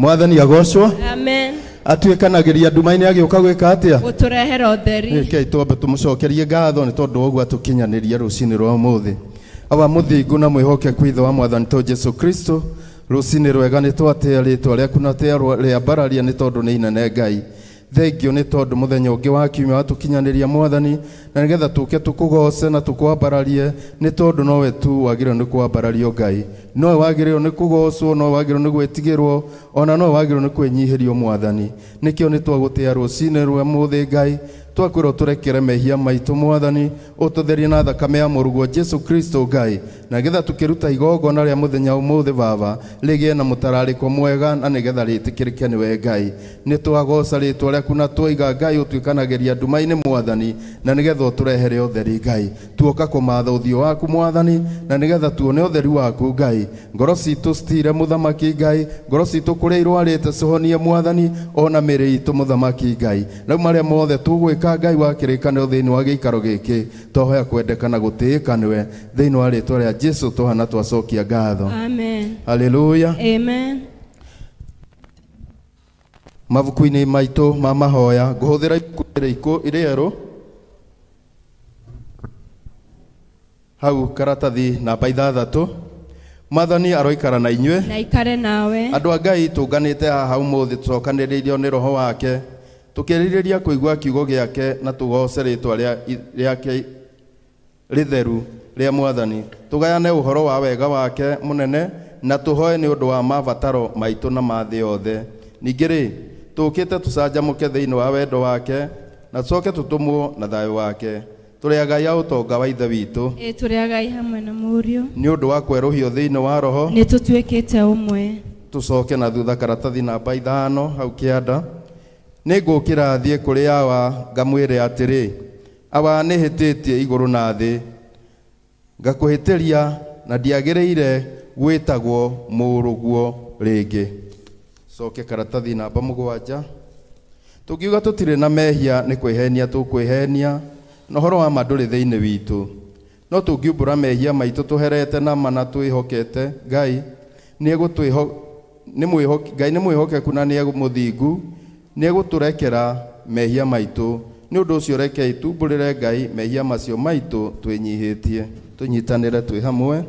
Mwathani agocwo. Amen. Atuĩkanagĩria nduma-inĩ agĩũka gwĩka atĩa? Gũtũrehera ũtheri. Rekei twambe tũmũcokerie ngatho nĩ tondũ wa ũguo atũkinyanĩria rũcinĩ rwa ũmũthĩ. Awa mũthingu na mwĩhokeku Ithe wa Mwathani to Jesu Kristo, rũcinĩ rwega nĩ twatĩa rĩtwa rĩaku na rĩambararia nĩ tondũ nĩ inene Ngai. Thengio nĩ tondũ mũthenya ũngĩ wa kiumia watũkinyanĩria Mwathani, na nĩgetha tũke tũkũgoce na tũkwambararie, nĩ tondũ nowe tu wagĩrĩirwo nĩ kwambarario Ngai, nowe wagĩrĩirwo nĩ kũgocwo, nowe wagĩrĩirwo nĩ gwĩtigĩrwo, ona nowe wagĩrĩirwo nĩ kwĩnyihĩrio Mwathani. Nĩkĩo nĩ twagũtĩa rũcinĩ rwa ũmũthĩ Ngai, twakwĩrwo tũrekere mehia maitũ Mwathani, ũtũtherie na thakame ya mũrũguo Jesu Kristo Ngai, na nĩgetha tũkĩruta igongona rĩa mũthenya ũmũthĩ Baba rĩgĩe na mũtararĩko mwega na nĩgetha rĩtĩkĩrĩke nĩwe Ngai. Nĩ twagoca rĩtwa rĩaku na twaiga Ngai ũtuĩkanagĩria nduma-inĩ Mwathani, na nĩgetha ũtũrehere ũtheri Ngai. Tuoka kũmatha ũthiũ waku Mwathani, na nĩgetha tuone ũtheri waku Ngai. Ngoro citũ citire mũthamaki Ngai, ngoro citũ kũrĩa irwarĩte cihonie Mwathani, ona mĩĩrĩ itũ mũthamaki Ngai. Rĩu marĩa mothe tũgwĩka Ngai wa kĩrĩkanĩro thĩinĩ wa gĩikaro gĩkĩ, twahoya kwendeka na gũtĩĩka nĩwe thĩinĩ wa rĩtwa rĩa Jesu tũhana twacokia ngatho. Amen. Haleluya. Amen. Mabuku-inĩ maitũ ma mahoya ngũhũthĩra ibuku rĩerũ hau karatathi namba 6. Mwathani aroikara na inyuĩ na ikare nawe. Andũ a Ngai tũnganĩte haha ũmũthĩ tũcokanĩrĩirio nĩ roho wake, tũkĩrirĩria kũigua kiugo gĩake na tũgoce rĩtwa rĩake rĩtheru rĩa Mwathani. Tũgayane ũhoro wa wega wake mũnene na tũhoe nĩ ũndũ wa mabataro maitũ na ma thĩ yothe. Ningĩ rĩ, tũũkĩte tũcanjamũke thĩinĩ wa wendo wake na tũcoke tũtũmwo na thayũ wake. Tũrĩ agai a ũtonga wa Ithe witũ. Ĩ tũrĩ agai hamwe na Mũriũ. Nĩ ũndũ wa kwerũhio thĩinĩ wa roho nĩ tũtuĩkĩte ũmwe. Tũcoke na thutha karatathi namba 5 hau kĩanda. Nĩ ngũkĩra thiĩ kũrĩ Awa ngamwĩre atĩrĩ, Awa nĩ hĩtĩtie igũrũ na thĩ, ngakũhĩtĩria na ndiagĩrĩire gwĩtagwo mũrũguo rĩngĩ. Coke karatathi namba 7. Tũngiuga tũtirĩ na mehia nĩ kwĩhenia tũkwĩhenia, na ũhoro wa ma ndũrĩ thĩinĩ witũ. No tũngiumbũra mehia maitũ tũherete na ma na twĩhokete Ngai, Ngai nĩ mwĩhokeku na nĩ mũthingu, nĩ egũtũrekera mehia maitũ. Nĩ ũndũ ũcio rekei tumbũrĩre Ngai mehia macio maitũ twĩnyihĩtie. Tũnyitanĩre twĩ hamwe.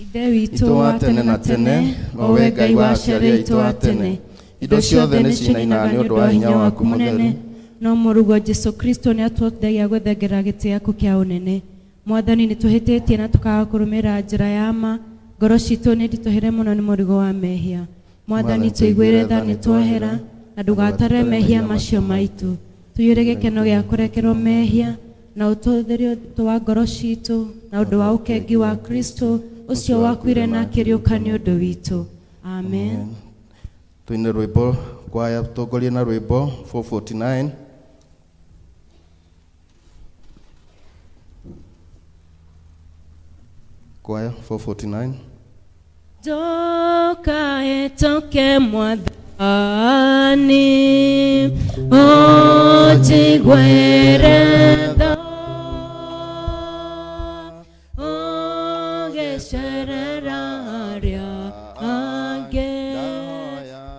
Ithe witũ wa tene na tene, o we Ngai wa aciari aitũ a tene, indo ciothe nĩ cinainaga nĩ ũndũ wa hinya waku mũtheru. No mũrũguo Jesu Kristo nĩ atũteithagia gwĩthengera gĩtĩ gĩaku kĩa ũnene. Mwathani nĩ tũhĩtĩtie na tũkaga kũrũmĩrĩra njĩra ya ma, ngoro citũ nĩ nditũhĩre mũno nĩ mũrigo wa mehia. Mwathani tũiguĩre tha nĩ twahera, na ndũgatare mehia macio maitũ. Tũiyũre gĩkeno gĩa kũrekerwo mehia, na ũtũtherie ũndũ wa ngoro citũ na ũndũ wa ũkengi wa Kristo ũcio wakuire na akĩriũka nĩ ũndũ witũ. Amen. Tũine rwĩmbo kwaya, tũtongorie na rwĩmbo 449. Kwaya 449. Ndũkahetũke Mwathani, ũnjiguĩre tha, ũgĩcerera arĩa angĩ.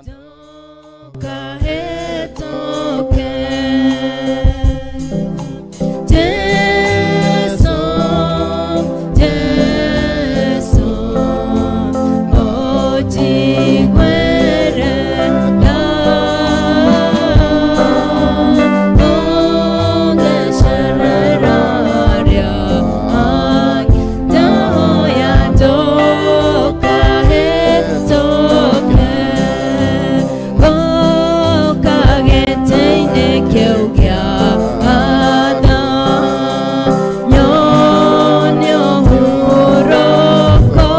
Ndũkahetũke Jesu, Jesu, ũnjiguĩre tha, ũgĩcerera arĩa angĩ. Ndahoya ndũkahetũke, gũka gĩtĩ-inĩ kĩu kĩa tha, nyone ũhurũko,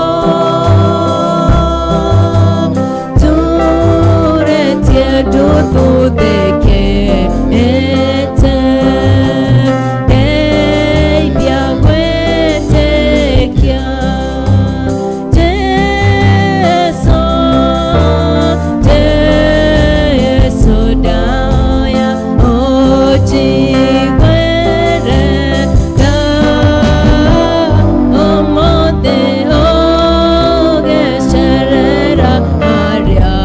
turĩtie ndũthuthĩkĩte, ndeithia gwĩtĩkia. Jesu, Jesu, ndahoya ũnjiguĩre tha, ũmũthĩ ũgĩcerera arĩa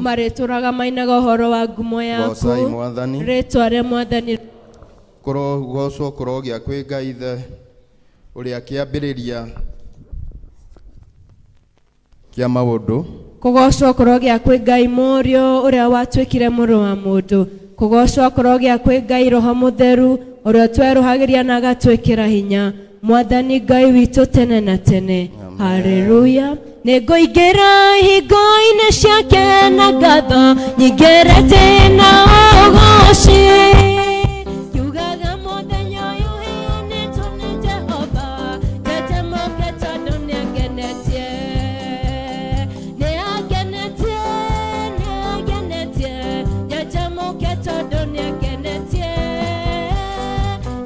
Marĩtũraga mainaga ũhoro wa ngumo yaku. Goocai Mwathani. Rĩtwa rĩa Mwathani. Kũrogocwo kũrogĩa kwĩ Ngai Ithe ũrĩa kĩambĩrĩria kĩa maũndũ. Kũgocwo kũrogĩa kwĩ Ngai Mũriũ ũrĩa watuĩkire mũrũ wa mũndũ. Kũgocwo kũrogĩa kwĩ Ngai Roho Mũtheru ũrĩa twerũhagĩria na agatwĩkĩra hinya. Mwathani Ngai witũ tene na tene. Haleluya. Nĩngũingĩra ihingo-inĩ ciake na ngatho nyingĩrĩte na ũgooci. Kiugaga mũthenya ũyũ ũheanĩtwo nĩ Jehova, njetemũke tondũ nĩangenetie. Nĩangenetie, nĩangenetie, njetemũke tondũ nĩangenetie.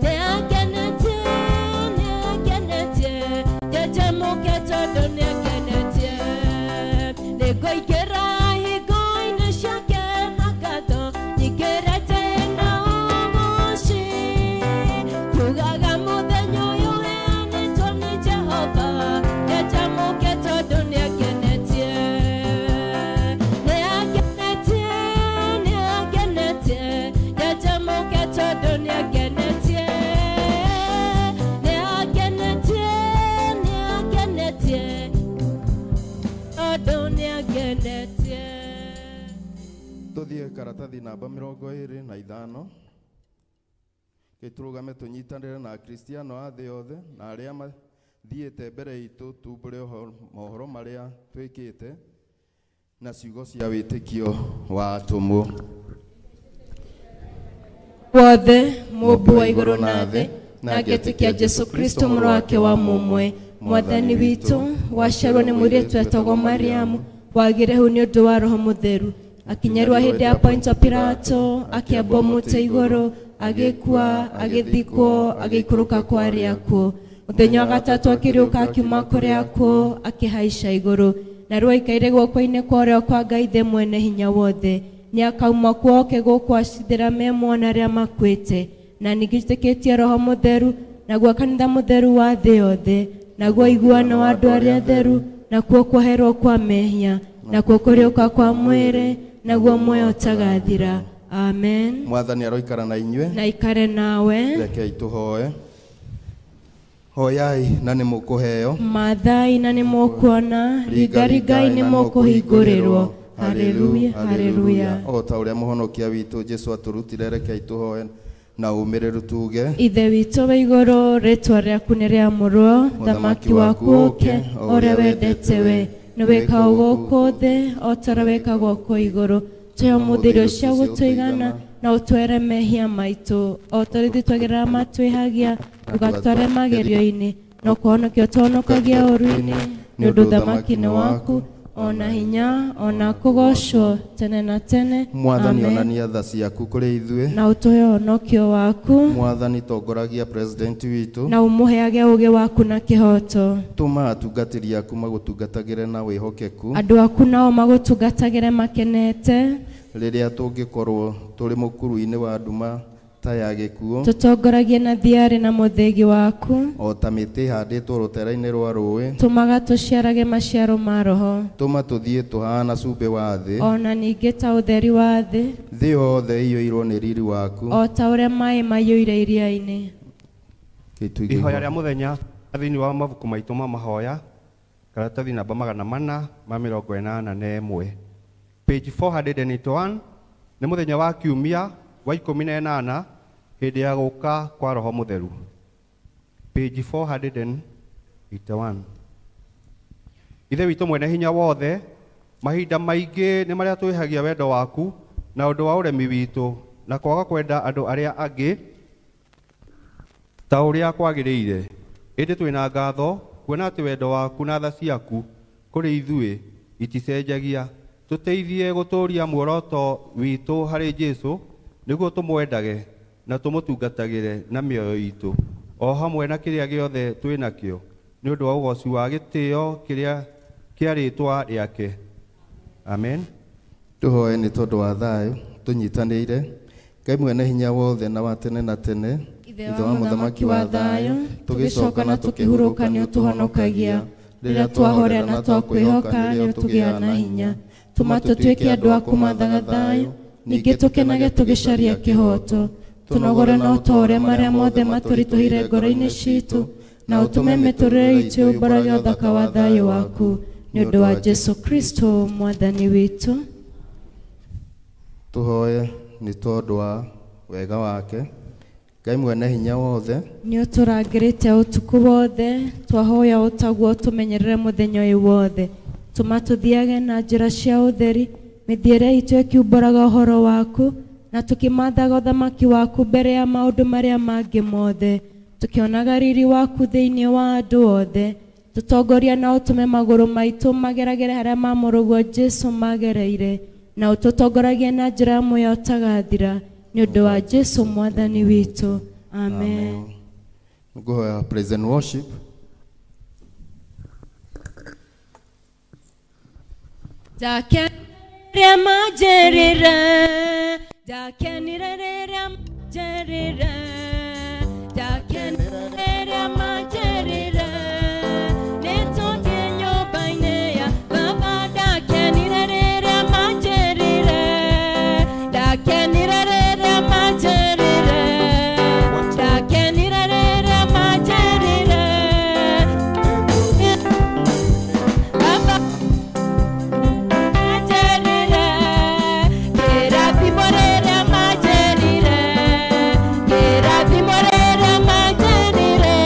Nĩangenetie, nĩangenetie, njetemũke tondũ nĩangenetie. Nĩngũingĩra ihingo-inĩ ciake na ngatho nyingĩrĩte na ũgooci. Kiugaga mũthenya ũyũ ũheanĩtwo nĩ Jehova, njetemũke tondũ nĩangenetie. Nĩangenetie, nĩangenetie, njetemũke tondũ nĩangenetie. Nĩangenetie, nĩangenetie, tondũ nĩangenetie. Tuthiĩ karatathi namba 25. Gĩtũrũgame tũnyitanĩre na Akristiano a thĩ yothe na arĩa mathiĩte mbere itũ tumbũre mohoro marĩa twĩkĩte na ciugo cia wĩtĩkio wa atũmwo. Wothe mũmbi wa igũrũ na thĩ, na ngetĩkia Jesũ Kristo mũrũ wake wa mũmwe, Mwathani witũ, waciarwo nĩ mũirĩtu etagwo Mariamu, wagĩre hau nĩ ũndũ wa Roho Mũtheru, akinyarwo hĩndĩ ya Pontio Pilato, akĩambwo mũtĩ igũrũ, agĩkua, agĩthikwo, agĩikũrũka kwa arĩa akuũ. Mũthenya wa gatatũ akĩriũka akiuma kũrĩa akuũ, akĩhaica igũrũ, na rĩu aikaire guoko-inĩ kwa ũrĩo kwa Ngai Ithe mwene hinya wothe. Nĩakauma kuo oke gũkũ acithĩra me muona arĩa makuĩte. Na ningĩ njĩtĩkĩtie Roho Mũtheru, naguo kanitha mũtheru wa thĩ yothe, naguo iguano wa andũ arĩa atheru, nakuo kuoherwo kwa mehia, nakuo kũriũka kwa mwĩrĩ, naguo muoyo ũtagathira. Amen. Mwathani aroikara na inyuĩ. Na ikare nawe. Rekei tũhoe. Hoyai na nĩ mũkũheo. Maathai na nĩ mũkuona, ringarigai nĩ mũkũhingũrĩrwo. Haleluya, haleluya. O ta ũrĩa mũhonokia witũ Jesũ atũrutire, rekei tũhoe na ũmĩrĩru tuge. Ithe witũ wa igũrũ, rĩtwa rĩaku nĩ rĩamũrwo, thamaki waku ũke, o ũrĩa wendete we nĩ wĩkagwo gũkũ thĩ o ta ũrĩa wĩkagwo kũu igũrũ. Tũhe ũmũthĩ irio cia gũtũigana, na ũtwere mehia maitũ o ta ũrĩa ithuĩ twagĩrĩra matwĩhagia, ndũgatware magerio-inĩ, no kũhonokia ũtũhonokagia ũũru-inĩ, nĩ ũndũ ũthamaki nĩ waku, ona hinya, ona kũgoocwo tene na tene. Mwathani onania tha ciaku kũrĩ ithuĩ, na ũtũhe ũhonokio waku. Mwathani tongoragia president witũ, na ũmũheage ũũgĩ waku na kĩhooto. Tũma atungatĩri aku magũtungatagĩre na wĩhokeku, andũ aku nao magũtungatagĩre makenete. Rĩrĩa tũngĩkorwo tũrĩ mũkuru-inĩ wa nduma ta ya gĩkuũ, tũtongoragie na thiarĩ na mũthĩgi waku, o ta mĩtĩ ĩhandĩtwo rũtere-inĩ rwa rũĩ. Tũmaga tũciarage maciaro ma Roho, tũma tũthiĩ tũhana cumbĩ wa thĩ, ona ningĩ ta ũtheri wa thĩ. Thĩ yothe ĩiyũirwo nĩ riri waku, o ta ũrĩa maĩ maiyũire iria-inĩ. Ihoya rĩa mũthenya thĩinĩ wa mabuku maitũ ma mahoya, karatathi namba 481, page 481, nĩ mũthenya wa kiumia wa 18 hĩndĩ ya gũka kwa Roho Mũtheru. Page 481. Ithe witũ mwene hinya wothe, mahinda maingĩ nĩ marĩa twĩhagia wendo waku na ũndũ wa ũremi witũ na kwaga kwenda andũ arĩa angĩ ta ũrĩa kwagĩrĩire. Ĩndĩ twĩna ngatho kuona atĩ wendo waku na tha ciaku kũrĩ ithuĩ iticenjagia. Tũteithie gũtũũria muoroto witũ harĩ Jesũ nĩguo tũmwendage na tũmũtungatagĩre na mĩoyo itũ o hamwe na kĩrĩa gĩothe twĩ nakĩo nĩ ũndũ wa ũgoci wa gĩtĩo kĩrĩa kĩa rĩĩtwa rĩake. Amen. Tũhoe nĩ tondũ wa thayũ tũnyitanĩire. Ngai mwene hinya wothe na wa tene na tene, Ithe wa mũthamaki wa thayũ, tũgĩcoka na tũkĩhurũka nĩ ũtũhonokagia. Rĩrĩa twahorera na twakwĩhoka nĩ ũtũgĩaga na hinya. Tũma tũtuĩke andũ a kũmathaga thayũ, ningĩ tũkenage tũgĩcaria kĩhooto. Tũnogore na ũtũũre marĩa mothe matũritũhĩire ngoro-inĩ citũ, na ũtũme mĩtũrĩre itũ yũmbũrage ũthaka wa thayũ waku. Nĩ ũndũ wa Jesu Kristo mwathani witũ. Tũhoye nĩ tondũ wa wega wake. Ngai mwene hinya wothe, Nĩ ũtũrangĩrĩte ũtukũ wothe, twahoya ũtaguo tũmenyerere mũthenya ũyũ wothe. Tũma tũthiage na njĩra cia ũtheri, mĩthiĩre itũ ĩkiumbũraga ũhoro waku, na tũkĩmathaga ũthamaki waku mbere ya maũndũ marĩa mangĩ mothe, tũkĩonaga riri waku thĩinĩ wa andũ othe. Tũtongoria na ũtũme magũrũ maitũ mageragere harĩa mamũrũguo Jesu magereire, na ũtũtongoragie na njĩra ya muoyo ũtagathira. Nĩ ũndũ wa Jesu mwathani witũ. Amen. Ngũhoya praise and worship. Ndakenire manjĩrire, ndakenire rĩrĩa manjĩrire, ndakenire rĩrĩa manjĩrire, nĩtũthiĩ nyũmba-inĩ ya Baba. Ndakenire rĩrĩa manjĩrire, ndakenire rĩrĩa manjĩrire, ndakenire rĩrĩa manjĩrire, Baba manjĩrire, kĩrathimo rĩrĩa manjĩrire, kĩrathimo rĩrĩa manjĩrire,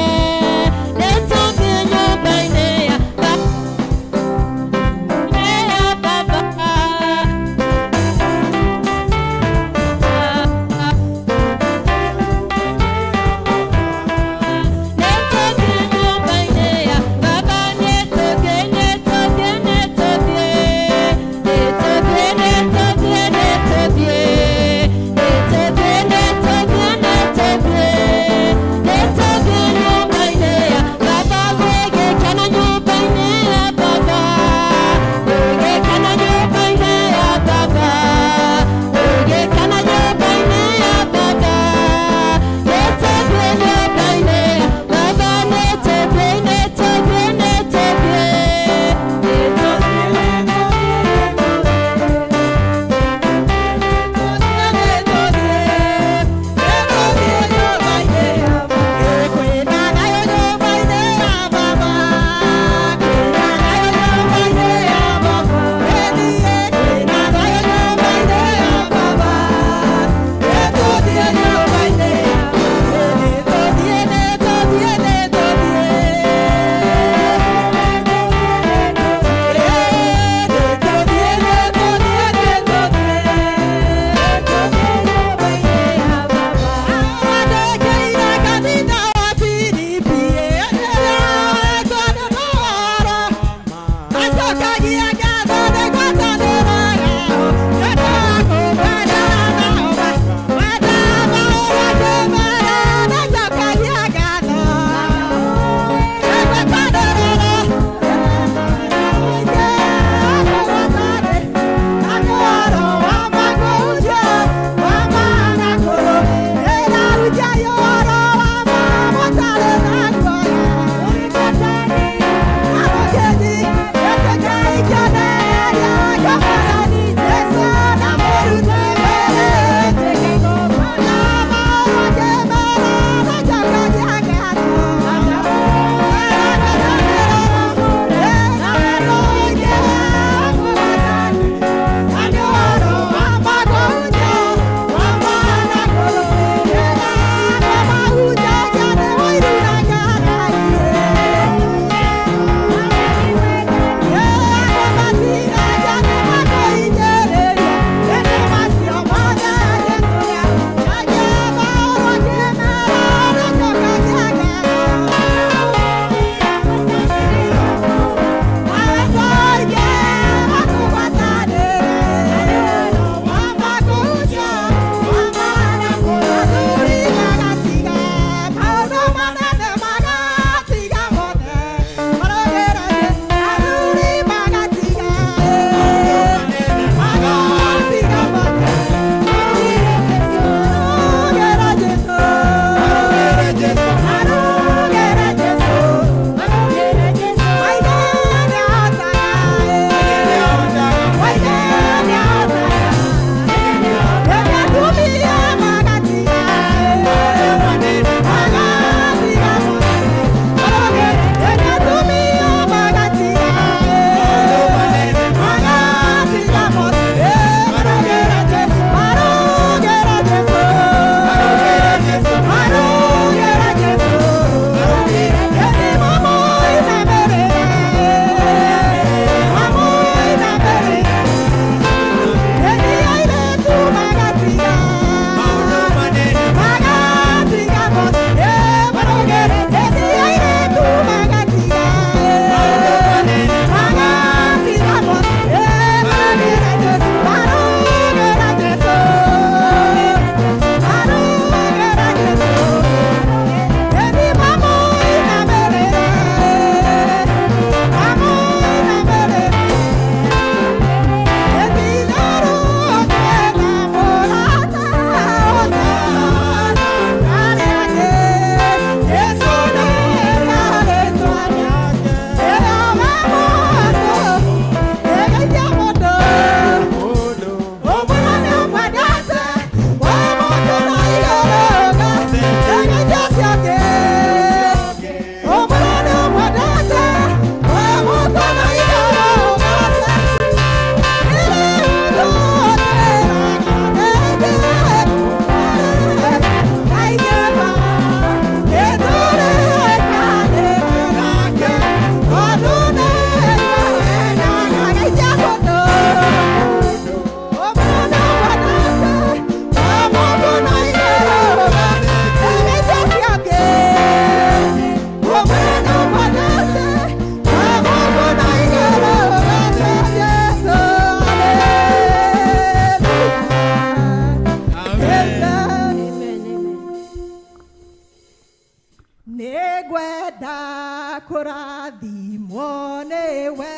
kũrathimwo nĩwe,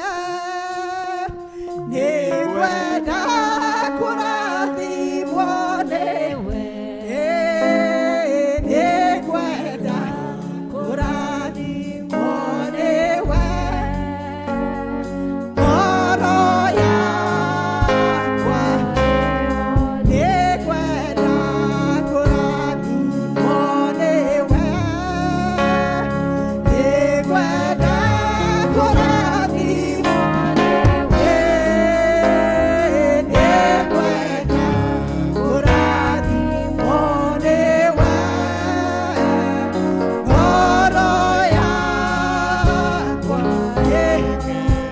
nĩngwenda kũrathimwo nĩwe, nĩngwenda kũrathimwo nĩwe. Ngoro yakwa nĩngwenda kũrathimwo nĩwe, nĩngwenda kũrathimwo nĩwe, nĩngwenda kũrathimwo nĩwe. Ngoro yakwa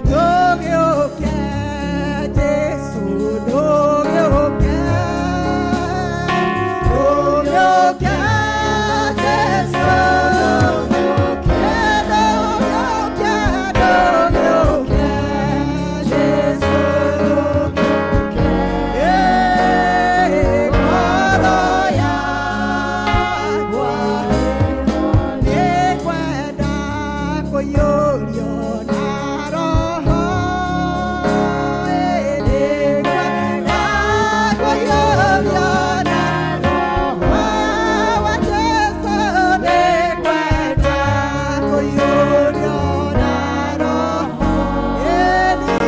ndũgĩũke Jesũ, ndũgĩũke, ndũgĩũke Jesũ, ndũgĩũke, ndũgĩũke, ndũgĩũke Jesũ, ndũgĩũke. Ngoro yakwa nĩngwenda kũiyũrio na Roho, nĩngwenda kũiyũrio na Roho wa Jesũ, nĩngwenda kũiyũrio na Roho, niĩ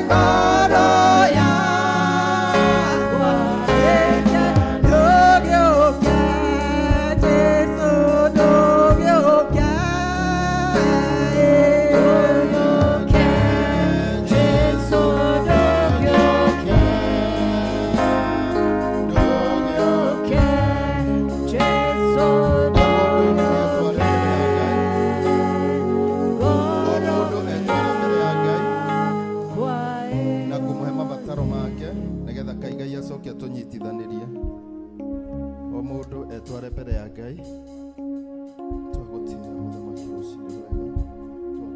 ngoro yakwa ndũgĩũke Jesũ, ndũgĩũke, ndũgĩũke Jesũ, ndũgĩũke, ndũgĩũke Jesũ, ndũgĩũke. O mũndũ etware mbere ya Ngai na kũmũhe mabataro make nĩgetha Ngai Ngai acoke atũnyitithanĩrie. O mũndũ etware mbere ya Ngai. Twagũtĩĩa mũthamaki rũcinĩ rwega,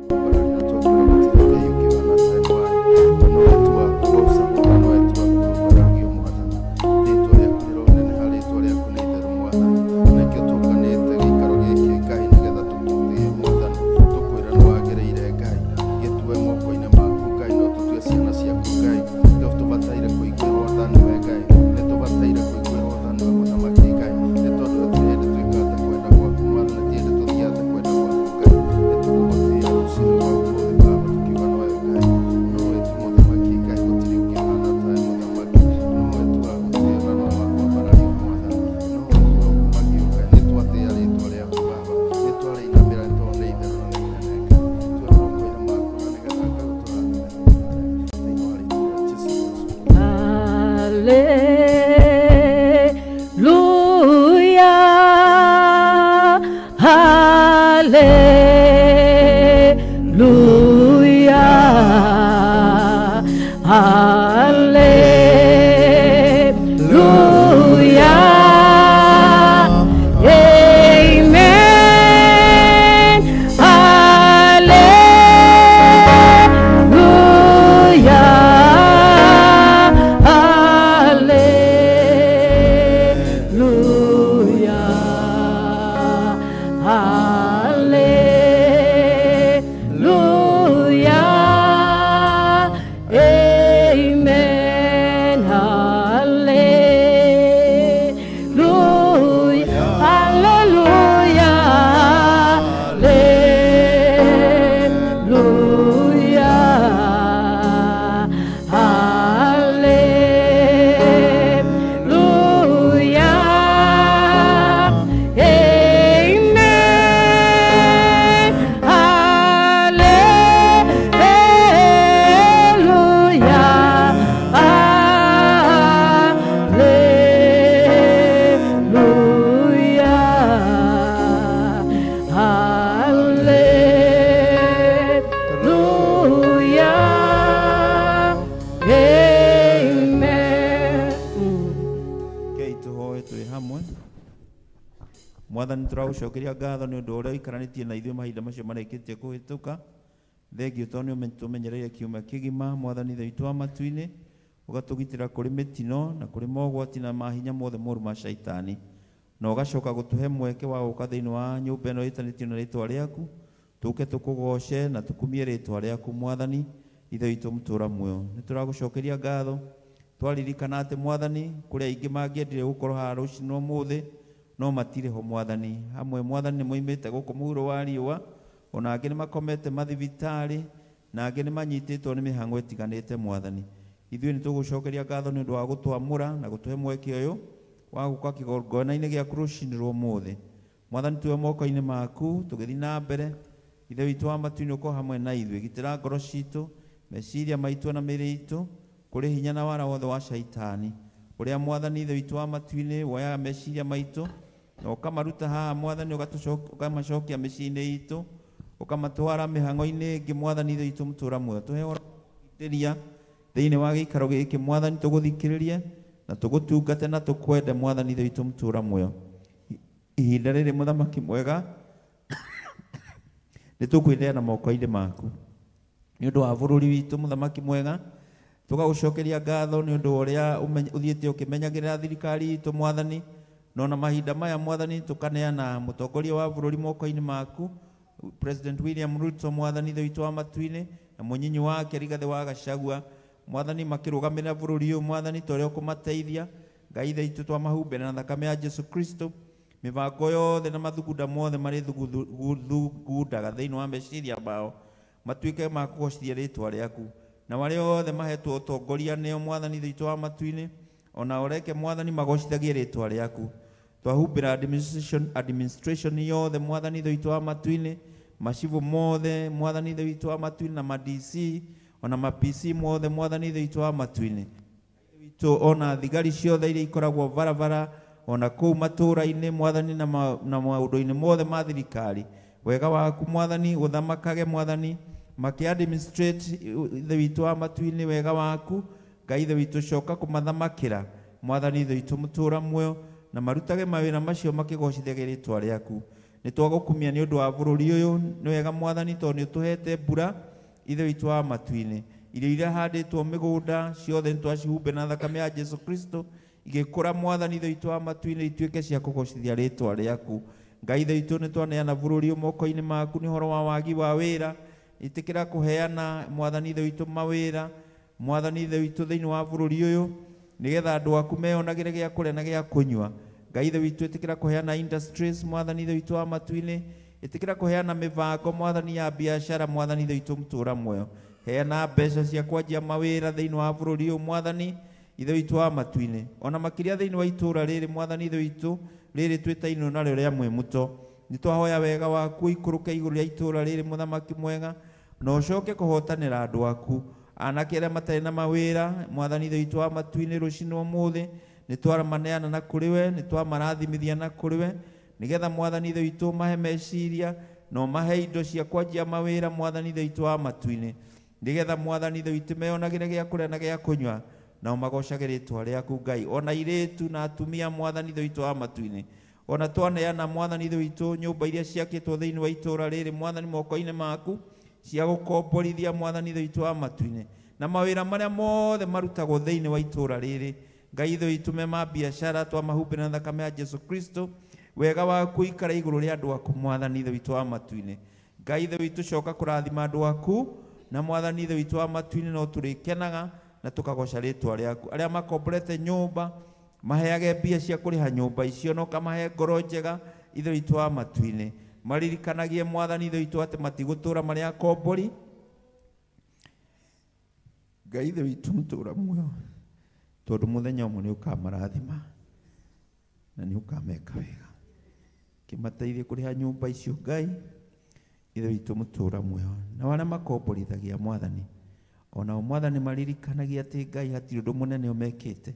twakwambararia na twakwĩra gũtirĩ Ngai ũngĩ ũhana tawe Mwathani. Nowe tu wa kũgocagwo na nowe tu wa kwambaragio Mwathani. Rĩtwa rĩaku rĩroneneha, rĩtwa rĩaku nĩ itheru Mwathani. Nĩkĩo tũnganĩte gĩikaro gĩkĩ Ngai nĩgetha tũgũtĩe Mwathani, tũkwĩra nĩ wagĩrĩire Ngai. Gĩtue moko-inĩ maku Ngai, no tũtue ciana ciaku Ngai. Nĩ tũbataire kũiguĩrwo tha nĩwe Ngai, nĩ tũbataire kũiguĩrwo tha nĩwe mũthamaki Ngai, nĩ tondũ gũtirĩ hĩndĩ twĩkaga ta kwenda gwaku Mwathani, ti hĩndĩ tũthiaga ta kwenda gwaku Ngai. Nĩ tũgũgũtĩĩa rũcinĩ rwa ũmũthĩ Baba, tũkiuga nowe Ngai, nowe tu mũthamaki Ngai, gũtirĩ ũngĩ ũhana tawe mũthamaki, nowe tu wa gũtĩĩo na nowe wa kwambarario Mwathani, nowe tu wa kumagio Ngai. Nĩ twatĩĩa rĩtwa rĩaku Baba, nĩ twarĩinamĩra nĩ tondũ nĩ itheru na nĩ inene Ngai. Tue moko-inĩ maku na nĩgetha Ngai ũtũrathime thĩinĩ wa rĩtwa rĩa Jesũ Kristo. Hallelujah, hallelujah, hallelujah, amen, hallelujah, hallelujah, hallelujah, amen, hallelujah, hallelujah, hallelujah, hallelujah, amen, hallelujah, hallelujah, hallelujah, amen. Rekei tũhoe twĩ hamwe. Mwathani, tũragũcokeria ngatho nĩ ũndũ ũrĩa ũikaranĩtie na ithuĩ mahinda macio marĩkĩtie kũhĩtũka. Thengiũ tondũ nĩ tũmenyereire kiumia kĩgima, Mwathani Ithe witũ wa matu-inĩ, ũgatũgitĩra kũrĩ mĩtino na kũrĩ mogwati na mahinya mothe moru ma shaitani, na ũgacoka gũtũhe mweke wa gũka thĩinĩ wa nyũmba ĩno ĩtanĩtio na rĩtwa rĩaku. Tũke tũkũgoce na tũkumie rĩtwa rĩaku Mwathani Ithe witũ mũtũũra muoyo. Nĩ tũragũcokeria ngatho twaririkana atĩ Mwathani kũrĩ aingĩ mangĩendire gũkorwo haha rũcinĩ ũmũthĩ no matirĩ ho Mwathani. Hamwe Mwathani nĩ moimĩte gũkũ mũhuro wa riũa, ona angĩ nĩ makomete mathibitarĩ na angĩ nĩ manyitĩtwo nĩ mĩhang'o ĩtiganĩte Mwathani. Ithuĩ nĩ tũgũcokeria ngatho nĩ ũndũ wa gũtwamũra na gũtũhe mweke ũyũ wa gũka kĩgongona-inĩ gĩaku rũcinĩ rwa ũmũthĩ. Mwathani tuoe moko-inĩ maku tũgĩthiĩ na mbere. Ithe witũ wa matu-inĩ ũkorwo hamwe na ithuĩ, gitĩra ngoro citũ, meciria maitũ na mĩĩrĩ itũ kũrĩ hinya na wara wothe wa shaitani ũrĩa Mwathani Ithe witũ wa matu-inĩ woyaga meciria maitũ na ũkamaruta haha Mwathani, ũkamacokia mĩciĩ-inĩ itũ, ũkamatwara mĩhang'o-inĩ ĩngĩ Mwathani Ithe witũ mũtũũra muoyo. Tũhe ũhoro wa gũkindĩria thĩinĩ wa gĩikaro gĩkĩ Mwathani, tũgũthikĩrĩrie na tũgũtungate na tũkwende Mwathani Ithe witũ mũtũũra muoyo. Ihinda rĩrĩ mũthamaki mwega nĩ tũkwĩneana moko-inĩ maku nĩ ũndũ wa bũrũri witũ mũthamaki mwega. Tũgagũcokeria ngatho nĩ ũndũ ũrĩa ũthiĩte ũkĩmenyagĩrĩra thirikari itũ Mwathani, no na mahinda maya Mwathani tũkaneana mũtongoria wa bũrũri moko-inĩ maku President William Ruto Mwathani Ithe witũ wa matu-inĩ na mũnyinyi wake Rigathĩ wa Gachagua Mwathani makĩrũgamĩrĩra bũrũri ũyũ Mwathani ta ũrĩa ũkũmateithia. Ngai Ithe witũ twamahumbĩra na thakame ya Jesu Kristo, mĩbango yothe na mathugunda mothe marĩ thugundaga thĩinĩ wa meciria mao matuĩke ma kũgocithia rĩtwa rĩaku, na arĩa othe mahetwo ũtongoria nĩo Mwathani Ithe witũ wa matu-inĩ, ona ũreke Mwathani magocithagie rĩtwa rĩaku. Twahumbĩra administration yothe Mwathani Ithe witũ wa matu-inĩ, macibũ mothe Mwathani Ithe witũ wa matu-inĩ na ma DC ona ma PC mothe Mwathani Ithe witũ wa matu-inĩ witũ, ona thigari ciothe iria ikoragwo barabara ona kũu matũũra-inĩ Mwathani na maũndũ-inĩ mothe ma thirikari. Wega waku Mwathani ũthamakage Mwathani, makĩ administrate Ithe witũ wa matu-inĩ wega waku Ngai Ithe witũ, coka kũmathamakĩra Mwathani Ithe witũ mũtũũra muoyo, na marutage mawĩra macio makĩgocithagia rĩtwa rĩaku. Nĩ twagũkumia nĩ ũndũ wa bũrũri ũyũ. Nĩ wega Mwathani tondũ nĩ ũtũhete mbura Ithe witũ wa matu-inĩ. Irio iria handĩtwo mĩgũnda ciothe nĩ twacihumbe na thakame ya Jesu Kristo, igĩkũra Mwathani Ithe witũ wa matu-inĩ ituĩke cia kũgocithia rĩtwa rĩaku. Ngai Ithe witũ nĩ twaneana bũrũri ũyũ moko-inĩ maku nĩ ũhoro wa wagi wa wĩra. Ĩtĩkĩra kũheana Mwathani Ithe witũ mawĩra Mwathani Ithe witũ thĩinĩ wa bũrũri ũyũ, nĩgetha andũ aku meyonagĩre gĩa kũrĩa na gĩa kũnyua. Ngai Ithe witũ ĩtĩkĩra kũheana industries Mwathani Ithe witũ wa matu-inĩ, ĩtĩkĩra kũheana mĩbango Mwathani ya biacara Mwathani Ithe witũ mũtũũra muoyo. Heana mbeca cia kwanjia mawĩra thĩinĩ wa bũrũri ũyũ Mwathani Ithe witũ wa matu-inĩ, ona makĩria thĩinĩ wa itũũra rĩrĩ Mwathani Ithe witũ rĩrĩ twĩtainwo narĩo rĩa Mwĩmũto. Nĩ twahoya wega waku ikũrũke igũrũ rĩa itũũra rĩrĩ mũthamaki mwega, na ũcoke kũhotanĩra andũ aku anake arĩa matarĩ na mawĩra Mwathani Ithe witũ wa matu-inĩ. Rũcinĩ ũmũthĩ nĩ twamaneana na kũrĩ we, nĩ twamarathimithia na kũrĩ we, nĩgetha Mwathani Ithe witũ mahe meciria na ũmahe indo cia kwanjia mawĩra Mwathani Ithe witũ wa matu-inĩ, nĩgetha Mwathani Ithe witũ meyonagĩre gĩa kũrĩa na gĩa kũnyua na ũmagocage rĩtwa rĩaku Ngai. Ona airĩtu na atumia Mwathani Ithe witũ wa matu-inĩ, ona twaneana Mwathani Ithe witũ nyũmba iria ciakĩtwo thĩinĩ wa itũũra rĩrĩ Mwathani moko-inĩ maku cia gũkomborithia Mwathani Ithe witũ wa matu-inĩ, na mawĩra marĩa mothe marutagwo thĩinĩ wa itũũra rĩrĩ Ngai Ithe witũ me ma biacara twamahumbĩra na thakame ya Jesu Kristo. Wega waku ikara igũrũ rĩa andũ aku Mwathani Ithe witũ wa matu-inĩ. Ngai Ithe witũ coka kũrathima andũ aku na Mwathani Ithe witũ wa matu-inĩ, no tũrĩkenaga na tũkagoca rĩtwa rĩaku. Arĩa makomborete nyũmba maheage mbia cia kũrĩha nyũmba icio, na ũkamahe ngoro njega Ithe witũ wa matu-inĩ. Maririkanagie Mwathani Ithe witũ atĩ matigũtũũra marĩ akombori. Ngai Ithe witũ mũtũũra muoyo, tondũ mũthenya ũmwe nĩ ũkamarathima na nĩ ũkameka wega, kĩmateithie kũrĩha nyũmba icio Ngai Ithe witũ mũtũũra muoyo. Na arĩa makomborithagia Mwathani, onao Mwathani maririkanagie atĩ Ngai hatirĩ ũndũ mũnene ũmekĩte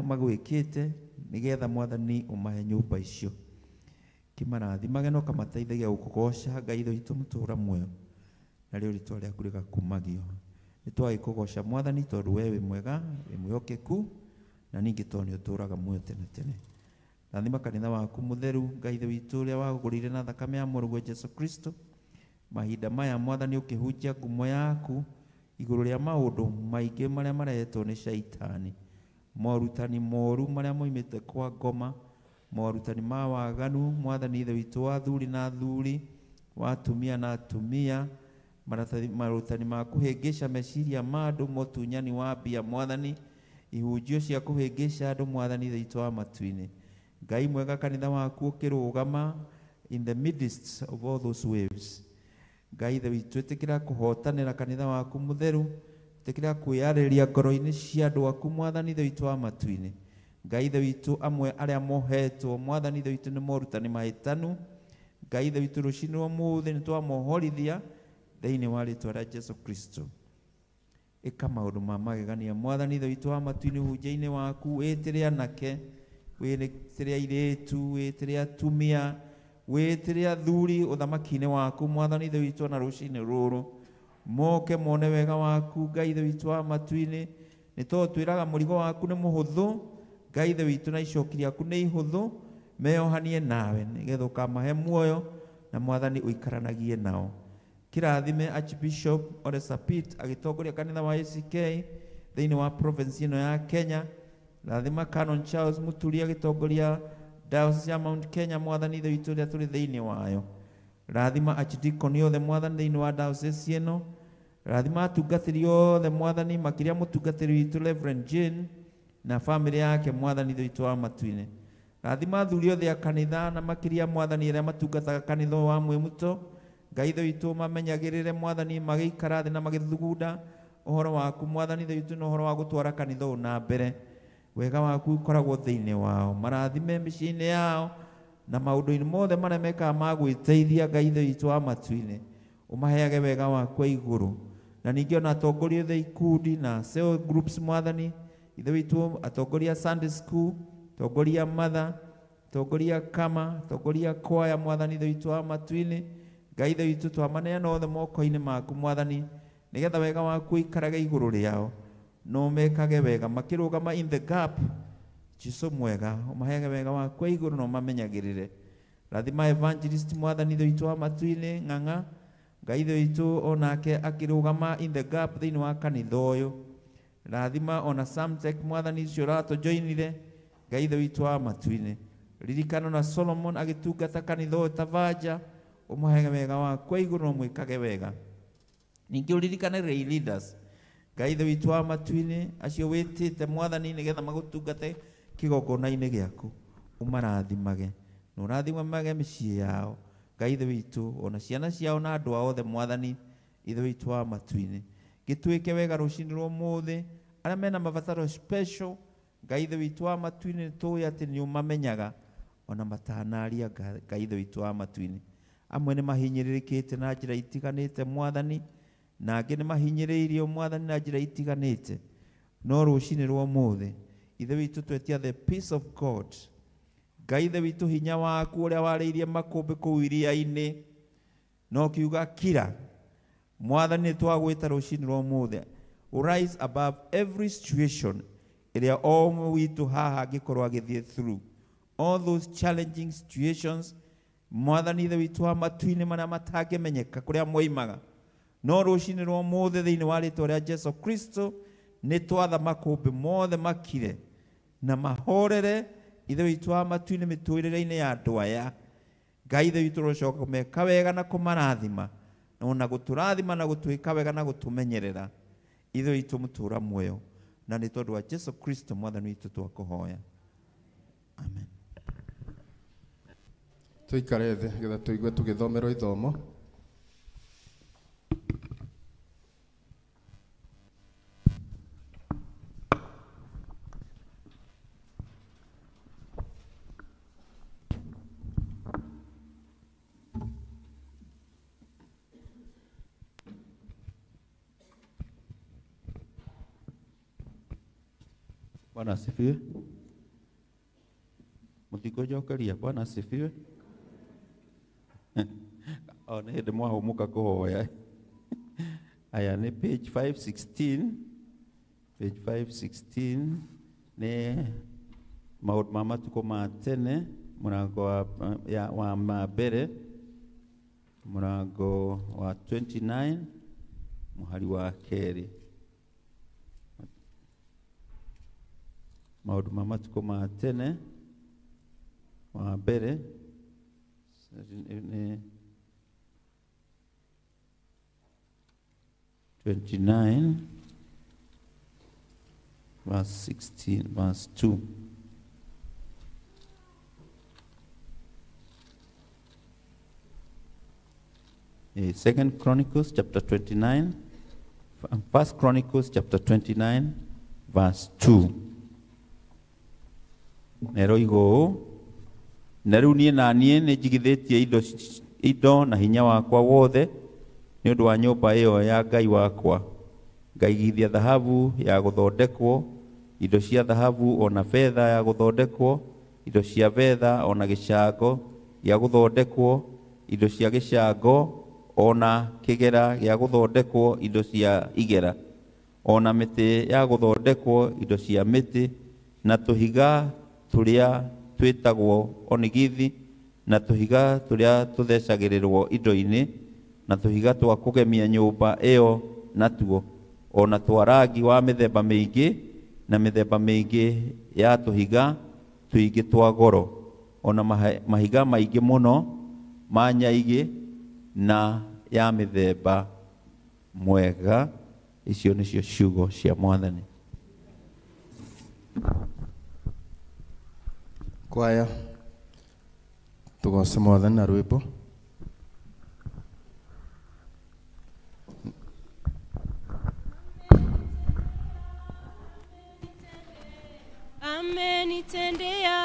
magwĩkĩte, nĩgetha Mwathani ũmahe nyũmba icio. Kĩmarathimage na ũkamateithagia gũkũgoca Ngai Ithe witũ mũtũũra muoyo, na rĩo rĩtwa rĩaku rĩgakumagio. Nĩ twagĩkũgoca Mwathani tondũ we wĩ mwega, wĩ mwĩhokeku, na ningĩ tondũ nĩ ũtũũraga muoyo tene tene. Rathima kanitha waku mũtheru Ngai Ithe witũ ũrĩa wagũrire na thakame ya mũrũguo Jesu Kristo. Mahinda maya Mwathani ũkĩhunjia ngumo yaku igũrũ rĩa maũndũ maingĩ marĩa marehetwo nĩ shaitani, morutani moru marĩa moimĩte kwa ngoma Morutani ma waganu Mwathani Ithe witũ wa athuri na athuri, wa atumia na atumia, marutani ma kũhĩngĩca meciria ma andũ, motunyani wa mbia Mwathani, ihunjio cia kũhĩngĩca andũ Mwathani Ithe witũ wa matu-inĩ. Ngai mwega, kanitha waku ũkĩrũgama in the midst of all those waves. Ngai Ithe witũ, ĩtĩkĩra kũhotanĩra kanitha waku mũtheru, ĩtĩkĩra kwĩyarĩria ngoro-inĩ cia andũ aku Mwathani Ithe witũ wa matu-inĩ. Ngai Ithe witũ, amwe arĩa mohetwo Mwathani Ithe witũ nĩ morutani mahĩtanu, Ngai Ithe witũ rũcinĩ rwa ũmũthĩ nĩ twamohorithia thĩinĩ wa rĩtwa rĩa Jesu Kristo. Ĩka maũndũ ma magegania Mwathani Ithe witũ wa matu-inĩ ũhunjia-inĩ waku, wĩtĩre anake, wĩtĩre airĩtu, wĩtĩre atumia, wĩtĩre athuri ũthamaki-inĩ waku Mwathani Ithe witũ, na rũcinĩ rũrũ moke mone wega waku Ngai Ithe witũ wa matu-inĩ. Nĩ tondũ twĩraga mũrigo waku nĩ mũhũthũ Ngai Ithe witũ, na icoki rĩaku nĩ ihũthũ, meyohanie nawe nĩgetha ũkamahe muoyo na Mwathani ũikaranagie nao. Kĩrathime Archbishop Ole Sapit agĩtongoria kanitha wa ACK thĩinĩ wa province ĩno ya Kenya. Rathima Canon Charles Muturi agĩtongoria Diocese ya Mount Kenya Mwathani Ithe witũ ũrĩa tũrĩ thĩinĩ wayo. Rathima Archdeacon othe Mwathani thĩinĩ wa diocese ĩno. Rathima atungatĩri othe Mwathani, makĩria mũtungatĩri witũ Reverend Jane na famĩlĩ yake Mwathani Ithe witũ wa matu-inĩ. Rathima athuri othe a kanitha na makĩria Mwathani arĩa matungataga kanitha wa Mwĩmuto. Ngai Ithe witũ mamenyagĩrĩre Mwathani, magĩikara thĩ na magĩthugunda ũhoro waku Mwathani Ithe witũ na ũhoro wa gũtwara kanitha ũyũ na mbere. Wega waku ũkoragwo thĩinĩ wao, marathime mĩciĩ-inĩ yao na maũndũ-inĩ mothe marĩa mekaga ma gwĩteithia. Ngai Ithe witũ wa matu-inĩ, ũmaheage wega waku wa igũrũ. Na ningĩ ona atongoria othe ikundi na cell groups Mwathani Ithe witũ, atongoria Sunday school, atongoria mother, atongoria kama, atongoria kwaya Mwathani Ithe witũ wa matu-inĩ. Ngai Ithe witũ, twamaneana othe moko-inĩ maku Mwathani, nĩgetha wega waku ũikarage igũrũ rĩao, no mekage wega makĩrũgama in the gap. Jesu mwega, ũmaheage wega waku wa igũrũ na ũmamenyagĩrĩre. Rathima evangelist Mwathani Ithe witũ wa matu-inĩ Ng'ang'a. Ngai Ithe witũ onake akĩrũgama in the gap thĩinĩ wa kanitha ũyũ. Rathima ona Samtech Mwathani ũcio ũratũjoinire. Ngai Ithe witũ wa matu-inĩ, ririkana na Solomon agĩtungata kanitha ũyũ Tavaja, ũmũheage wega waku wa igũrũ na ũmwĩkage wega. Ningĩ ũririkane lay leaders Ngai Ithe witũ wa matu-inĩ, acio wĩtĩte Mwathani nĩgetha magũtungate kĩgongona-inĩ gĩaku, ũmarathimage na ũrathimage mĩciĩ yao Ngai Ithe witũ, ona ciana ciao na andũ ao othe Mwathani Ithe witũ wa matu-inĩ. Gĩtuĩke wega rũcinĩ rwa ũmũthĩ, arĩa mena mabataro special Ngai Ithe witũ wa matu-inĩ, nĩ tũĩ atĩ nĩ ũmamenyaga ona matanaria. Ngai Ithe witũ wa matu-inĩ, amwe nĩ mahinyĩrĩrĩkĩte na njĩra itiganĩte Mwathani, na angĩ nĩ mahinyĩrĩirio Mwathani na njĩra itiganĩte, no rũcinĩ rwa ũmũthĩ Ithe witũ twetia the peace of God. Ngai Ithe witũ, hinya waku ũrĩa warĩirie makũmbĩ kũu iria-inĩ no kiuga kira Mwathani, nĩ twagwĩta rũcinĩ rwa ũmũthĩ, rise above every situation ĩrĩa o ũmwe witũ haha angĩkorwo agĩthiĩ through all those challenging situations Mwathani Ithe witũ wa matu-inĩ, marĩa matangĩmenyeka kũrĩa moimaga, no rũcinĩ rwa ũmũthĩ thĩinĩ wa rĩtwa rĩa Jesu Kristo nĩ twatha makũmbĩ mothe makire na mahorere Ithe witũ wa matu-inĩ mĩtũrĩre-inĩ ya andũ aya. Ngai Ithe witũ, rũcoka kũmeka wega na kũmarathima ona gũtũrathima na gũtwĩka wega na gũtũmenyerera Ithe witũ mũtũra muoyo, na nĩ tondũ wa Jesu Kristo Mwathani witũ twakũhoya, amen. Tũikare thĩ getha tũigue tũgĩthomerwo ithomo. Bwana asifiwe. Mũtikũnjokeria. Bwana asifiwe. O nĩ hĩndĩ mwahũmũka kũhoya. Aya nĩ page 516. Page 516 nĩ maũndũ ma matukũ ma tene, mũrango wa mbere, mũrango wa 29 mũhari wa kerĩ. Maũndũ ma matukũ ma tene Wa mbere nĩ 29 verse 16 verse 2. Second Chronicles chapter 29, First Chronicles chapter 29 verse 2. Neroigo ũũ, na rĩu niĩ na niĩ nĩ njigithĩtie indo na hinya wakwa wothe nĩ ũndũ wa nyũmba ĩyo ya Ngai wakwa, ngaigithia thahabu ya gũthondekwo, indo cia thahabu ona betha ya gũthondekwo, indo cia betha ona gĩcango gĩa gũthondekwo, indo cia gĩcango ona kĩgera gĩa gũthondekwo, indo cia igera ona mĩtĩ ya gũthondekwo, indo cia mĩtĩ na tũhiga tũrĩa twĩtagwo onigithi na tũhiga tũrĩa tũthecagĩrĩrwo indo-inĩ na tũhiga twa kũgemia nyũmba ĩyo natuo ona twa rangi wa mĩthemba mĩingĩ na mĩthemba mĩingĩ ya tũhiga tũingĩ twa goro ona mahiga maingĩ mũno ma nyaigĩ na ya mĩthemba mwega. Icio nĩcio ciugo cia Mwathani. Kwaya tugoce Mwathani na rwĩmbo. Amenitendea,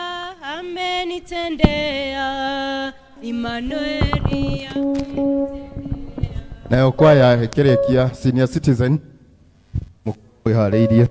amenitendea, Emmanueli. Nayo kwaya ĩkĩrĩkia senior citizen mũkwĩharĩirie.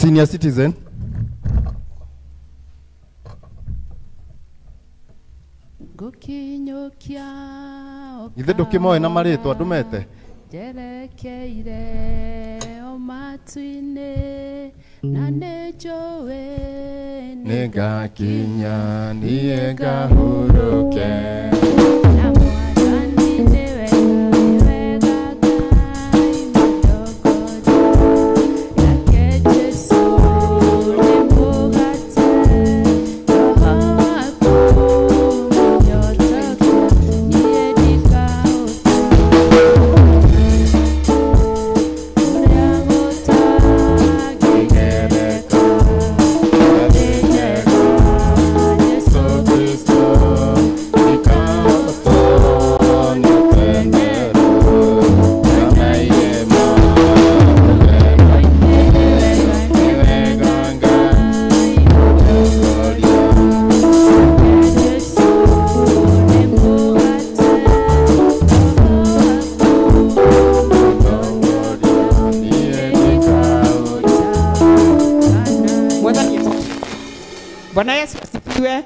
Senior citizen. Gukinyukia Ithe ndũkĩmoĩ na marĩtwa ndũmete. Njerekeire o matu-inĩ na nĩnjũĩ Nĩngakinya niĩ ngahurũke. Na Mwathani nĩ wega, nĩ wega Ngai mũtongoria. Nake Jesũ nĩ mũgate, Roho waku mũnyotoku, niĩ ndikahũta. Ũrĩa gũtangĩgereka, nĩ njega Jesũ Kristo, Bwana Yesu asifiwe.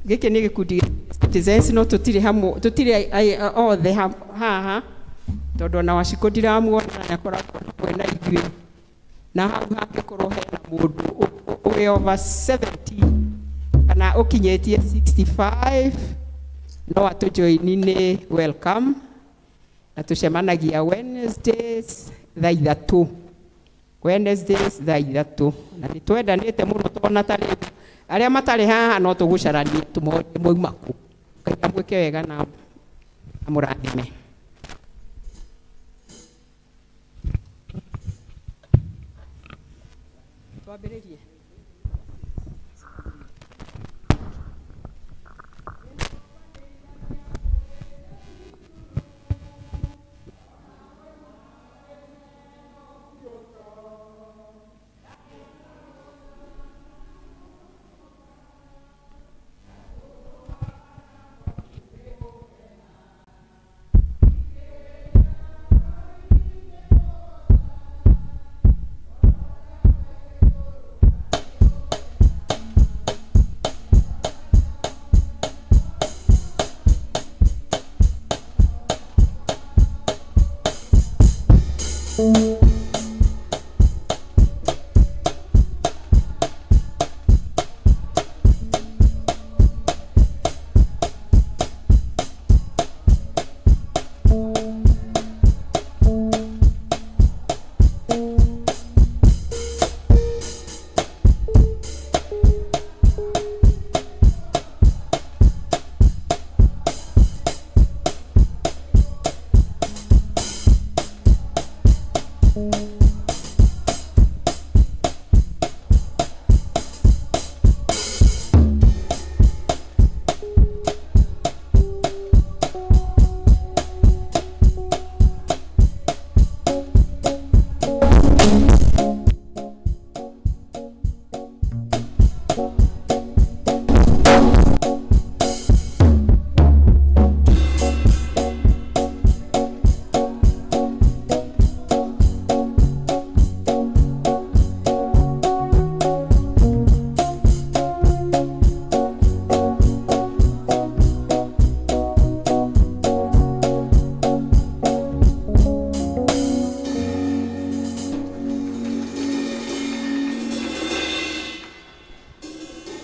Gĩkĩ nĩ gĩkundi gĩa citizens no tũtirĩ hamwe, tũtirĩ othe haha tondũ ona Wacikũ ndiramuona na akoragwo hamwe na ithuĩ. Na hau hangĩkorwo hena mũndũ wĩ over 70 kana ũkinyĩtie 65 no atũjoini, nĩ welcome. Na tũcemanagia Wednesdays thaa 3, Wednesdays thaa 3, na nĩ twendanĩte mũno tona ta rĩu arĩa matarĩ haha no tũgũcarania tũmorie mwauma kũ. Ngai amwĩke wega na amũrathime. Twambĩrĩrie.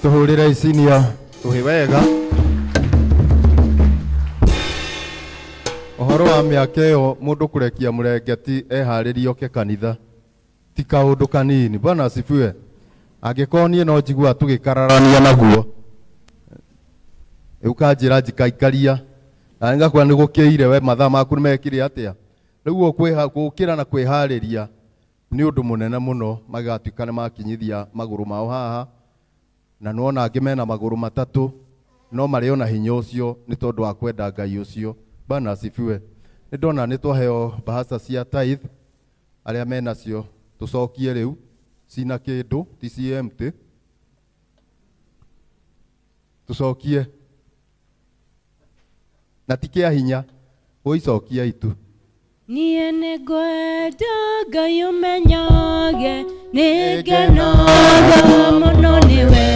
Tuhurira isinia tuhi wega. Ũhoro wa mĩaka ĩyo mũndũ kũrekia mũrengeti eharĩrie oke kanitha ti kaũndũ kanini. Bwana asifiwe. Angĩkorwo niĩ no njigua tũgĩkararania naguo ũkanjĩra njikaikaria na ngakuona nĩ gũkĩire we mathaa maku nĩ mekire atĩa. Rĩu gũkĩra na kwĩharĩria nĩ ũndũ mũnene mũno, magatuĩka nĩ makinyithia magũrũ mao haha, na nĩwona angĩ mena magũrũ matatũ no marĩ ona hinya ũcio nĩ tondũ wa kwenda Ngai ũcio. Bwana asifiwe. Nĩ ndona nĩ twaheo bahasa cia tithe, arĩa menacio tũcokie rĩu cina kĩndũ ti ci empty, tũcokie na ti kĩa hinya, ũicokie itu. Niĩ nĩngwenda Ngai ũmenyage nĩngenaga mũno nĩwe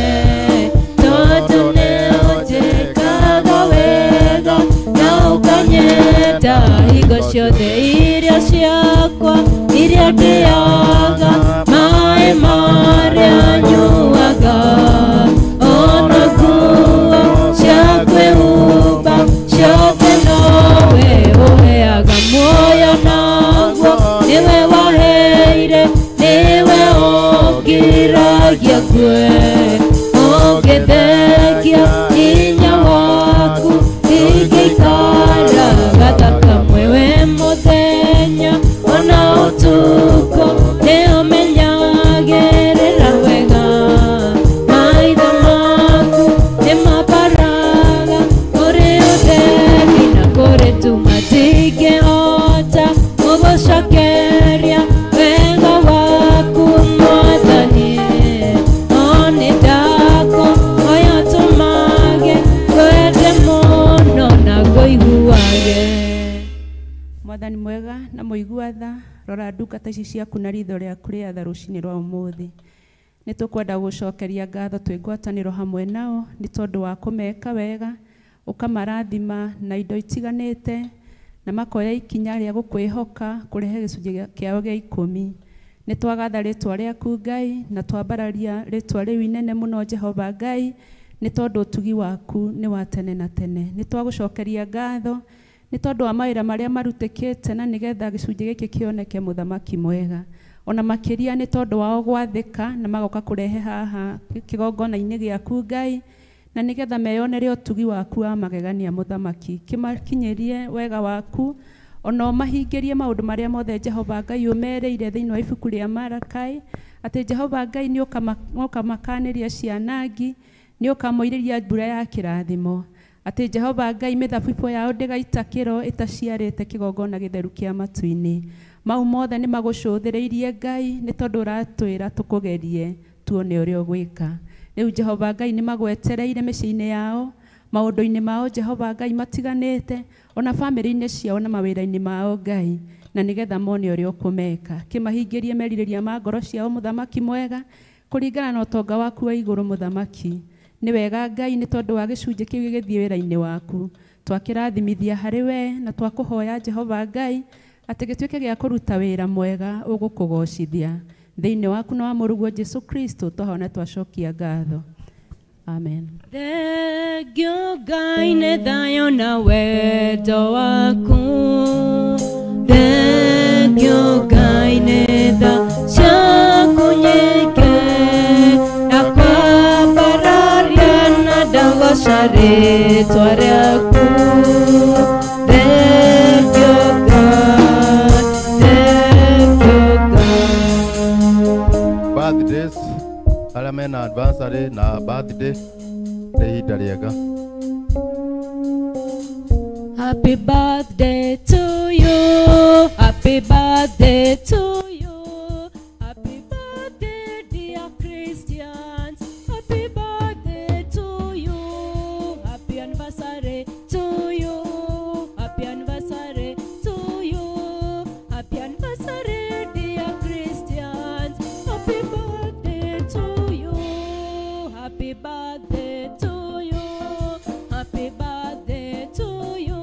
tondũ nĩũnjĩkaga wega na ũkanyenda hingo ciothe irio ciakwa iria ndĩaga maĩ marĩa nyuaga ona nguo cia kwĩhumba ciothe nowe ũheaga muoyo naguo nĩwe waheire nĩwe ũngiragia ngue ũngĩthengia hinya waku ingĩikara gathakamwe we mũthenya ona ũtukũ nĩũmenyagĩrĩra wega maitho maku nĩmabaraga kũrĩ ũtheri na kũrĩ nduma ndingĩhota gũgũcokeria wega waku Mwathani no nĩndakũhoya ũtũmage ngwende mũno na ngũiguage. Mwathani mwega na mũigua tha, rora ndungata ici ciaku na ritho rĩaku rĩa tha rũcinĩ rwa ũmũthĩ. Nĩ tũkwenda gũcokeria ngatho twĩ ngwatanĩro hamwe nao nĩ tondũ wa kũmeka wega, ũkamarathima na indo itiganĩte na makoya ikinya rĩa gũkwĩhoka kũrehe gĩcunjĩ kĩao gĩa ikũmi. Nĩ twagatha rĩtwa rĩaku Ngai na twambararia rĩtwa rĩu inene mũno Jehova Ngai nĩ tondũ ũtugi waku nĩ wa tene na tene. Nĩ twagũcokeria ngatho nĩ tondũ wa mawĩra marĩa marutĩkĩte na nĩgetha gĩcunjĩ gĩkĩ kĩoneke mũthamaki mwega. Ona makĩria nĩ tondũ wao gwathĩka na magoka kũrehe haha kĩgongona-inĩ gĩaku Ngai na nĩgetha meyonere ũtugi waku wa magegania mũthamaki. Kĩmakinyĩrie wega waku ona ũmahingĩrie maũndũ marĩa mothe Jehova Ngai ũmerĩire thĩinĩ wa ibuku rĩa Marakai atĩ Jehova Ngai nĩ ũkamakanĩria cianangi, nĩ ũkamoirĩria mbura ya kĩrathimo atĩ Jehova Ngai mĩthabibũ yao ndĩgaita kĩro ĩtaciarĩte kĩgongona gĩtheru kĩa matu-inĩ. Mau mothe nĩ magũcũthĩrĩirie Ngai nĩ tondũ ũratwĩra tũkũgerie tuone ũrĩa ũgwĩka. Rĩu Jehova Ngai nĩ magwetereire mĩciĩ-inĩ yao, maũndũ-inĩ mao Jehova Ngai matiganĩte, ona bamĩrĩ-inĩ ciao na mawĩra-inĩ mao Ngai, na nĩgetha mone ũrĩa ũkũmeka. Kĩmahingĩrie merirĩria ma ngoro ciao mũthamaki mwega kũringana na ũtonga waku wa igũrũ mũthamaki. Nĩ wega Ngai nĩ tondũ wa gĩcunjĩ kĩu gĩgĩthiĩ wĩra-inĩ waku. Twakĩrathimithia harĩ we na twakũhoya Jehova Ngai atĩ gĩtuĩke gĩa kũruta wĩra mwega ũgũkũgocithia. Thĩinĩ waku na wa mũrũguo Jesu Kristo twahona twacokia ngatho. Amen. Thengio Ngai nĩ thayũ na wendo waku. Thengio Ngai nĩ tha ciaku nyingĩ na kwambararia na ndagoca rĩtwa rĩaku. Thengio Ngai, thengio Ngai. Birthdays arĩa mena anniversary na birthday nĩ ihinda rĩega. Happy birthday to you. Happy birthday to you. Happy birthday, dear Christians. Happy birthday to you. Happy anniversary to you. Happy anniversary to you. Happy anniversary, dear Christians. Happy birthday to you. Happy birthday to you. Happy birthday to you.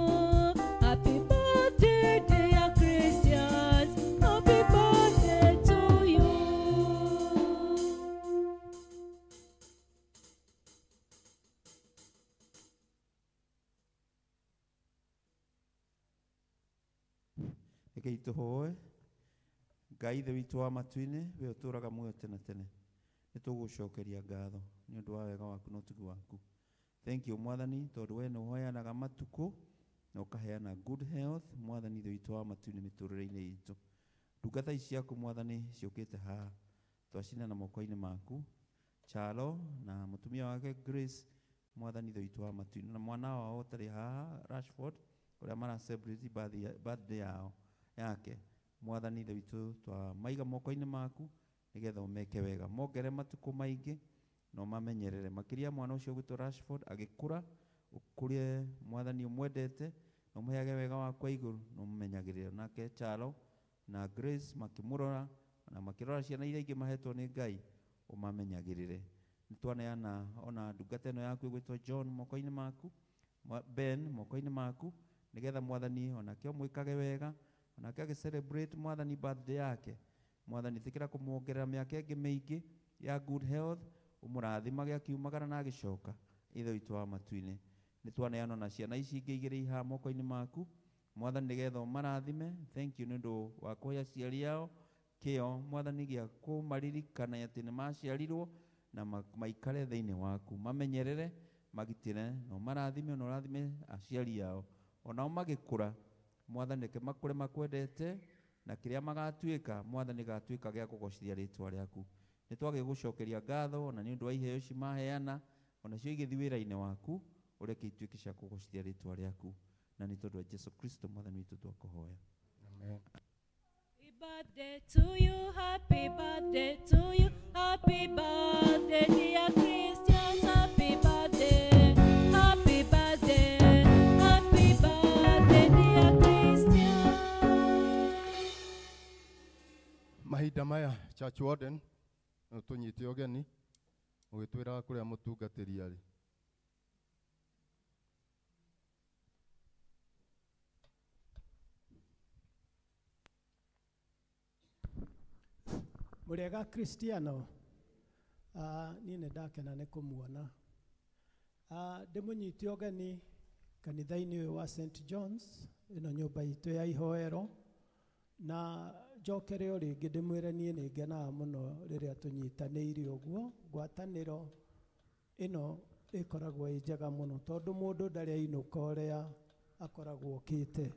Happy birthday, dear Christians. Happy birthday to you. Rekei tũhoe. Ngai Ithe witũ wa matu-inĩ, we ũtũũraga muoyo tene tene, nĩ tũgũcokeria ngatho nĩ ũndũ wa wega waku na ũtugi waku. Thank you Mwathani tondũ we nĩ ũheanaga matukũ na ũkaheana good health Mwathani Ithe witũ wa matu-inĩ mĩtũrĩre-inĩ itũ. Ndungata ici ciaku Mwathani ciũkĩte haha twacineana moko-inĩ maku, Chalo na mũtumia wake Grace, Mwathani Ithe witũ wa matu-inĩ, na mwana wao ũtarĩ haha Rashford ũrĩa mara celebrate birthday yao yake. Mwathani Ithe witũ twamaiga moko-inĩ maku nĩgetha ũmeke wega, mongere matukũ maingĩ na ũmamenyerere makĩria mwana ũcio ũgwĩtwo Rashford agĩkũra, ũkũrie Mwathani ũmwendete Na ũmũheage wega waku wa igũrũ na ũmũmenyagĩrĩre. Nake Charo na Grace makĩmũrora na makĩrora ciana iria ingĩ mahetwo nĩ Ngai, ũmamenyagĩrĩre. Nĩ twaneana ona ndungata ĩno yaku ĩgwĩtwo John moko-inĩ maku, Ben moko-inĩ maku, nĩgetha Mwathani onake ũmwĩkage wega, onake agĩ celebrate Mwathani birthday yake. Mwathani ĩtĩkĩra kũmuongerera mĩaka ĩngĩ mĩingĩ ya good health, ũmũrathimage akiumagara na agĩcoka. Ithe witũ wa matu-inĩ, nĩ twaneana na ciana ici ingĩ igĩrĩ ihaha moko-inĩ maku Mwathani, nĩgetha ũmarathime. Thank you nĩ ũndũ wa kũhe aciari ao kĩo Mwathani gĩa kũmaririkana atĩ nĩ maciarirwo na maikare thĩinĩ waku, mamenyerere, magitĩre na ũmarathime, na ũrathime aciari ao onao magĩkũra. Mwathani reke makũre makwendete, na kĩrĩa magatuĩka Mwathani gatuĩka gĩa kũgocithia rĩtwa rĩaku. Nĩ twagĩgũcokeria ngatho na nĩ ũndũ wa iheo ici maheana, onacio igĩthiĩ wĩra-inĩ waku, ũreke ituĩke cia kũgocithia rĩtwa rĩaku, na nĩ tondũ wa Jesu Kristo Mwathani witũ twakũhoya. Amen. Happy birthday to you, happy birthday to you, happy birthday dear Christians, happy birthday, happy birthday, happy birthday dear Christians. Mahinda maya Church Warden no tũnyite ũgeni ũgĩtwĩraga kũrĩa mũtungatĩri arĩ. Mũrĩega Kristiano, niĩ nĩ ndakena nĩ kũmuona. Ndĩmũnyite ũgeni kanitha-inĩ ũyũ wa St John's, ĩno nyũmba itũ ya ihoero, na njokere o rĩngĩ ndĩmwĩre niĩ nĩ ngenaga mũno rĩrĩa tũnyitanĩire ũguo. Ngwatanĩro ĩno ĩkoragwo ĩ njega mũno tondũ mũndũ ndarĩ ainũka ũrĩa akoragwo okĩte.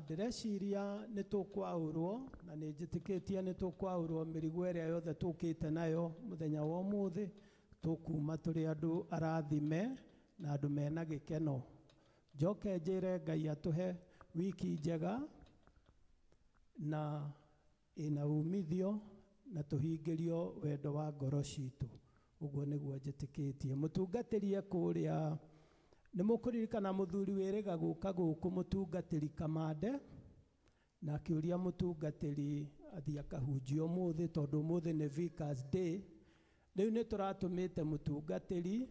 Ndĩreciria nĩ tũkwaũrwo, na nĩ njĩtĩkĩtie nĩ tũkwaũrwo mĩrigo ĩrĩa yothe tũkĩte nayo mũthenya wa ũmũthĩ, tũkuma tũrĩ andũ arathime na andũ mena gĩkeno. Njoke njĩre Ngai atũhe wiki njega na ĩna umithio na tũhingĩrio wendo wa ngoro citũ. Ũguo nĩguo njĩtĩkĩtie. Mũtungatĩri kũrĩa nĩ mũkũririkana mũthuri wĩrĩga gũka gũkũ mũtungatĩri Kamande, na akĩũria mũtungatĩri athiĩ akahunjia ũmũthĩ tondũ ũmũthĩ nĩ Vicar's Day. Rĩu nĩ tũratũmĩte mũtungatĩri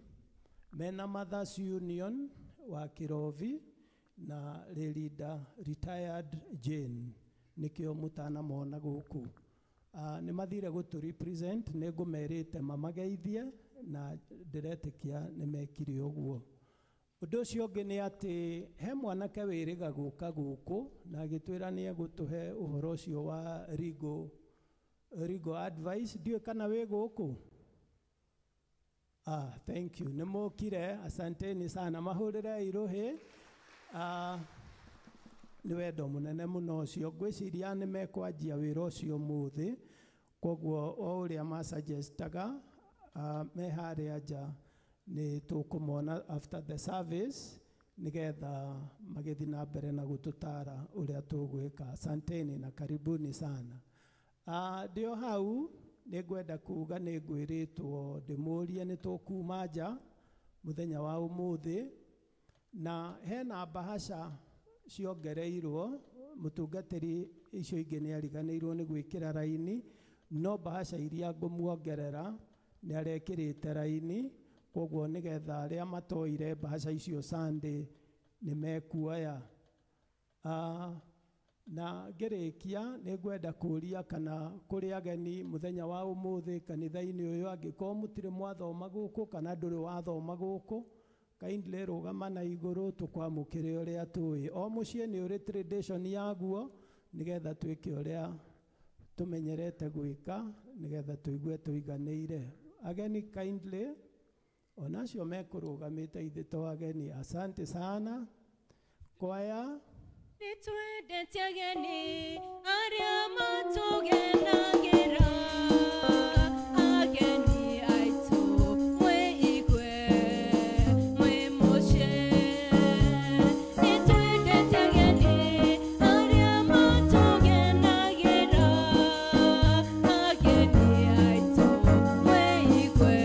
mena Mothers Union wa Kĩrobi na Leader retired Jane, nĩkĩo mũtanamona gũkũ. Nĩ mathire gũtũ represent, nĩ ngũmerĩte mamageithie na ndĩretĩkia nĩ mekire ũguo. Ũndũ ũcio ũngĩ nĩ atĩ he mwanake wĩrĩga gũka gũkũ na agĩtwĩra nĩ egũtũhe ũhoro ũcio wa legal advice. Ndiũĩ kana wĩ gũkũ. Thank you. Nĩ mũkire, asanteni sana. Mahũrĩre irũhĩ. Nĩ wendo mũnene mũno ũcio. Ngwĩciria nĩ mekwanjia wĩra ũcio ũmũthĩ, koguo o ũrĩa masuggestaga me harĩa nja nĩ tũkũmona after the service nĩgetha magĩthiĩ na mbere na gũtũtara ũrĩa tũgwĩka. Asanteni na karibuni sana. Ndĩ o hau nĩ ngwenda kuga nĩ ngwĩrĩtwo ndĩmũrie nĩ tũkuma nja mũthenya wa ũmũthĩ, na hena bahasha ciongereirwo. Mũtungatĩri icio ingĩ nĩ ariganĩirwo nĩ gwĩkĩra raini, no bahasha iria ngũmuongerera nĩ arekĩrĩte raini, koguo nĩgetha arĩa matoire bahasha icio Sunday nĩ mekuoya. Na ngĩrĩkia nĩ ngwenda kũria kana kũrĩ ageni mũthenya wa ũmũthĩ kanitha-inĩ ũyũ, angĩkorwo mũtirĩ mwathoma gũkũ kana ndũrĩ wathoma gũkũ, kindly rũgama na igũrũ tũkwamũkĩre ũrĩa tũĩ. O mũciĩ nĩ ũrĩ tradition yaguo nĩgetha twĩke ũrĩa tũmenyerete gwĩka nĩgetha tũigue tũiganĩire. Ageni kindly onacio mekũrũgamĩte ithe to ageni. Asante sana. Kwaya nĩtwendete ageni arĩa matũgenagĩra, ageni aitũ mwĩ igwe mwĩ mũciĩ. Nĩtwendete ageni arĩa matũgenagĩra, ageni aitũ mwĩ igwe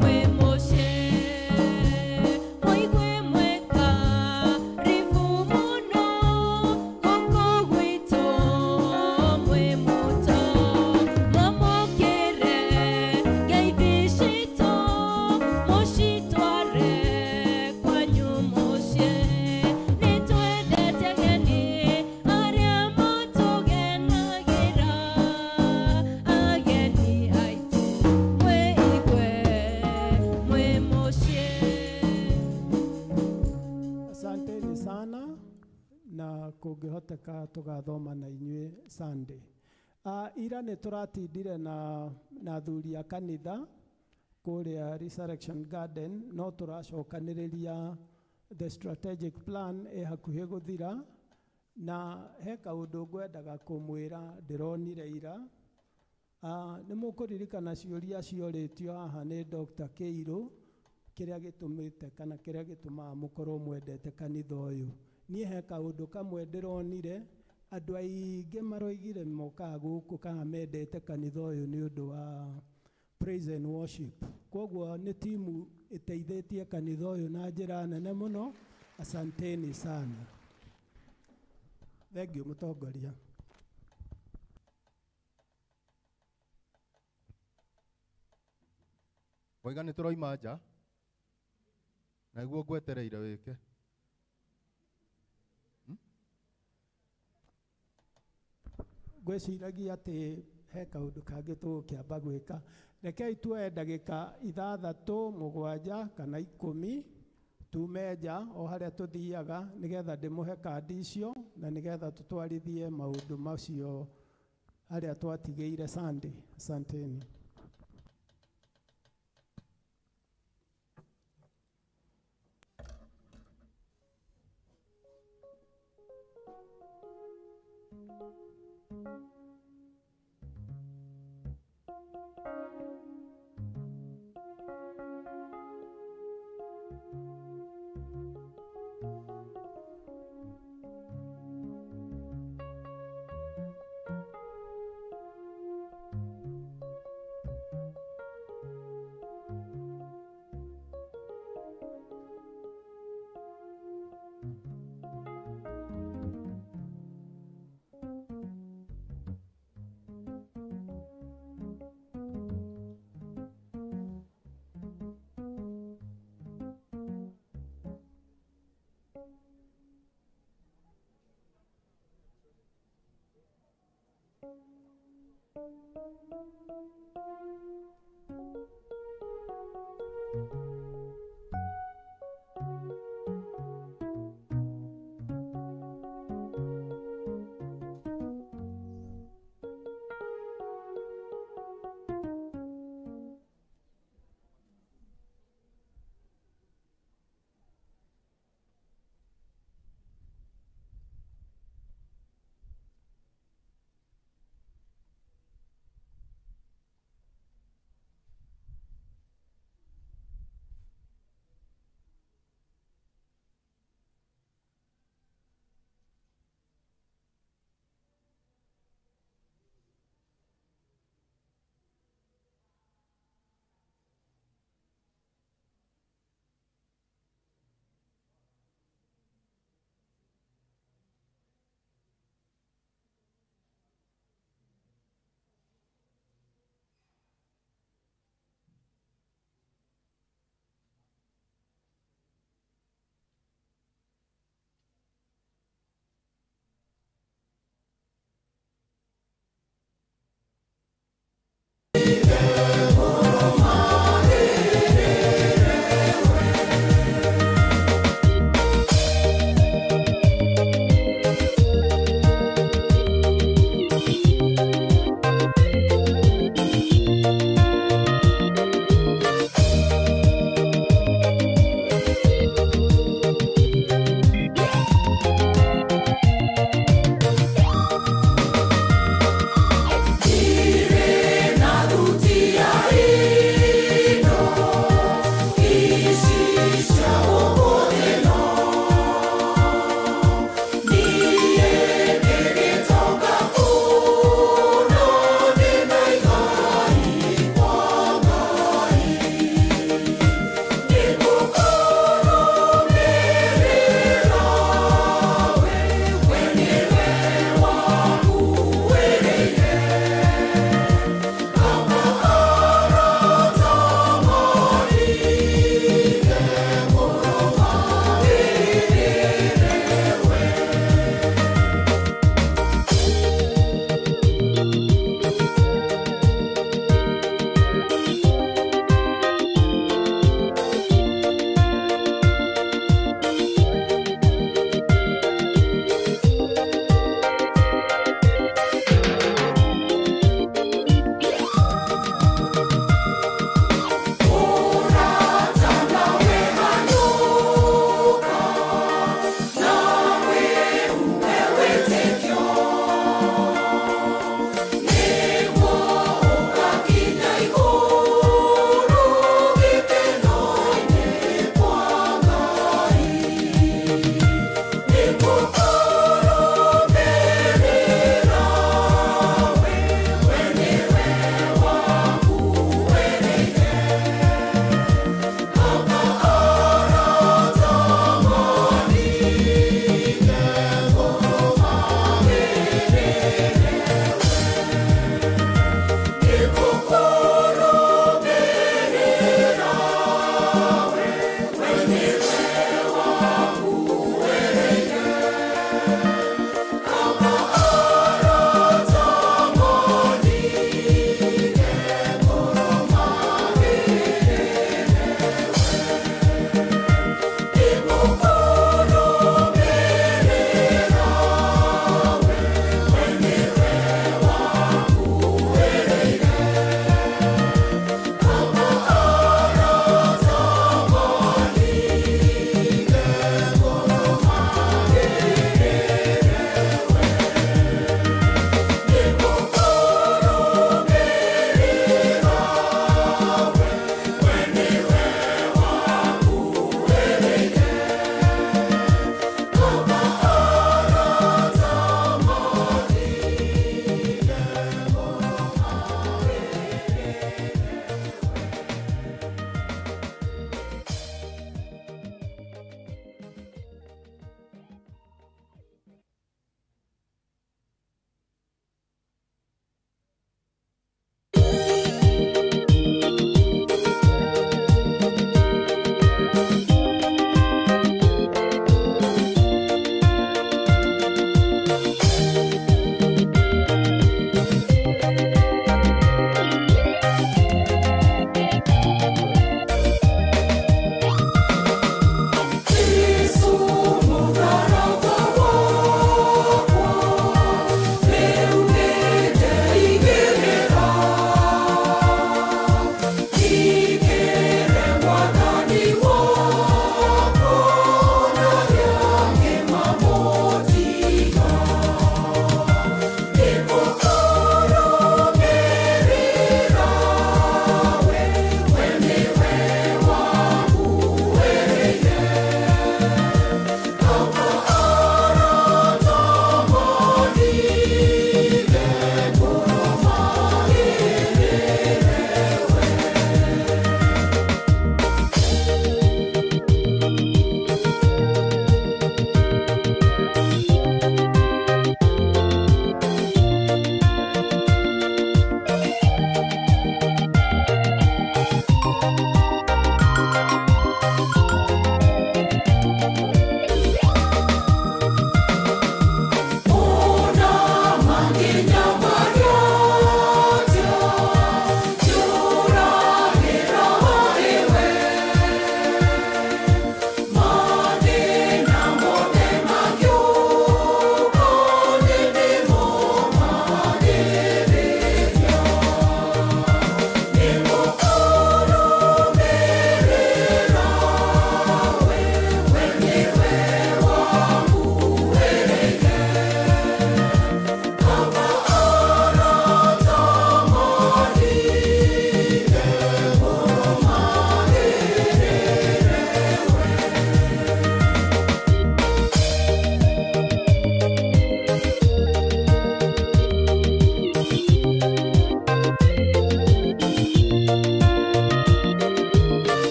mwĩ mũciĩ. Mũigue mweka Na kũngĩhoteka tũgathoma na inyuĩ Sunday. Ira nĩ tũratindire na athuri a kanitha kũrĩa Resurrection Garden, no tũracokanĩrĩria the strategic plan ĩ hakuhĩ gũthira, na he kaũndũ ngwendaga kũmwĩra ndĩronire ira. Nĩ mũkũririkana ciũria ciorĩtio haha nĩ Dr. Kĩirũ, kĩrĩa gĩtũmĩte kana kĩrĩa gĩtũmaga mũkorwo mwendete kanitha ũyũ. Niĩ he kaũndũ kamwe ndĩronire, andũ aingĩ maroigire mokaga gũkũ kana mendete kanitha ũyũ nĩ ũndũ wa praise and worship. Koguo nĩ timu ĩteithĩtie kanitha ũyũ na njĩra nene mũno. Asanteni sana. Thank you mũtongoria. Waiga nĩ tũroima nja na nĩguo ngwetereire wĩke. Ngwĩciragia atĩ he kaũndũ kangĩ tũgũkĩamba gwĩka. Rekei tuoe ndagĩka 6, 7 kana 10 tume nja o harĩa tũthiaga nĩgetha ndĩmũhe kandi icio na nĩgetha tũtwarithie maũndũ macio harĩa twatigĩire Sunday. Asanteni.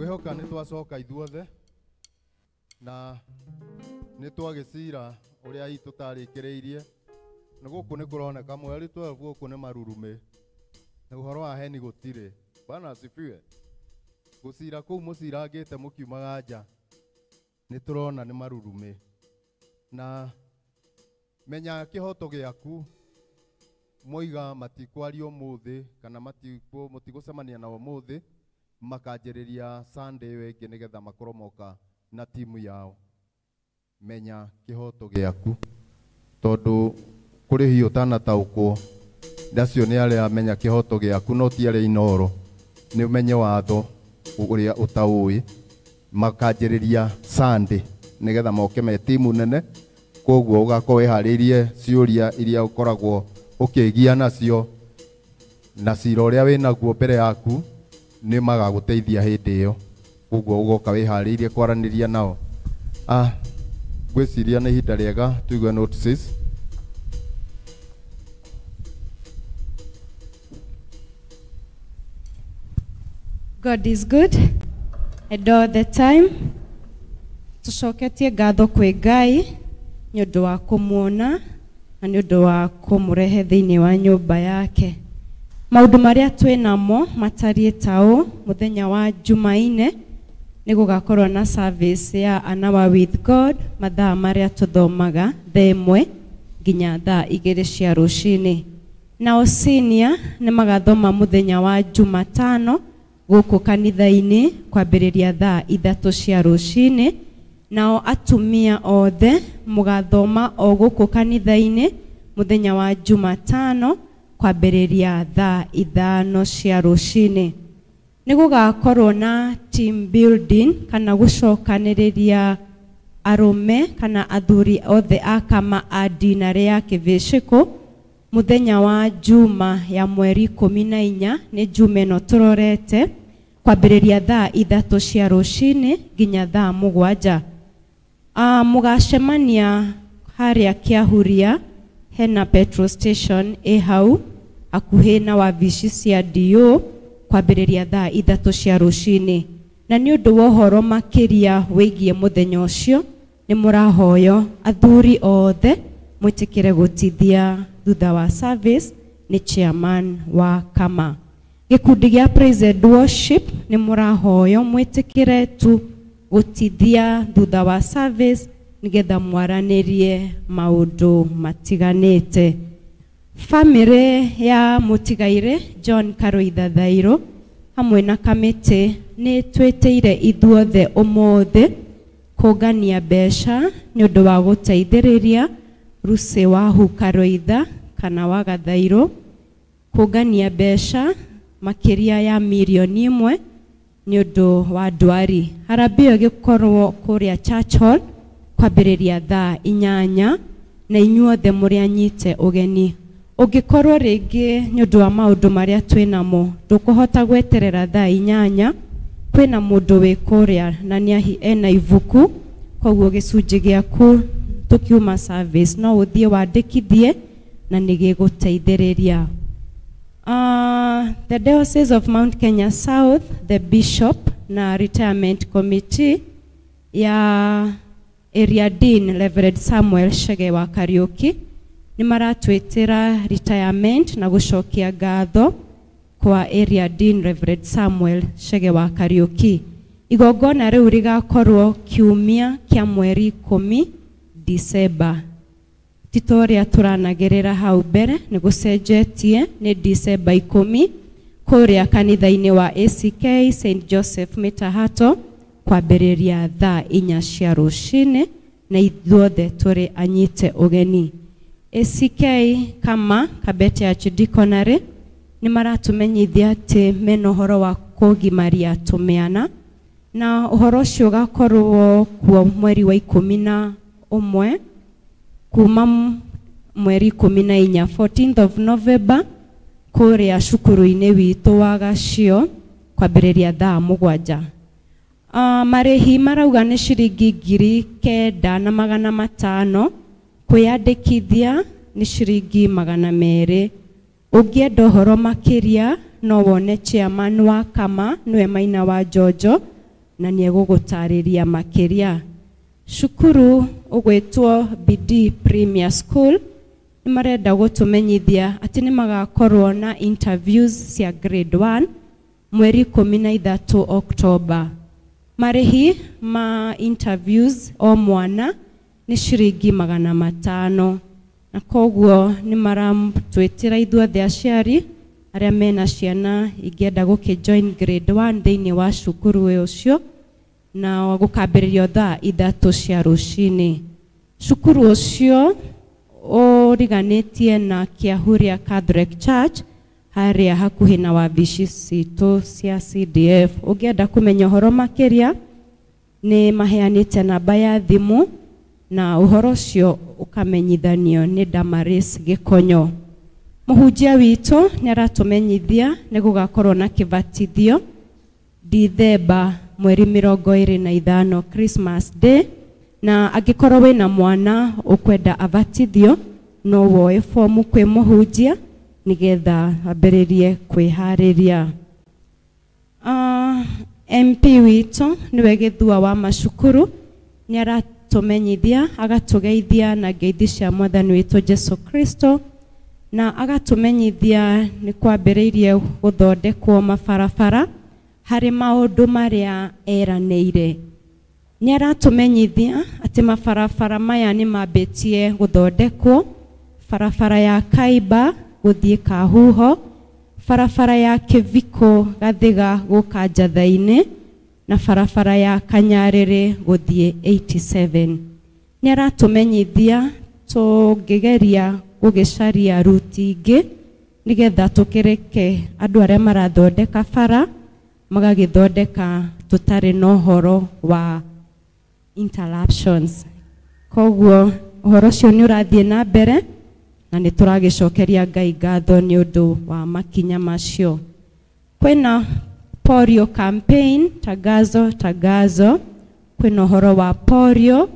Ngwĩhoka nĩ twacoka ithuothe na nĩ twagĩcira ũrĩa hihi tũtarĩkĩrĩirie. Na gũkũ nĩ kũroneka mweri 12 gũkũ nĩ marurumĩ. Na ũhoro wa heni gũtirĩ. Bwana asifiwe. Gũcira kũu mũcirangĩte mũkiumaga nja nĩ tũrona nĩ marurumĩ. Na menya kĩhoto gĩaku moiga matikwaria ũmũthĩ kana mũtigũcemania nao ũmũthĩ, makanjĩrĩria Sunday ĩyo ĩngĩ nĩgetha makorwo moka na timu yao. Menya kĩhoto gĩaku tondũ kũrĩ hihi ũtanataũkwo acio nĩ arĩa menya kĩhoto gĩaku no ti arĩa inoro. Nĩ ũmenye watho ũrĩa ũtaũĩ, makanjĩrĩria Sunday nĩgetha moke me timu nene. Koguo ũgakorwo wĩharĩirie ciũria iria ũkoragwo ũkĩgia nacio na cira ũrĩa wĩnaguo mbere yaku nĩ magagũteithia hĩndĩ ĩyo. Koguo ũgoka wĩharĩirie kwaranĩria nao. Ngwĩciria nĩ ihinda rĩega tũigue notices. God is good and all the time. Tucoketie ngatho kwĩ Ngai nĩ ũndũ wa kũmuona na nĩ ũndũ wa kũmũrehe thĩinĩ wa nyũmba yake. Maũndũ marĩa twĩ namo matariĩ ta ũũ: mũthenya wa Jumaine nĩ gũgakorwo na service ya An Hour with God mathaa marĩa tũthomaga thaa 1 nginya thaa 2 cia rũcinĩ. Nao senior nĩ magathoma mũthenya wa Jumatano gũkũ kanitha-inĩ kwambĩrĩria thaa 3 cia rũcinĩ. Nao atumia othe mũgathoma o gũkũ kanitha-inĩ mũthenya wa Jumatano kwambĩrĩria thaa 5 cia rũcinĩ. Nĩ gũgakorwo na team building kana gũcokanĩrĩria arũme kana athuri othe a kama a dinarĩ ya Kĩbĩcĩkũ mũthenya wa Juma ya mweri 14, nĩ Juma ĩno tũrorete, kwambĩrĩria thaa 3 cia rũcinĩ nginya thaa 7. Mũgacemania harĩa Kĩahuria hena petrol station ĩ hau hakuhĩ na wabici cia DO kwambĩrĩria thaa 3 cia rũcinĩ. Na nĩ ũndũ wa ũhoro makĩria wĩgiĩ mũthenya ũcio nĩ mũrahoyo athuri othe mwĩtĩkĩre gũtithia thutha wa service nĩ chairman wa kama. Gĩkundi gĩa Praise and Worship nĩ mũrahoyo mwĩtĩkĩre tu gũtithia thutha wa service nĩgetha mwaranĩrie maũndũ matiganĩte. Famĩlĩ ya mũtigairĩ John Karoitha Thairũ hamwe na kamĩtĩ nĩ twĩtĩire ithuothe ũmũthĩ kũngania mbeca nĩ ũndũ wa gũteithĩrĩria Lucy Wahu Karoitha kana wa Gathairũ, kũngania mbeca makĩria ya mirioni 1 nĩ ũndũ wa ndwari. Harambee ĩyo ĩgĩkorwo kũrĩa Church Hall kwambĩrĩria thaa 8 na inyuothe mũrĩ anyite ũgeni. Ũngĩkorwo rĩngĩ nĩ ũndũ wa maũndũ marĩa twĩ namo ndũkũhota gweterera thaa 8, kwĩna mũndũ wĩ kũrĩa na nĩ ena ibuku, koguo gĩcunjĩ gĩaku tũkiuma service no ũthiĩ wandĩkithie na nĩ gĩgũteithĩrĩria. The Diocese of Mount Kenya South, the Bishop na Retirement Committee ya Area Dean Reverend Samuel Chege wa Kariuki nĩ maratwĩtĩra retirement na gũcokia ngatho kwa Area Dean Reverend Samuel Chege wa Kariuki. Igongona rĩu rĩgakorwo kiumia kĩa mweri 10 December. Ti ta ũrĩa tũranagĩrĩra hau mbere nĩ gũcenjetie, nĩ December 10 kũrĩa kanitha-inĩ wa ACK St Joseph Mitahato kwambĩrĩria thaa 4 cia rũcinĩ na ithuothe tũrĩ anyite ũgeni. ACK kama Kabete Archdeaconry nĩ maratũmenyithia atĩ mena ũhoro wa kũgimaria tũmĩana na ũhoro ũcio ũgakorwo kuo mweri wa 11 kuma mweri 14 14th of November kũrĩa cukuru-inĩ witũ wa Gacio kwambĩrĩria thaa 7. Marĩhi marauga nĩ ciringi 9,500, kwĩyandĩkithia nĩ ciringi 200. Ũngĩenda ũhoro makĩria no wone chairman wa kama nĩwe Maina wa Njonjo na nĩ egũgũtarĩria makĩria. Cukuru ũgwĩtwo Bidii Premier School nĩ marenda gũtũmenyithia atĩ nĩ magakorwo na interviews cia grade 1 mweri 13 Oktoba. Marĩhi ma interviews o mwana nĩ ciringi 500, na koguo nĩ maratwĩtĩra ithuothe aciari arĩa mena ciana ingĩenda gũkĩ join grade 1 thĩinĩ wa cukuru ũcio, na gũkambĩrĩrio thaa 3 cia rũcinĩ. Cukuru ũcio ũriganĩtie na Kiahuria Catholic Church harĩa hakuhĩ na wabici citũ cia CDF. Ũngĩenda kũmenya ũhoro makĩria nĩ maheanĩte namba ya thimũ, na ũhoro ũcio ũkamenyithanio nĩ Damaris Gĩkonyo. Mũhunjia witũ nĩ aratũmenyithia nĩ gũgakorwo na kĩbatithio Dithemba mweri 25, Christmas Day, na angĩkorwo wĩna mwana ũkwenda abatithio no woe fomu kwĩ mũhunjia nĩgetha ambĩrĩrie kwĩharĩria. MP witũ nĩwe Gĩthua wa macukuru nĩ aratũmenyithia agatũgeithia na ngeithi cia mwathani witũ Jesu Kristo, na agatũmenyithia nĩ kwambĩrĩirie gũthondekwo mabarabara harĩ maũndũ marĩa eranĩire. Nĩ aratũmenyithia atĩ mabarabara maya nĩ mambĩtie gũthondekwo: barabara ya Kaiba gũthiĩ Kahuho, barabara ya Kĩviko Gathiga gũka Njatha-inĩ, na barabara ya Kanyarĩrĩ gũthiĩ 87. Nĩ aratũmenyithia tũngĩgeria gũgĩcaria ruti ingĩ nĩgetha tũkĩreke andũ arĩa marathondeka bara magagĩthondeka tũtarĩ na ũhoro wa interruptions. Koguo ũhoro ũcio nĩ ũrathiĩ na mbere na nĩ tũragĩcokeria Ngai ngatho nĩ ũndũ wa makinya macio. Kwĩna polio campaign, tagazo tagazo, kwĩna ũhoro wa polio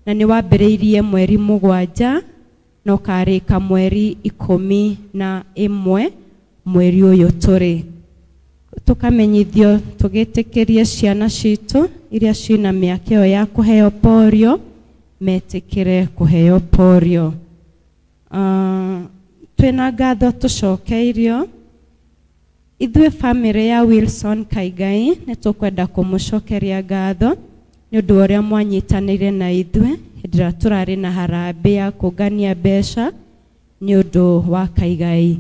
na nĩ wambĩrĩirie mweri 7 na ũkarĩka mweri 11 mweri ũyũ tũrĩ. Tũkamenyithio tũgĩtĩkĩrie ciana citũ iria cina mĩaka ĩyo ya kũheo polio metĩkĩre kũheo polio. Twĩna ngatho tũcokeirio. Ithuĩ bamĩrĩ ya Wilson Kaigai nĩ tũkwenda kũmũcokeria ngatho nĩ ũndũ wa ũrĩa mwanyitanĩire na ithuĩ hĩndĩ ĩrĩa tũrarĩ na harambĩ ya kũngania mbeca nĩ ũndũ wa Kaigai.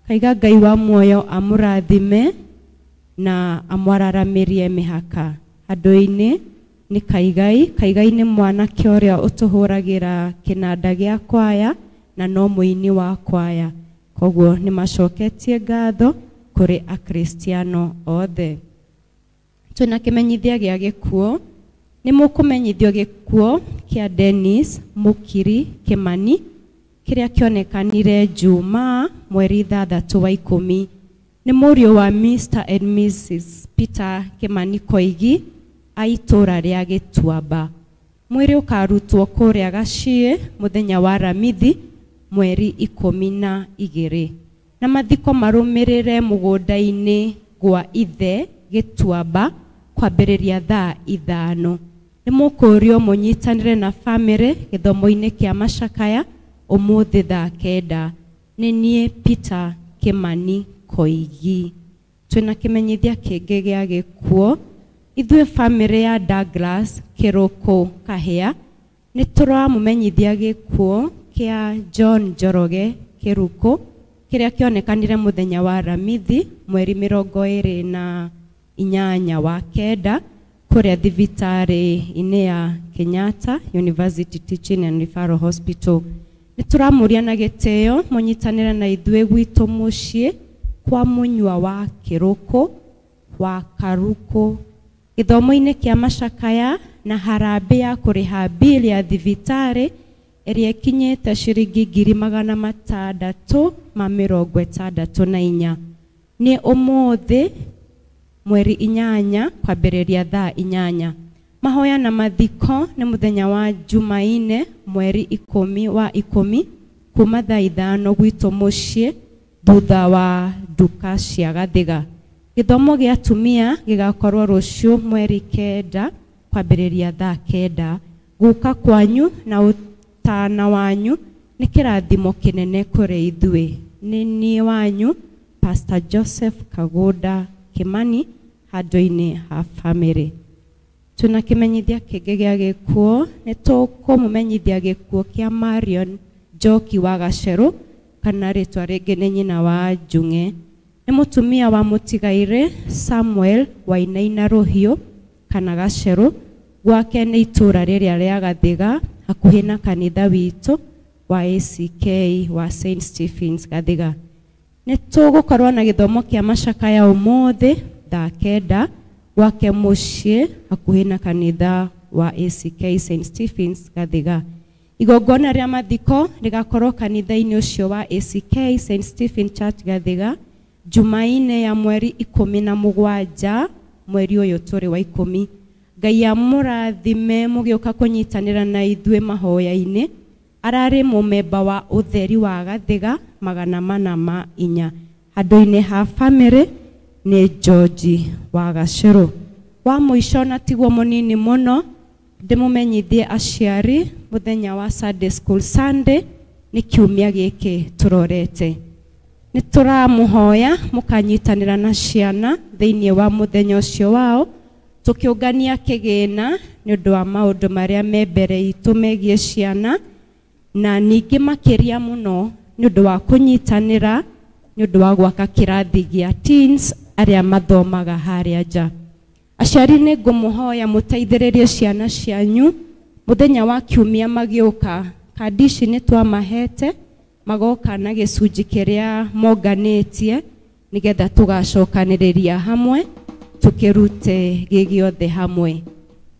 Kaiga Ngai wa muoyo amũrathime na amwararamĩrie mĩhaka. Andũ-inĩ nĩ Kaigai. Kaigai nĩ mwanake ũrĩa ũtũhũragĩra kĩnanda gĩa kwaya na no mũini wa kwaya. Koguo nĩ macoketie ngatho kũrĩ akristiano othe. Twĩna kĩmenyithia gĩa gĩkuũ. Nĩ mũkũmenyithio gĩkuũ kĩa Dennis Mukiri Kimani kĩrĩa kĩonekanire Jumaa mweri 6 wa 10. Nĩ mũriũ wa Mr and Mrs Peter Kimani Koigi a itũũra rĩa Gĩtuamba. Mwĩrĩ ũkarutwo kũrĩa Gaciĩ mũthenya wa Ramithi mweri 12, na mathiko marũmĩrĩre mũgũnda-inĩ gwa ithe Gĩtuamba kwambĩrĩria thaa 5. Nĩ mũkũrio mũnyitanĩre na bamĩrĩ gĩthomo-inĩ kĩa macakaya ũmũthĩ thaa 9. Nĩ niĩ Peter Kimani Koigi. Twĩna kĩmenyithia kĩngĩ gĩa gĩkuũ. Ithuĩ bamĩrĩ ya Douglas Kĩrũkũ Kahĩa nĩ tũramũmenyithia gĩkuũ kĩa John Njoroge Kĩrukũ kĩrĩa kĩonekanire mũthenya wa Ramithi mweri 28 wa 9 kũrĩa thibitarĩ-inĩ ya Kenyatta University Teaching and Referral Hospital. Nĩ tũramũria na gĩtĩo mũnyitanĩre na ithuĩ gwitũ mũciĩ kwa mũnyua wa Kĩrũkũ wa Karukũ gĩthomo-inĩ kĩa macakaya na harambĩ ya kũrĩha bill ya thibitarĩ ĩrĩa ĩkinyĩte ciringi 664. Nĩ ũmũthĩ mweri 8 kwambĩrĩria thaa 8. Mahoya na mathiko nĩ mũthenya wa Jumaine mweri 10 wa 10 kuma thaa 5 gwitũ mũciĩ thutha wa nduka cia Gathiga. Gĩthomo gĩa atumia gĩgakorwo rũciũ mweri 9 kwambĩrĩria thaa 9. Gũka kwanyu na ũtana wanyu nĩ kĩrathimo kĩnene kũrĩ ithuĩ. Nĩ niĩ wanyu Pastor Joseph Kagunda Kimani handũ-inĩ ha family. Tuna kĩmenyithia kĩngĩ gĩa gĩkuũ, nĩ tũkũmũmenyithia gĩkuũ kĩa Marion Njoki wa Gacerũ, kana rĩtwa rĩngĩ nĩ nyina wa Njung'e. Nĩ mũtumia wa mũtigairĩ Samuel Wainaina Rũhiũ kana Gacerũ, gwake nĩ itũũra rĩrĩa rĩa Gathiga hakuhĩ na kanitha witũ wa ACK wa St Stephen's Gathiga. Nĩ tũgũkorwo na gĩthomo kĩa macakaya ũmũthĩ thaa 9 gwake mũciĩ hakuhĩ na kanitha wa ACK St Stephen's Gathiga. Igongona rĩa mathiko rĩgakorwo kanitha-inĩ ũcio wa ACK St Stephen Church Gathiga Jumaine ya mweri 17 mweri ũyũ tũrĩ wa 10. Ngai amũrathime mũgĩũka kũnyitanĩra na ithuĩ mahoya-inĩ. Ararĩ mũmemba wa ũtheri wa Gathiga 404. Handũ-inĩ ha family nĩ George wa Gacerũ. Wa mũico na tiguo mũnini mũno, ndĩmũmenyithie aciari mũthenya wa Sunday School Sunday nĩ kiumia gĩkĩ tũrorete. Nĩ tũramũhoya mũkanyitanĩra na ciana thĩinĩ wa mũthenya ũcio wao, tũkĩũngania kĩgĩna nĩ ũndũ wa maũndũ marĩa me mbere itũ megiĩ ciana, na ningĩ makĩria mũno nĩ ũndũ wa kũnyitanĩra nĩ ũndũ wa gwaka kĩrathi gĩa teens arĩa mathomaga harĩa nja. Aciari nĩ ngũmũhoya mũteithĩrĩrie ciana cianyu mũthenya wa kiumia magĩũka. Kandi ici nĩ twamahete, magoka na gĩcunjĩ kĩrĩa monganĩtie nĩgetha tũgacokanĩrĩria hamwe tũkĩrute gĩgĩothe hamwe.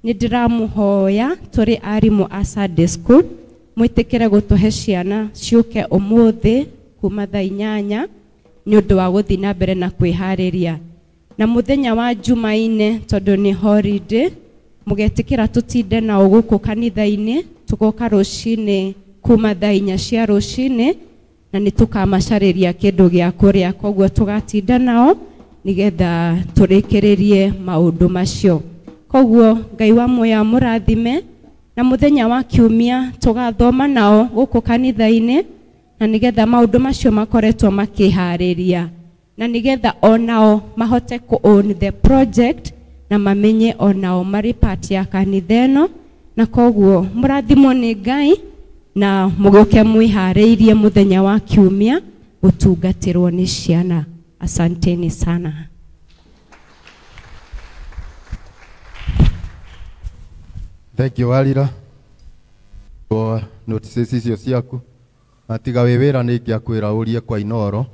Nĩ ndĩramũhoya tũrĩ arimũ a Sunday School mwĩtĩkĩre gũtũhe ciana ciũke ũmũthĩ kuma thaa 8 nĩ ũndũ wa gũthiĩ na mbere na kwĩharĩria. Na mũthenya wa Jumaine tondũ nĩ holiday, mũgetĩkĩra tũtinde nao gũkũ kanitha-inĩ, tũgoka rũcinĩ kuma thaa 4 cia rũcinĩ, na nĩ tũkamacarĩria kĩndũ gĩa kũrĩa, koguo tũgatinda nao nĩgetha tũrĩkĩrĩrie maũndũ macio. Koguo Ngai wa muoyo amũrathime, na mũthenya wa kiumia tũgathoma nao gũkũ kanitha-inĩ, na nĩgetha maũndũ macio makoretwo makĩharĩria, na nĩgetha onao mahote kũ own the project na mamenye onao marĩ part ya kanitha ĩno. Na koguo mũrathimwo nĩ Ngai na mũgĩũke mwĩharĩirie mũthenya wa kiumia gũtungatĩrwo nĩ ciana. Asanteni sana. Thank you Warira. Kwa notices icio ciaku. Na tiga wĩ wĩra nĩ ingĩakwĩra ũrie kwa Inoro.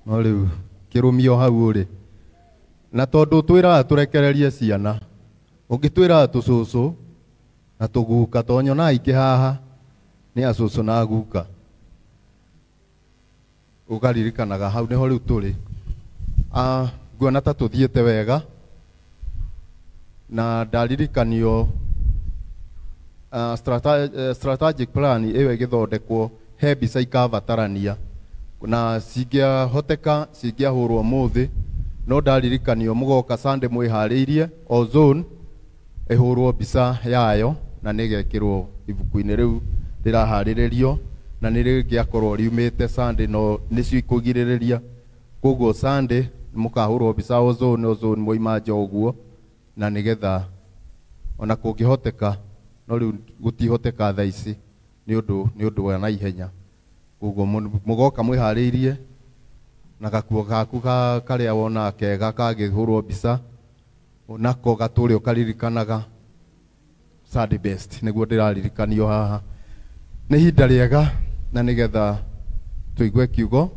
No rĩu kĩrũmio hau ũrĩ. Na tondũ twĩraga tũrekererie ciana, ũngĩtwĩraga tũcũcũ na tũguka, to nyonaga aingĩ haha nĩ acũcũ na aguka, ũkaririkanaga hau nĩho rĩu tũrĩ. Nguona ta tũthiĩte wega, na ndaririkanio strategic plan ĩyo ĩgĩthondekwo he mbica ikabatarania na cingĩahoteka cingĩahũrwo mũthĩ, no ndaririkanio mũgoka Sunday mwĩharĩirie o zone ĩhũrwo mbica yayo na nĩgekĩrwo ibuku-inĩ rĩu rĩraharĩrĩrio, na nĩ rĩngĩakorwo riumĩte Sunday no nĩcio ikũgirĩrĩria. Koguo Sunday mũkahũrwo mbica o zone o zone mwaima nja ũguo, na nĩgetha ona kũngĩhoteka, no rĩu gũtihoteka thaa ici nĩ ũndũ wa naihenya. Koguo mũgoka mwĩharĩirie na gakuo gaku karĩa wona kega kagĩhũrwo mbica nako gatũre ũkaririkanaga Sunday best, nĩguo ndĩraririkanio haha. Nĩ ihinda rĩega na nĩgetha tũigue kiugo,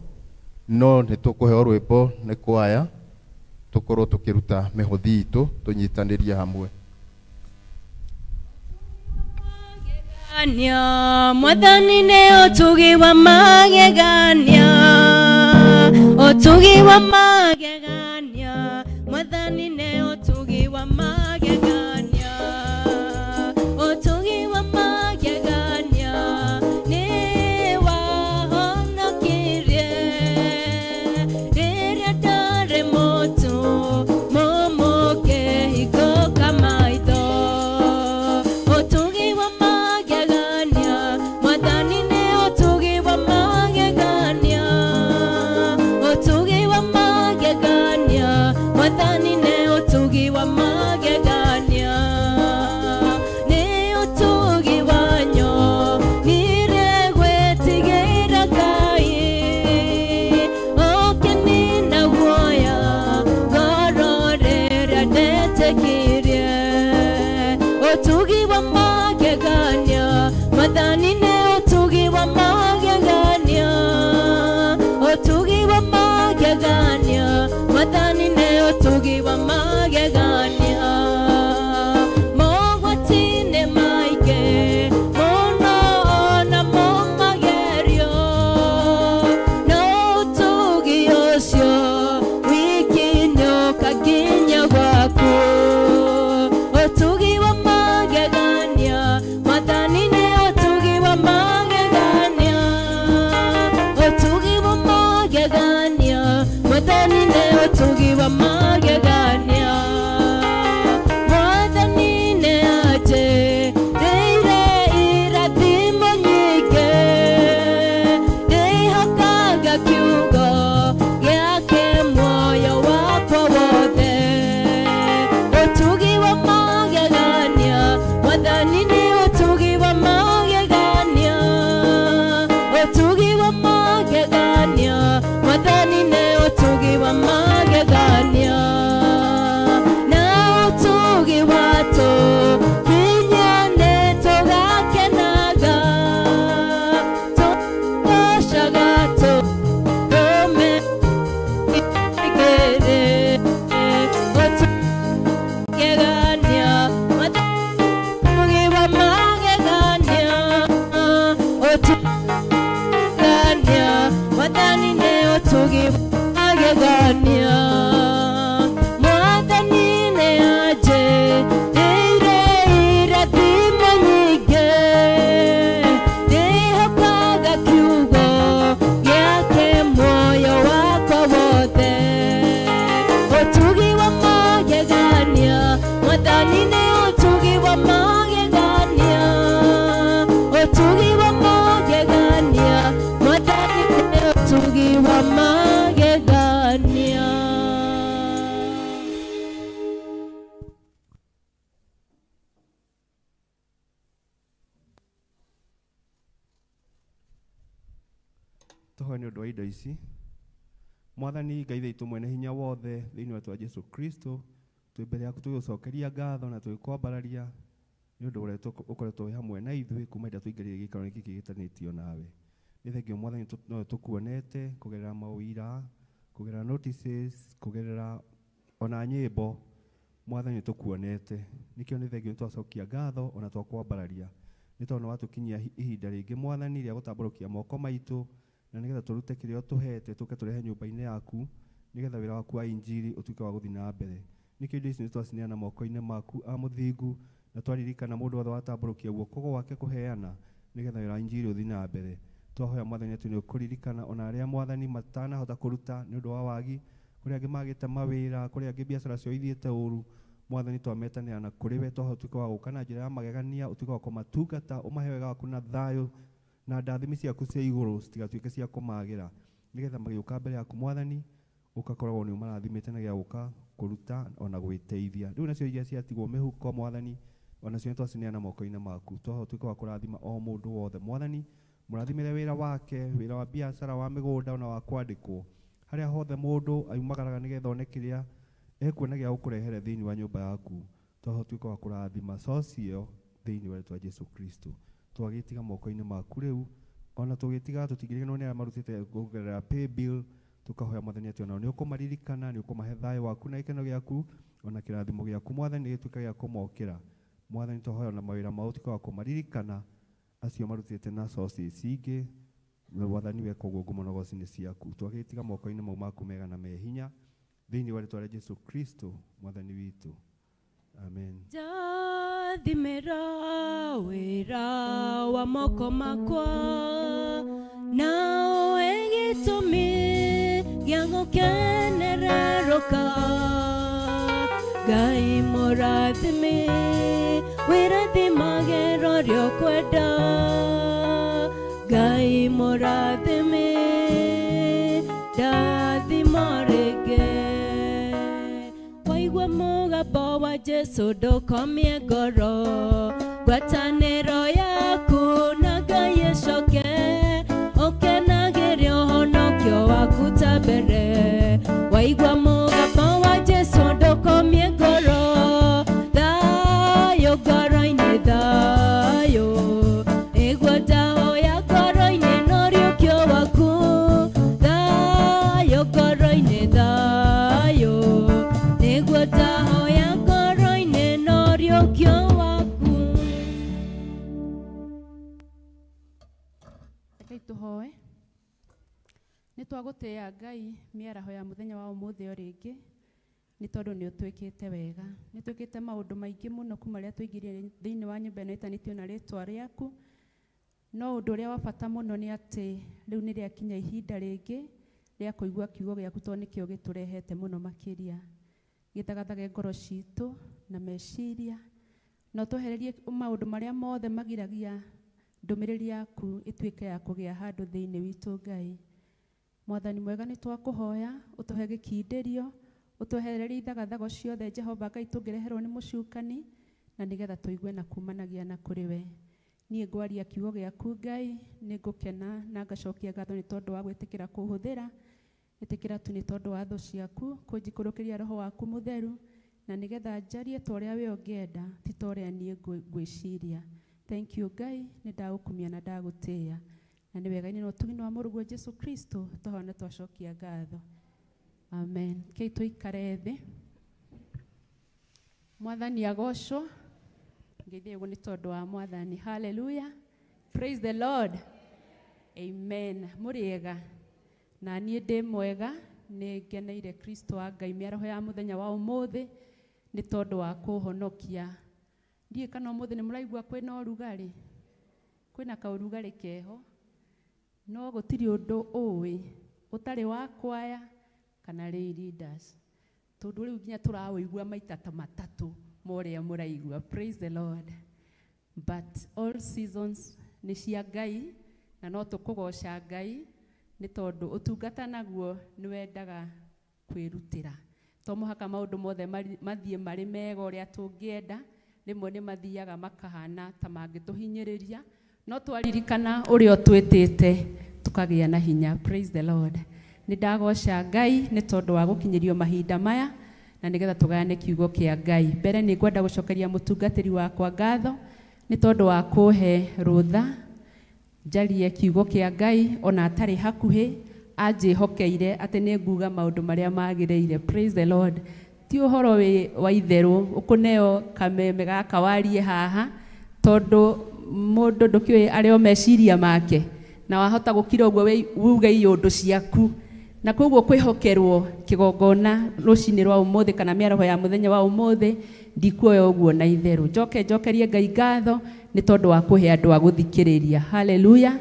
no nĩ tũkũheo rwĩmbo nĩ kwaya tũkorwo tũkĩruta mĩhothi itũ tũnyitanĩrie hamwe. Mwathani nĩ ũtugi wa magegania, ũtugi wa magegania, Mwathani nĩ ũtugi wa magegania, ũtugi wa magegania, nĩ wahonokirie rĩrĩa Mwathani nĩ ũtugi wa magegania nĩ ũtugi wanyo nire gwĩtigĩra Ngai ũkĩnina guoya ngoro rĩrĩa ndetĩkirie ũtugi wa magegania Mwathani nĩ ũtugi wa magegania ũtugi wa magegania Mwathani nĩ ũtugi wa magegania mogwati-inĩ maingĩ mũno ona mo magerio no ũtugi ũcio wiki nĩũka nginya gwaku ũtugi wa magegania Mwathani nĩ ũtugi wa magegania ũtugi wa magegania Mwathani nĩ ũtugi wa magegania Mwathani nĩ anjĩrĩire irathimo nyingĩ ndĩhokaga kiugo gĩake muoyo wakwa wothe ũtugi wa magegania Mwathani nĩ ũtugi wa magegania ũtugi wa magegania Mwathani nĩ ũtugi wa magegania na ũtugi watũ hinya nĩ tũgakenaga tũgocaga tũrũme igĩrĩ ũtugegania ũtugi wa magegania ũtugegania Mwathani nĩ ũtugi wa magegania Mwathani nĩ anjĩrĩire irathimo nyingĩ ndĩhokaga kiugo gĩake muoyo wakwa wothe ũtugi wa magegania Mwathani nĩ ũtugi wa magegania ũtugi wa magegania Mwathani nĩ ũtugi wa magegania. Tũhoe nĩ ũndũ wa indo ici. Mwathani Ngai witũ mwene hinya wothe thĩinĩ wa Jesu Kristo twĩ mbere yaku tũgĩgũcokeria ngatho na tũgĩkwambararia nĩ ũndũ ũrĩa ũkoretwo wĩ hamwe na ithuĩ kuma hĩndĩ ĩrĩa twaingĩrire gĩikaro gĩkĩ gĩtanĩtio nawe. Nĩ thengio Mwathani no tũkuonete kũgerera maũira, kũgerera notices, kũgerera ona nyĩmbo. Mwathani tũkuonete nĩkĩo nĩ thengio nĩ twacokia ngatho ona twakwambararia nĩ tondũ nĩ watũkinyia ihinda rĩngĩ Mwathani rĩa gũtambũrũkia moko maitũ na nĩgetha tũrute kĩrĩa ũtũhete tũke tũrehe nyũmba-inĩ yaku nĩgetha wĩra waku wa injiri ũtuĩke wa gũthiĩ na mbere. Nĩkĩo indo ici nĩ twacineana moko-inĩ maku a mũthingu na twaririkana mũndũ wothe watambũrũkia guoko gwake kũheana nĩgetha wĩra wa injiri ũthiĩ na mbere. Twahoya Mwathani atĩ nĩ ũkũririkana ona arĩa Mwathani matanahota kũruta nĩ ũndũ wa wagi, kũrĩ angĩ magĩte mawĩra, kũrĩ angĩ biacara ciao ithiĩte ũru. Mwathani twametanĩra kũrĩ we twahoya ũtuĩke wa gũka na njĩra ya magegania, ũtuĩke wa kũmatungata, ũmahe wega waku na thayũ na ndathimi ciaku cia igũrũ citigatuĩke cia kũmagĩra nĩgetha magĩũka mbere yaku Mwathani ũgakoragwo nĩ ũmarathimĩte na gĩa gũka kũruta ona gwĩteithia. Rĩu nacio iria ciatigwo mĩhuko Mwathani onacio nĩ twacineana moko-inĩ maku. Twahoya ũtuĩke wa kũrathima o mũndũ wothe Mwathani, mũrathimĩre wĩra wake, wĩra wa biacara, wa mĩgũnda ona wa kwandĩkwo, harĩa hothe mũndũ aumagaraga nĩgetha one kĩrĩa ekuona gĩa gũkũrehere thĩinĩ wa nyũmba yaku. Twahoya ũtuĩke wa kũrathima source ĩyo thĩinĩ wa rĩĩtwa Jesu Kristo. Twagĩtiga moko-inĩ maku rĩu ona tũgĩtiga tũtingĩriganĩrwo nĩ arĩa marutĩte kũgerera paybill, tũkahoya Mwathani atĩ onao nĩ ũkũmaririkana, nĩ ũkũmahe thayũ waku na gĩkeno gĩaku ona kĩrathimo gĩaku Mwathani gĩtuĩke gĩa kũmokĩra. Mwathani twahoya ona mawĩra mao ũtuĩke wa kũmaririkana acio marutĩte na sources ingĩ. Mwathani weka ũguo ngumo na ũgoci nĩ ciaku. Twagĩtiga moko-inĩ mau maku mega na me hinya thĩinĩ wa rĩĩtwa rĩa Jesu Kristo Mwathani witũ. Amen. Ndathimĩra wĩra wa moko makwa nawe gĩtũmi gĩa gũkenererũka Ngai mũrathime wĩrathimage ũrĩa ũkwenda Ngai mũrathime ndathima rĩngĩ. Mũgambo wa Jesu ndũkomie ngoro, ngwatanĩro yaku na Ngai ĩcoke, ũkenagĩre ũhonokio waku ta mbere. Waigua mũgambo wa Jesu ndũkomie ngoro, thayũ ngoro-inĩ thayũ, ĩgua ndahoya ngoro-inĩ na ũriũkio waku, thayũ ngoro-inĩ thayũ, nĩguo ndahoya ngoro-inĩ na ũriũkio waku. Rekei tũhoe. Nĩ twagũtĩĩa Ngai mĩaraho ya mũthenya wa ũmũthĩ o rĩngĩ, nĩ tondũ nĩ ũtwĩkĩte wega. Nĩ twĩkĩte maũndũ maingĩ mũno kuma rĩrĩa twaingĩrire thĩinĩ wa nyũmba ĩno ĩtanĩtio na rĩtwa rĩaku. No ũndũ ũrĩa wa bata mũno nĩ atĩ rĩu nĩ rĩakinya ihinda rĩngĩ rĩa kũigua kiugo gĩaku, tondũ nĩkĩo gĩtũrehete mũno makĩria. Gĩthagathage ngoro citũ na meciria, na ũtwehererie maũndũ marĩa mothe magiragia ndũmĩrĩri yaku ĩtuĩke ya kũgĩa handũ thĩinĩ witũ. Ngai Mwathani mwega, nĩ twakũhoya ũtũhe gĩkindĩrio, ũtwehererie ithagathago ciothe Jehova Ngai tũngĩreherwo nĩ mũcukani, na nĩgetha tũigue na kumanagia na kũrĩ we. Niĩ ngwaria kiugo gĩaku Ngai, nĩ ngũkena na ngacokia ngatho nĩ tondũ wa gwĩtĩkĩra kũhũthĩra. Ĩtĩkĩra tu nĩ tondũ wa thũ ciaku kũnjikũrũkĩria roho waku mũtheru, na nĩgetha njarie ta ũrĩa we ũngĩenda, ti ta ũrĩa niĩ ngwĩciria. Thank you Ngai, nĩ ndagũkumia na ndagũtĩĩa, na nĩ wega-inĩ na ũtugi wa mũrũguo Jesu Kristo twahoya na twacokia ngatho, amen. Kei tũikare thĩ. Mwathani agocwo. Ngeithie ũguo nĩ tondũ wa Mwathani. Hallelujah, praise the Lord, amen. Mũrĩega? Na niĩ ndĩ mwega, nĩ ngeneire Kristo wa Ngai mĩaraho ya mũthenya wa ũmũthĩ nĩ tondũ wa kũhonokia. Ndiũĩ kana ũmũthĩ nĩ mũraigua kwĩna ũrugarĩ, kwĩna kaũrugarĩ keho, no gũtirĩ ũndũ ũĩ ũtarĩ wa kwaya kana lay leaders, tondũ rĩu nginya tũraũigua maita ta matatũ ma ũrĩa mũraigua. Praise the Lord. But all seasons nĩ cia Ngai, na no tũkũgoca Ngai nĩ tondũ ũtungata naguo nĩ wendaga kwĩrutĩra. To mũhaka maũndũ mothe mathiĩ marĩ mega ũrĩa tũngĩenda, rĩmwe nĩ mathiaga makahana ta mangĩtũhinyĩrĩria, no twaririkana ũrĩa ũtwĩtĩte tũkagĩa na hinya. Praise the Lord. Nĩ ndagoca Ngai nĩ tondũ wa gũkinyĩrio mahinda maya na nĩgetha tũgayane kiugo kĩa Ngai. Mbere nĩ ngwenda gũcokeria mũtungatĩri wakwa ngatho nĩ tondũ wa kũhe rũtha njarie kiugo kĩa Ngai ona atarĩ hakuhĩ, anjĩhokeire atĩ nĩ nguga maũndũ marĩa magĩrĩire. Praise the Lord. Ti ũhoro wĩ wa itherũ ũkũneo kameme gaka warie haha, tondũ mũndũ ndũkĩũĩ arĩ o meciria make, na wahota gũkira ũguo uge iũndũ ciaku, na koguo kwĩhokerwo kĩgongona rũcinĩ rwa ũmũthĩ kana mĩaraho ya mũthenya wa ũmũthĩ ndikuoya ũguo na itherũ. Njoke njokerie Ngai ngatho nĩ tondũ wa kũhe andũ a gũthikĩrĩria. Hallelujah.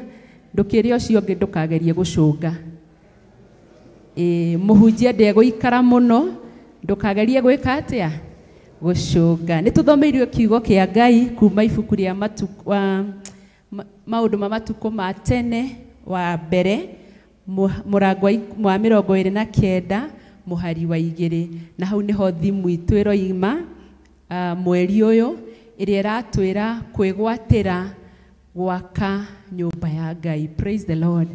Ndũkĩre ũcio ũngĩ ndũkagerie gũcũnga. Mũhunjia ndegũikara mũno, ndũkagerie gwĩka atĩa? Gũcũnga. Nĩ tũthomeirio kiugo kĩa Ngai kuma ibuku rĩa maũndũ ma matukũ ma tene wa mbere mũrango wa 29 mũhari wa 2, na hau nĩho thimu itũ ĩroima mweri ũyũ, ĩrĩa ĩratwĩra kwĩgwatĩra gwaka nyũmba ya Ngai. Praise the Lord.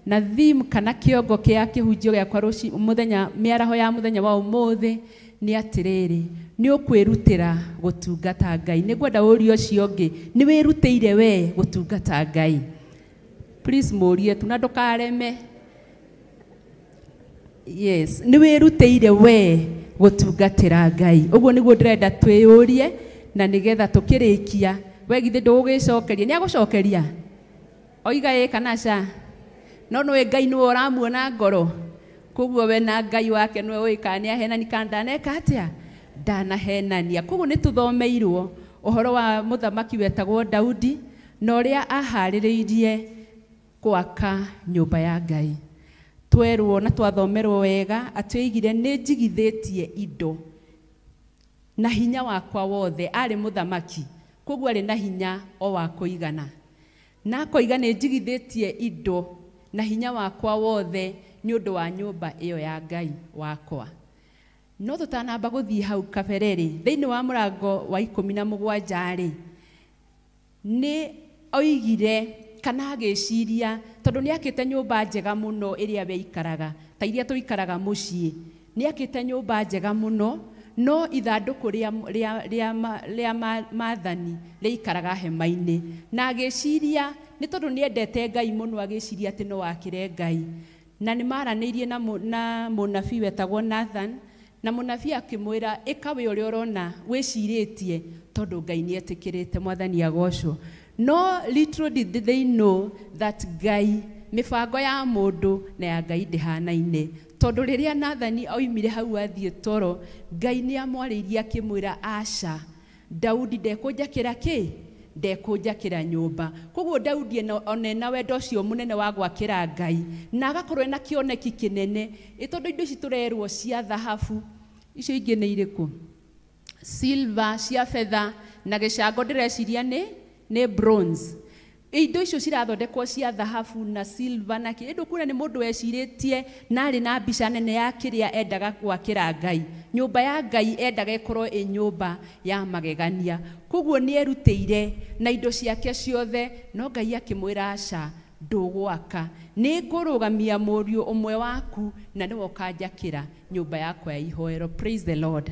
Na theme kana kĩongo kĩa kĩhunjio gĩakwa rũci mũthenya mĩaraho ya mũthenya wa ũmũthĩ nĩ atĩrĩrĩ, nĩ ũkwĩrutĩra gũtungata Ngai. Nĩ ngwenda ũrie ũcio ũngĩ, nĩ wĩrutĩire we gũtungata Ngai? Please mũrie tu na ndũkareme. Yes, nĩ wĩrutĩire we gũtungatĩra Ngai? Ũguo nĩguo ndĩrenda twĩyũrie, na nĩgetha tũkĩrĩkia we githĩ ndũgũgĩcokeria, nĩ agũcokeria oiga ĩ kana ca, no nĩwe Ngai nĩwe ũramuona ngoro, koguo we na Ngai wake nĩwe ũĩ kana nĩ ahenani kana ndaneka atĩa, ndanahenania. Koguo nĩ tũthomeirwo ũhoro wa mũthamaki wetagwo Daudi na ũrĩa aharĩrĩirie gwaka nyũmba ya Ngai. Twerwo na twathomerwo wega atĩ oigire nĩ njigithĩtie indo na hinya wakwa wothe. Arĩ mũthamaki, koguo arĩ na hinya o wa kũigana, na akoiga nĩ njigithĩtie indo na hinya wakwa wothe nĩ ũndũ wa nyũmba ĩyo ya Ngai wakwa. No tũtanamba gũthiĩ hau kabere-rĩ, thĩinĩ wa mũrango wa 17-rĩ, nĩ oigire kana agĩciria tondũ nĩ akĩte nyũmba njega mũno ĩrĩa we ikaraga ta iria tũikaraga mũciĩ, nĩ akĩte nyũmba njega mũno, no ithandũkũ rĩa maathani rĩikaraga hema-inĩ. Na agĩciria nĩ tondũ nĩ endete Ngai mũno, agĩciria atĩ no akĩre Ngai. Na nĩ maranĩirie na mũnabii wetagwo Nathan, na mũnabii akĩmwĩra ĩka wĩ ũrĩa ũrona wĩcirĩtie tondũ Ngai nĩ etĩkĩrĩte. Mwathani agocwo. No little did they know that Ngai, mĩbango ya mũndũ na ya Ngai ndĩhanaine. Tondũ rĩrĩa Nathani oimire hau athiĩ toro, Ngai nĩ amwarĩirie akĩmwĩra aca, Daudi ndekũnjakĩra kĩ? Ndekũnjakĩra nyũmba. Koguo Daudi ona ena wendo ũcio mũnene wa gwakĩra Ngai, na agakorwo ena kĩoneki kĩnene, ĩ tondũ indo ici tũrerwo cia thahabu, icio ingĩ nĩ irĩkũ? Silver, cia betha, na gĩcango ndĩreciria nĩ bronze. Indo icio cirathondekwo cia thahabu na silver na kĩ. Ĩndũ kuona nĩ mũndũ wecirĩtie na arĩ na mbica nene ya kĩrĩa endaga gwakĩra Ngai. Nyũmba ya Ngai endaga ĩkorwo ĩ nyũmba ya magegania. Koguo nĩ erutĩire na indo ciake ciothe, no Ngai akĩmwĩra aca, ndũgwaka. Nĩ ngũrũgamia mũriũ ũmwe waku na nĩwe ũkanjakĩra nyũmba yakwa ya ihoero. Praise the Lord.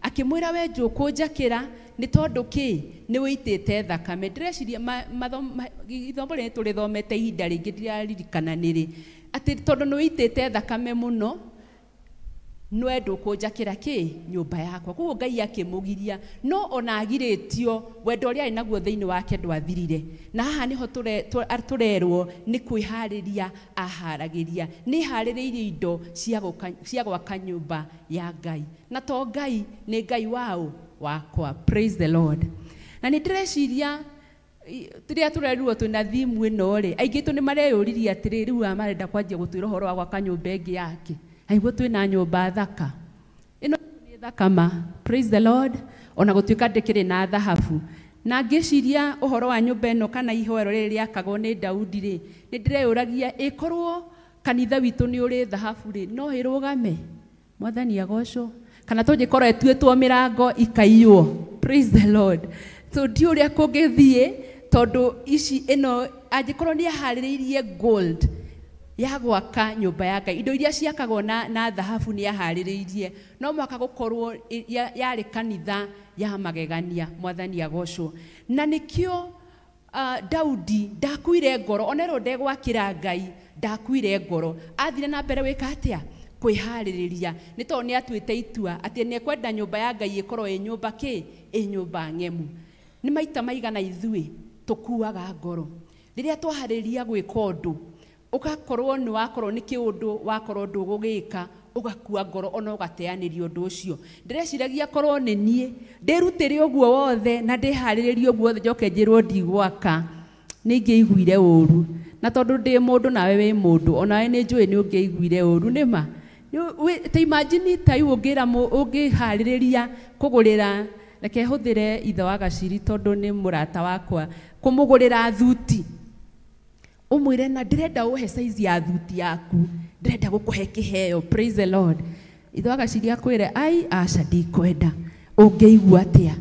Akĩmwĩra we njũkũnjakĩra nĩ tondũ kĩ? Nĩ wĩitĩte thakame. Ndĩreciria ithomo rĩrĩ tũrĩthomete ihinda rĩngĩ ndiraririkana nĩrĩ, atĩ tondũ nĩ wĩitĩte thakame mũno, nĩwe ndũkũnjakĩra kĩ? Nyũmba yakwa. Koguo Ngai akĩmũgiria, no ona agirĩtio, wendo ũrĩa arĩ naguo thĩinĩ wake ndwathirire. Na haha nĩho tũrerwo nĩ kwĩharĩria aharagĩria, nĩ harĩrĩirie indo cia gwaka nyũmba ya Ngai. Na to Ngai, nĩ Ngai wao wakwa. Praise the Lord. Na nĩ ndĩreciria rĩrĩa tũrerirwo twĩna theme ĩno rĩ, aingĩ aitũ nĩ mareyũririe atĩrĩ, rĩu aya marenda kwanjia gũtwĩra ũhoro wa gwaka nyũmba ĩngĩ yake. Aigua twĩna nyũmba thaka. Ĩno nĩ thaka ma. Praise the Lord. Ona gũtuĩka ndĩkĩrĩ na thahabu. Na ngĩciria ũhoro wa nyũmba ĩno kana ihoero rĩrĩ rĩakagwo nĩ Daudi rĩ, nĩ ndĩreyũragia ĩkorwo kanitha witũ nĩ ũrĩ thahabu rĩ, no ĩrũgame? Mwathani agocwo. Kana tũngĩkorwo ĩtuĩtwo mĩrango ikaiywo. Praise the Lord. So ndi ũrĩa kũngĩthiĩ tondũ ici ĩno angĩkorwo nĩ aharĩrĩirie gold ya gwaka nyũmba ya Ngai, indo iria ciakagwo na thahabu nĩ aharĩrĩirie, no mũhaka gũkorwo yarĩ kanitha ya magegania. Mwathani agocwo. Na nĩkĩo Daudi ndakuire ngoro, onerwo ndegwakĩra Ngai, ndakuire ngoro. Athire na mbere gwĩka atĩa? Kwĩharĩrĩria. Nĩ tondũ nĩ atuĩte itua atĩ nĩ ekwenda nyũmba ya Ngai ĩkorwo ĩ nyũmba kĩ? Ĩ nyũmba ng'emu. Nĩ maita maigana ithuĩ tũkuaga ngoro rĩrĩa twaharĩrĩria gwĩka ũndũ, ũgakorwo nĩ wakorwo nĩ kĩũndũ wakorwo ndũgũgĩka, ũgakua ngoro ona ũgateanĩria ũndũ ũcio. Ndĩreciragia korwo nĩ niĩ ndĩrutĩre ũguo wothe na ndĩharĩrĩrie ũguo wothe njoke njĩrwo ndigwaka, nĩ ingĩaiguire ũru. Na tondũ ndĩ mũndũ nawe wĩ mũndũ, onawe nĩ njũĩ nĩ ũngĩaiguire ũru, nĩ ma. Ta imagine ta rĩu ũngĩharĩrĩria kũgũrĩra, reke hũthĩre ithe wa Gaciri tondũ nĩ mũrata wakwa, kũmũgũrĩra thuti, ũmwĩre na ndĩrenda ũhe size ya thuti yaku, ndĩrenda gũkũhe kĩheo. Praise the Lord. Ithe wa Gaciri akwĩre ai aca ndikwenda, ũngĩigua atĩa?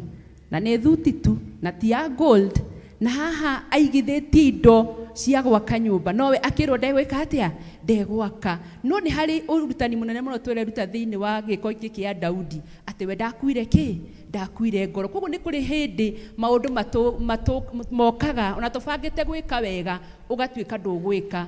Na nĩ thuti tu na ti ya gold. Na haha aigithĩtie indo cia gwaka nyũmba, nowe akĩrwo ndegwĩka atĩa? Ndegwaka. No nĩ harĩ ũrutani mũnene mũno tũreruta thĩinĩ wa gĩko gĩkĩ kĩa Daudi, atĩ we ndakuire kĩ? Ndakuire ngoro. Koguo nĩ kũrĩ hĩndĩ maũndũ mokaga ona tũbangĩte gwĩka wega, ũgatuĩka ndũgwĩka.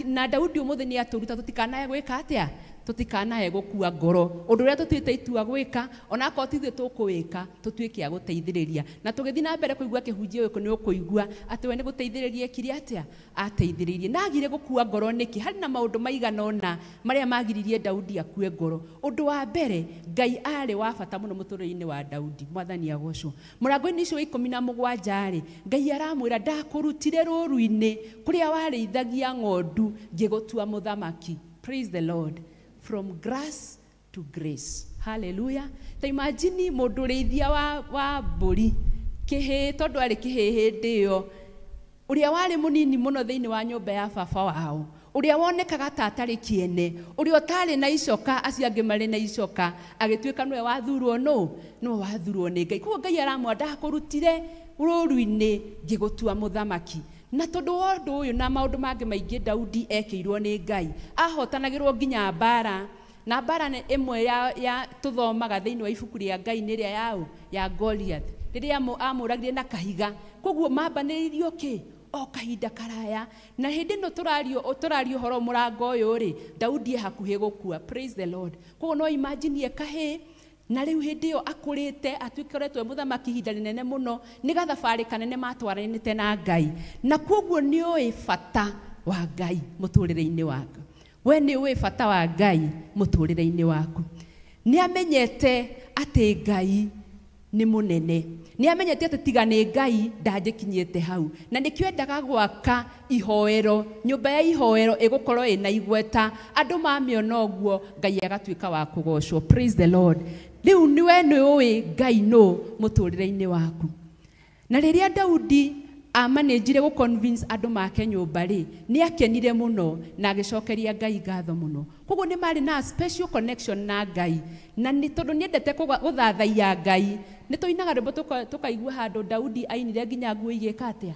Na Daudi ũmũthĩ nĩ atũruta tũtikanae gwĩka atĩa? Tũtikanae gũkua ngoro. Ũndũ ũrĩa tũtuĩte itua gwĩka, onakorwo ti ithuĩ tũkũwĩka, tũtuĩke a gũteithĩrĩria. Na tũgĩthiĩ na mbere kũigua kĩhunjio gĩkĩ nĩ ũkũigua atĩ we nĩ gũteithĩrĩria ekire atĩa? Ateithĩrĩirie. Na agire gũkua ngoro nĩkĩ? Harĩ na maũndũ maigana ũna marĩa magiririe Daudi akue ngoro. Ũndũ wa mbere, Ngai arĩ wa bata mũno mũtũrĩre-inĩ wa Daudi. Mwathani agocwo. Mũrango-inĩ ũcio wa 17 rĩ, Ngai aramwĩra ndakũrutire rũru-inĩ kũrĩa warĩithagia ng'ondu ngĩgũtua mũthamaki. Praise the Lord. From grass to grace. Hallelujah. Ta imagine mũndũ ũrĩithia wa mbũri, kĩhĩĩ, tondũ arĩ kĩhĩĩ hĩndĩ ĩyo, ũrĩa warĩ mũnini mũno thĩinĩ wa nyũmba ya baba wao, Ũrĩa wonekaga ta atarĩ kĩene, ũrĩa ũtarĩ na icoka, acio angĩ marĩ na icoka, agĩtuĩka nĩwe wathurwo nũ? Nĩwe wathurwo nĩ Ngai. Koguo Ngai aramwĩra ndakũrutire rũũru-inĩ ngĩgũtua mũthamaki. Na tondũ wa ũndũ ũyũ na maũndũ mangĩ maingĩ Daudi ekĩirwo nĩ Ngai, ahotanagĩrwo nginya mbara. Na mbara nĩ ĩmwe ya tũthomaga thĩinĩ wa ibuku rĩa Ngai nĩ ĩrĩa yaũ? Ya Goliath. Rĩrĩa amũragire na kahiga. Koguo mambanĩrĩirio kĩ? O kahinda karaya. Na hĩndĩ ĩno tũrario ũhoro mũrango ũyũ rĩ, Daudi e hakuhĩ gũkua. Praise the Lord. Koguo no imagine kahĩ, na rĩu hĩndĩ ĩyo akũrĩte, atuĩkoretwo e mũthamaki ihinda rĩnene mũno, nĩ gathabarĩ kanene matwaranĩte na Ngai. Na koguo nĩ ũĩ bata wa Ngai mũtũrĩre-inĩ waku. We nĩ ũĩ bata wa Ngai mũtũrĩre-inĩ waku. Nĩ amenyete atĩ Ngai nĩ mũnene. Nĩ amenyete atĩ tiga nĩ Ngai ndanjĩkinyĩte hau. Na nĩkĩo endaga gwaka ihoero, nyũmba ya ihoero ĩgũkorwo ĩna igweta, andũ mamĩona ũguo Ngai agatuĩka wa kũgocwo. Praise the Lord. Rĩu we nĩ ũĩ Ngai nũ mũtũrĩre-inĩ waku. Na rĩrĩa Daudi amanĩnjire gũ convince andũ make nyũmba rĩ, nĩ akenire mũno na agĩcokeria Ngai ngatho mũno. Koguo nĩ marĩ na special connection na Ngai. Na nĩ tondũ nĩendete gũthathaiya Ngai, nĩ tũinaga rwĩmbo tũkaigua handũ Daudi ainire nginya nguo igĩka atĩa?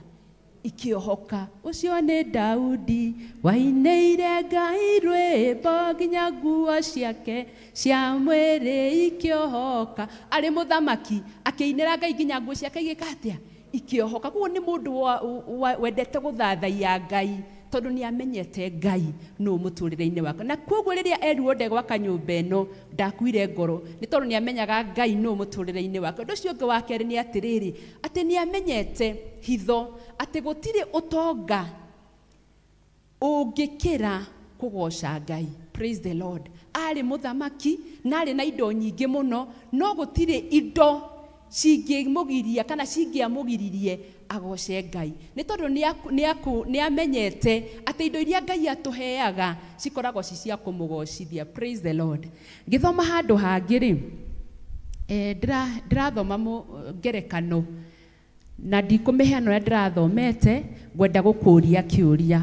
Ikĩohoka. Ũcio nĩ Daudi wainĩire Ngai rwĩmbo nginya nguo ciake cia mwĩrĩ ikĩohoka. Arĩ mũthamaki akĩinĩra Ngai nginya nguo ciake igĩka atĩa? Ikĩohoka. Koguo nĩ mũndũ wendete gũthathaiya Ngai tondũ nĩ amenyete Ngai nũ mũtũrĩre-inĩ wake. Na koguo rĩrĩa erirwo ndegwaka nyũmba ĩno ndakuire ngoro, nĩ tondũ nĩ amenyaga Ngai nũ mũtũrĩre-inĩ wake. Ũndũ ũcio ũngĩ wa kerĩ nĩ atĩrĩrĩ, atĩ nĩ amenyete hitho atĩ gũtirĩ ũtonga ũngĩkĩra kũgoca Ngai. Praise the Lord. Arĩ mũthamaki na arĩ na indo nyingĩ mũno, no gũtirĩ indo cingĩmũgiria kana cingĩamũgiririe agoce Ngai. Nĩ tondũ nĩ amenyete atĩ indo iria Ngai atũheaga cikoragwo ci cia kũmũgocithia. Praise the Lord. Ngĩthoma handũ hangĩ rĩ, ndĩrathoma ngerekano na ndikũmĩheana ũrĩa ndĩrathomete, ngwenda gũkũria kĩũria.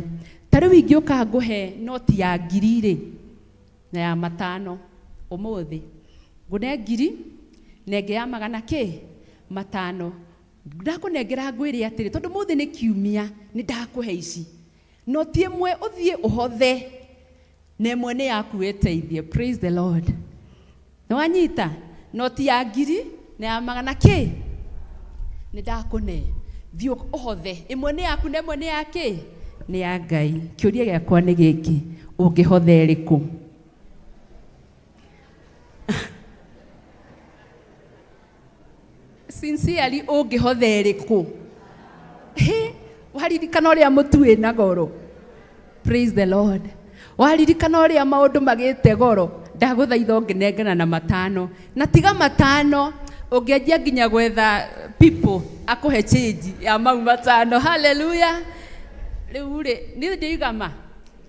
Ta rĩu ingĩũka ngũhe noti ya ngiri rĩ, na ya matano ũmũthĩ, ngũne ngiri na ĩngĩ ya magana kĩ? Matano. Ndakũnengera ngwĩre atĩrĩ, tondũ mũthĩ nĩ kiumia, nĩ ndakũhe ici. Noti ĩmwe ũthiĩ ũhothe, na ĩmwe nĩ yaku ĩteithie. Praise the Lord. Nĩ wanyita? Noti ya ngiri na ya magana kĩ? Nĩ ndakũne. Thiĩ ũhothe. Ĩmwe nĩ yaku na ĩmwe nĩ ya kĩ? Nĩ ya Ngai. Kĩũria gĩakwa nĩ gĩkĩ, ũngĩhotha ĩrĩkũ? Sincerely, ũngĩhotha ĩrĩkũ? Hĩ, waririkana ũrĩa mũtu wĩna goro. Praise the Lord. Waririkana ũrĩa maũndũ magĩte goro, ndagũthaitha ũngĩnengana na matano. Na tiga matano, ũngĩanjia nginya gwetha people akũhe change ya mau matano. Hallelujah. Rĩu rĩ, niĩ ndiuga ma,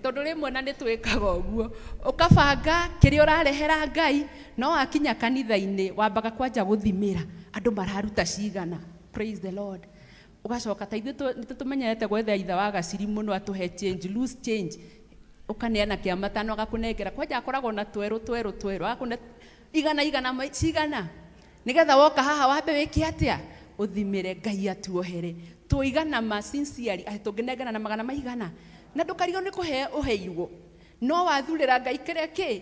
tondũ rĩmwe na nĩ twĩkaga ũguo. Ũkabanga kĩrĩa ũrarehera Ngai, no wakinya kanitha-inĩ wambaga kwanja gũthimĩra andũ mararuta cigana. Praise the Lord. Ũgacoka ta ithuĩ nĩ tũmenyerete gwetha ithe wa gaciri mũno atũhe change, loose change. Ũkaneana kĩa matano agakũnengera, kwanja akoragwo na twerũ twerũ twerũ, agakũne igana igana cigana, nĩgetha woka haha wambe wĩke atĩa? Ũthimĩre. Ngai atuohere. Tũigana ma sincerely, atĩ tũngĩnengana na magana maigana, na ndũkarigwo nĩ kũheo ũheirwo, no wathurĩra Ngai kĩrĩa kĩ?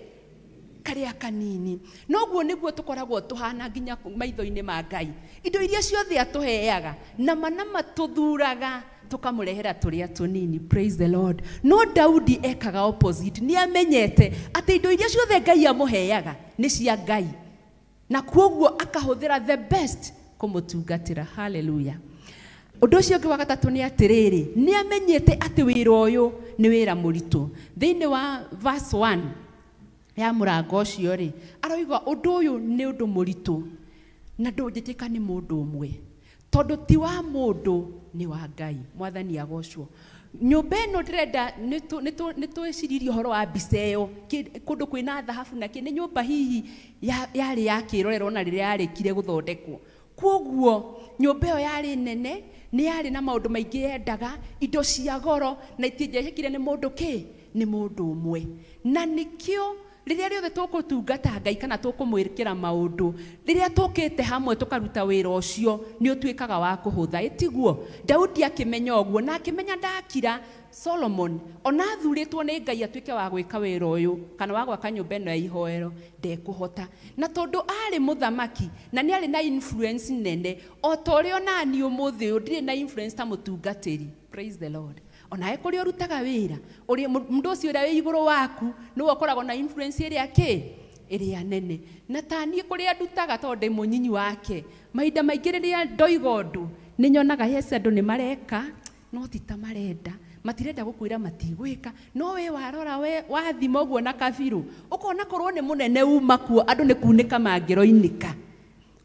Karĩa kanini. Noguo nĩguo tũkoragwo tũhana nginya maitho-inĩ ma Ngai. Indo iria ciothe atũheaga, nama nama tũthuraga tũkamũrehera tũrĩa tũnini. Praise the Lord. No Daudi ekaga opposite. Nĩ amenyete atĩ indo iria ciothe Ngai amũheaga nĩ cia Ngai, na kwoguo akahũthĩra the best kũmũtungatĩra. Hallelujah. Ũndũ ũcio ũngĩ wa gatatũ nĩ atĩrĩrĩ, nĩ amenyete atĩ wĩra ũyũ nĩ wĩra mũritũ. Thĩinĩ wa verse 1 ya mũrango ũcio rĩ, aroiga ũndũ ũyũ nĩ ũndũ mũritũ na ndũngĩtĩka nĩ mũndũ ũmwe, tondũ ti wa mũndũ nĩ wa Ngai. Mwathani agocwo. Nyũmba ĩno ndĩrenda nĩ twĩciririe ũhoro wa mbica ĩyo, kũndũ kwĩna thahabu na kĩ, nĩ nyũmba hihi yarĩ ya kĩrorerwo na rĩrĩa yarĩkire gũthondekwo. Kwoguo nyũmba ĩyo yarĩ nene, nĩ yarĩ na maũndũ maingĩ yendaga, indo cia goro, na itingĩahĩkire nĩ mũndũ kĩ? Nĩ mũndũ ũmwe. Na nĩkĩo rĩrĩa rĩothe tũkũtungata Ngai kana tũkũmwĩkĩra maũndũ, rĩrĩa tũkĩte hamwe tũkaruta wĩra ũcio, nĩ ũtuĩkaga wa kũhũtha. Ĩtiguo Daudi akĩmenya ũguo, na akĩmenya ndakira Solomon ona athurĩtwo nĩ Ngai atuĩke wa gwĩka wĩra ũyũ kana wa gwaka nyũmba ĩno ya ihoero, ndekũhota. Na tondũ arĩ mũthamaki na nĩ arĩ na influence nene, o ta ũrĩa onani ũmũthĩ ũyũ ndirĩ na influence ta mũtungatĩri. Praise the Lord. Onawe kũrĩa ũrutaga wĩra, ũrĩa mũndũ ũcio ũrĩa wĩ igũrũ waku nĩwe ũkoragwo na influence ĩrĩa kĩ ĩrĩa nene. Na ta niĩ kũrĩa ndutaga tondũ ndĩ mũnyinyi wake, mahinda maingĩ rĩrĩa ndoiga ũndũ nĩ nyonaga yes andũ nĩ mareka no ti ta marenda, matirenda gũkwĩra matigwĩka, no we warora we wathima ũguo na kabirũ ũkona korwo nĩ mũnene uma kuo andũ nĩ kunĩka mangĩroinĩka.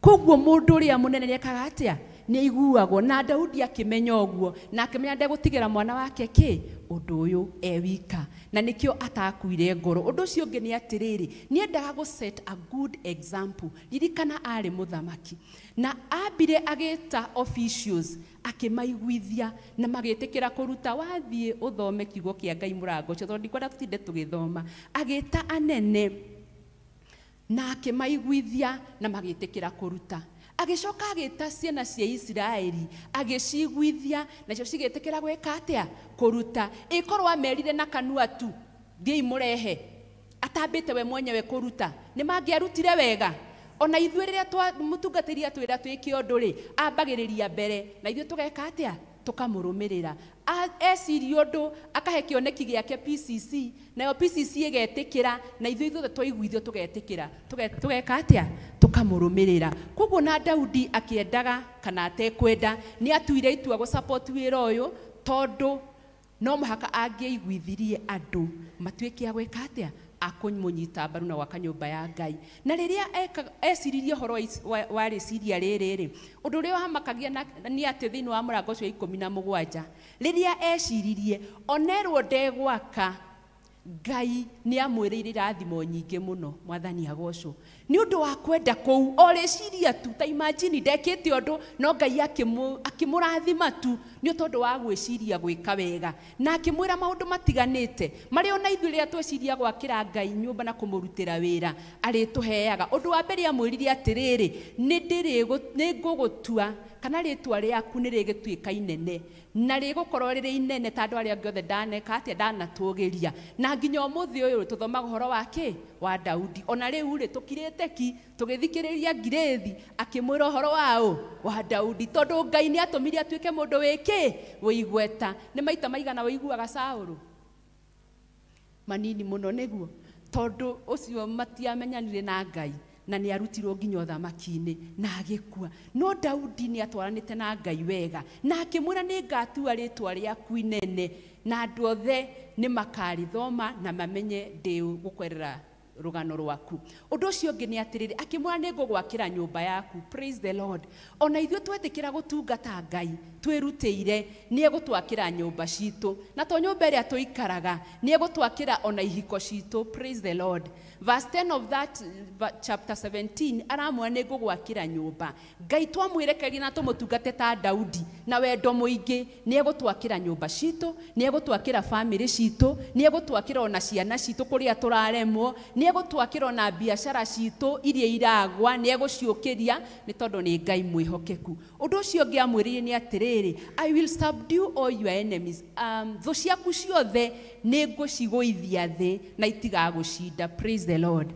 Koguo mũndũ ũrĩa mũnene nĩekaga atĩa? Nĩ aiguagwo. Na Daudi akĩmenya ũguo, na akĩmenya ndegũtigĩra mwana wake kĩ ũndũ ũyũ e wika, na nĩkĩo atakuire ngoro. Ũndũ ũcio ũngĩ nĩ atĩrĩrĩ, nĩendaga gũ set a good example. Ririkana arĩ mũthamaki na ambire agĩta officials akĩmaiguithia na magĩtĩkĩra kũruta. Wathiĩ ũthome kiugo kĩa Ngai mũrango ũcio, tondũ ndikwenda tũtinde tũgĩthoma. Agĩta anene na akĩmaiguithia na magĩtĩkĩra kũruta. Agĩcoka agĩta ciana cia Isiraeli agĩciguithia nacio cigĩtĩkĩra gwĩka atĩa? Kũruta. Ĩkorwo amerire na kanua tu, thiĩi mũrehe, atambĩte we mwenyewe kũruta, nĩ mangĩarutire wega. Ona ithuĩ rĩrĩa mũtungatĩri atwĩra twĩke ũndũ rĩ, ambagĩrĩria mbere na ithuĩ tũgeka atĩa? Tũkamũrũmĩrĩra. Eciria ũndũ akahe kĩoneki gĩake PCC, nayo PCC ĩgetĩkĩra na ithuĩ ithuothe twaiguithio tũgetĩkĩra, tũgeka atĩa? Tũkamũrũmĩrĩra. Koguo na Daudi akĩendaga kana atekwenda, nĩ atuire itua gũ support wĩra ũyũ, tondũ no mũhaka angĩaiguithirie andũ matuĩke a gwĩka atĩa? Akũmũnyita mbaru na gwaka nyũmba ya Ngai. Na rĩrĩa eciririe ũhoro wa rĩciria rĩrĩ rĩ, ũndũ ũrĩa wamakagia nĩ atĩ thĩinĩ wa mũrango ũcio wa 17, rĩrĩa eciririe onerwo ndegwaka, Ngai nĩ amwĩrĩire irathimo nyingĩ mũno. Mwathani agocwo nĩ ũndũ wa kwenda kũu, o rĩciria tu. Ta imagine ndekĩte ũndũ no Ngai akĩmũrathima tu nĩ tondũ wa gwĩciria gwĩka wega, na akĩmwĩra maũndũ matiganĩte marĩa ona ithuĩ rĩrĩa tweciria gwakĩra Ngai nyũmba na kũmũrutĩra wĩra arĩtũheaga. Ũndũ wa mbere amwĩrire atĩrĩrĩ, nĩ ngũgũtua kana rĩtwa rĩaku nĩ rĩgĩtuĩka inene, na rĩgũkorwo rĩrĩ inene ta andũ arĩa angĩ othe ndaneka atĩa, ndanatũgĩria. Na nginya ũmũthĩ ũyũ tũthomaga ũhoro wa kĩ? Wa Daudi. Ona rĩu rĩ tũkirĩte ki tũgĩthikĩrĩria Ngirĩthi akĩmwĩra ũhoro wa ũ? Wa Daudi, tondũ Ngai nĩ atũmire atuĩke mũndũ wĩ kĩ? Wĩ igweta. Nĩ maita maigana wĩiguaga Saũlũ? Manini mũno nĩguo, tondũ ũcio matiamenyanire na Ngai na nĩ arutirwo nginya ũthamaki-inĩ na agĩkua. No Daudi nĩ atwaranĩte na Ngai wega, na akĩmwĩra nĩ ngatua rĩtwa rĩaku inene na andũ othe nĩ makarĩthoma na mamenye ndĩ gũkwerera rũgano rwaku. Ũndũ ũcio ũngĩ nĩ atĩrĩrĩ, akĩmwĩra nĩ ngũgwakĩra nyũmba yaku. Praise the Lord. Ona ithuĩ twetĩkĩra gũtungata Ngai twĩrutĩire, nĩ egũtwakĩra nyũmba citũ, na to nyũmba ĩrĩa tũikaraga, nĩ egũtwakĩra ona ihiko citũ. Praise the Lord. Verse 10 of that chapter 17 aramwĩra nĩ ngũgwakĩra nyũmba. Ngai twamwĩrekeria na tũmũtungate ta Daudi na wendo mũingĩ, nĩ egũtwakĩra nyũmba citũ, nĩ egũtwakĩra famĩlĩ citũ, nĩ egũtwakĩra ona ciana citũ kũrĩa tũraremwo, nĩ egũtwakĩra ona biacara citũ iria iragwa, nĩ egũciũkĩria, nĩ tondũ nĩ Ngai mwĩhokeku. Ũndũ ũcio ũngĩ amwĩrire nĩ atĩrĩrĩ, I will subdue all your enemies. Thũ ciaku ciothe nĩ ngũcigũithia thĩ na itigagũcinda. Praise the Lord.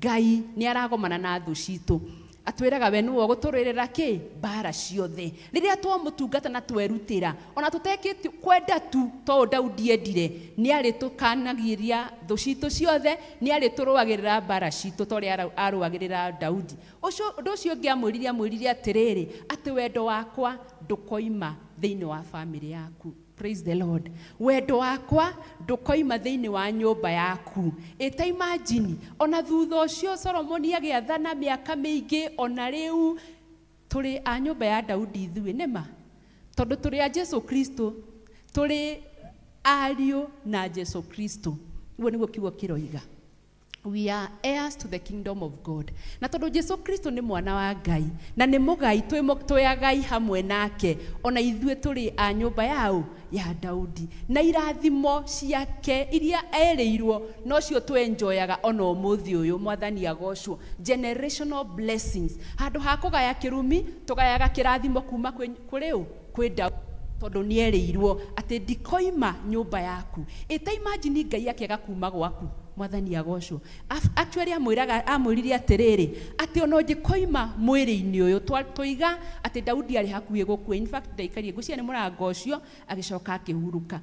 Ngai nĩ aragomana na thũ citũ, atwĩraga we nĩwe ũgũtũrũĩrĩra kĩ? Mbara ciothe. Rĩrĩa twamũtungata na twerutĩra, ona tũtekĩte kwenda tu to Daudi endire, nĩ arĩtũkanagĩria thũ citũ ciothe, nĩ arĩtũrũagĩrĩra mbara citũ ta ũrĩa arũagĩrĩra Daudi. Ũndũ ũcio ũngĩ amwĩrire atĩrĩrĩ, atĩ wendo wakwa ndũkoima thĩinĩ wa famĩlĩ yaku. Praise the Lord. Wendo wakwa ndũkoima thĩinĩ wa nyũmba yaku. Ĩta imagine ona thutha ũcio Solomoni agĩathana mĩaka mĩingĩ, ona rĩu tũrĩ a nyũmba ya Daudi ithuĩ nĩma, tondũ tũrĩ a Jesu Kristo, tũrĩ ariũ na Jesu Kristo. Ũguo nĩguo kiugo kĩroiga. We are heirs to the kingdom of God. Na tondu Jesu Kristo ni mwana wa Ngai na ni mugai twi agai hamwe nake, ona ithuĩ tũrĩ a nyũmba yao ya Daudi, na irathimo ciake iria erĩirwo nocio twenjoyaga ona ũmũthĩ ũyũ. Mwathani agocwo. Generational blessings, handũ ha kũgaya kĩrumi tũgayaga kĩrathimo kuma kũrĩ ũ? Kwĩ Daudi, tondũ nĩ erĩirwo atĩ ndikoima nyũmba yaku. Ĩta imagine Ngai akĩaga kuma gwaku. Mwathani agocwo. Actually amwĩraga, amwĩrire atĩrĩrĩ, atĩ ona ũngĩkoima mwĩrĩ-inĩ ũyũ, tũiga atĩ Daudi arĩ hakuhĩ gũkua. In fact, ndaikarie ngũcia nĩ mũrango ũcio, agĩcoka akĩhurũka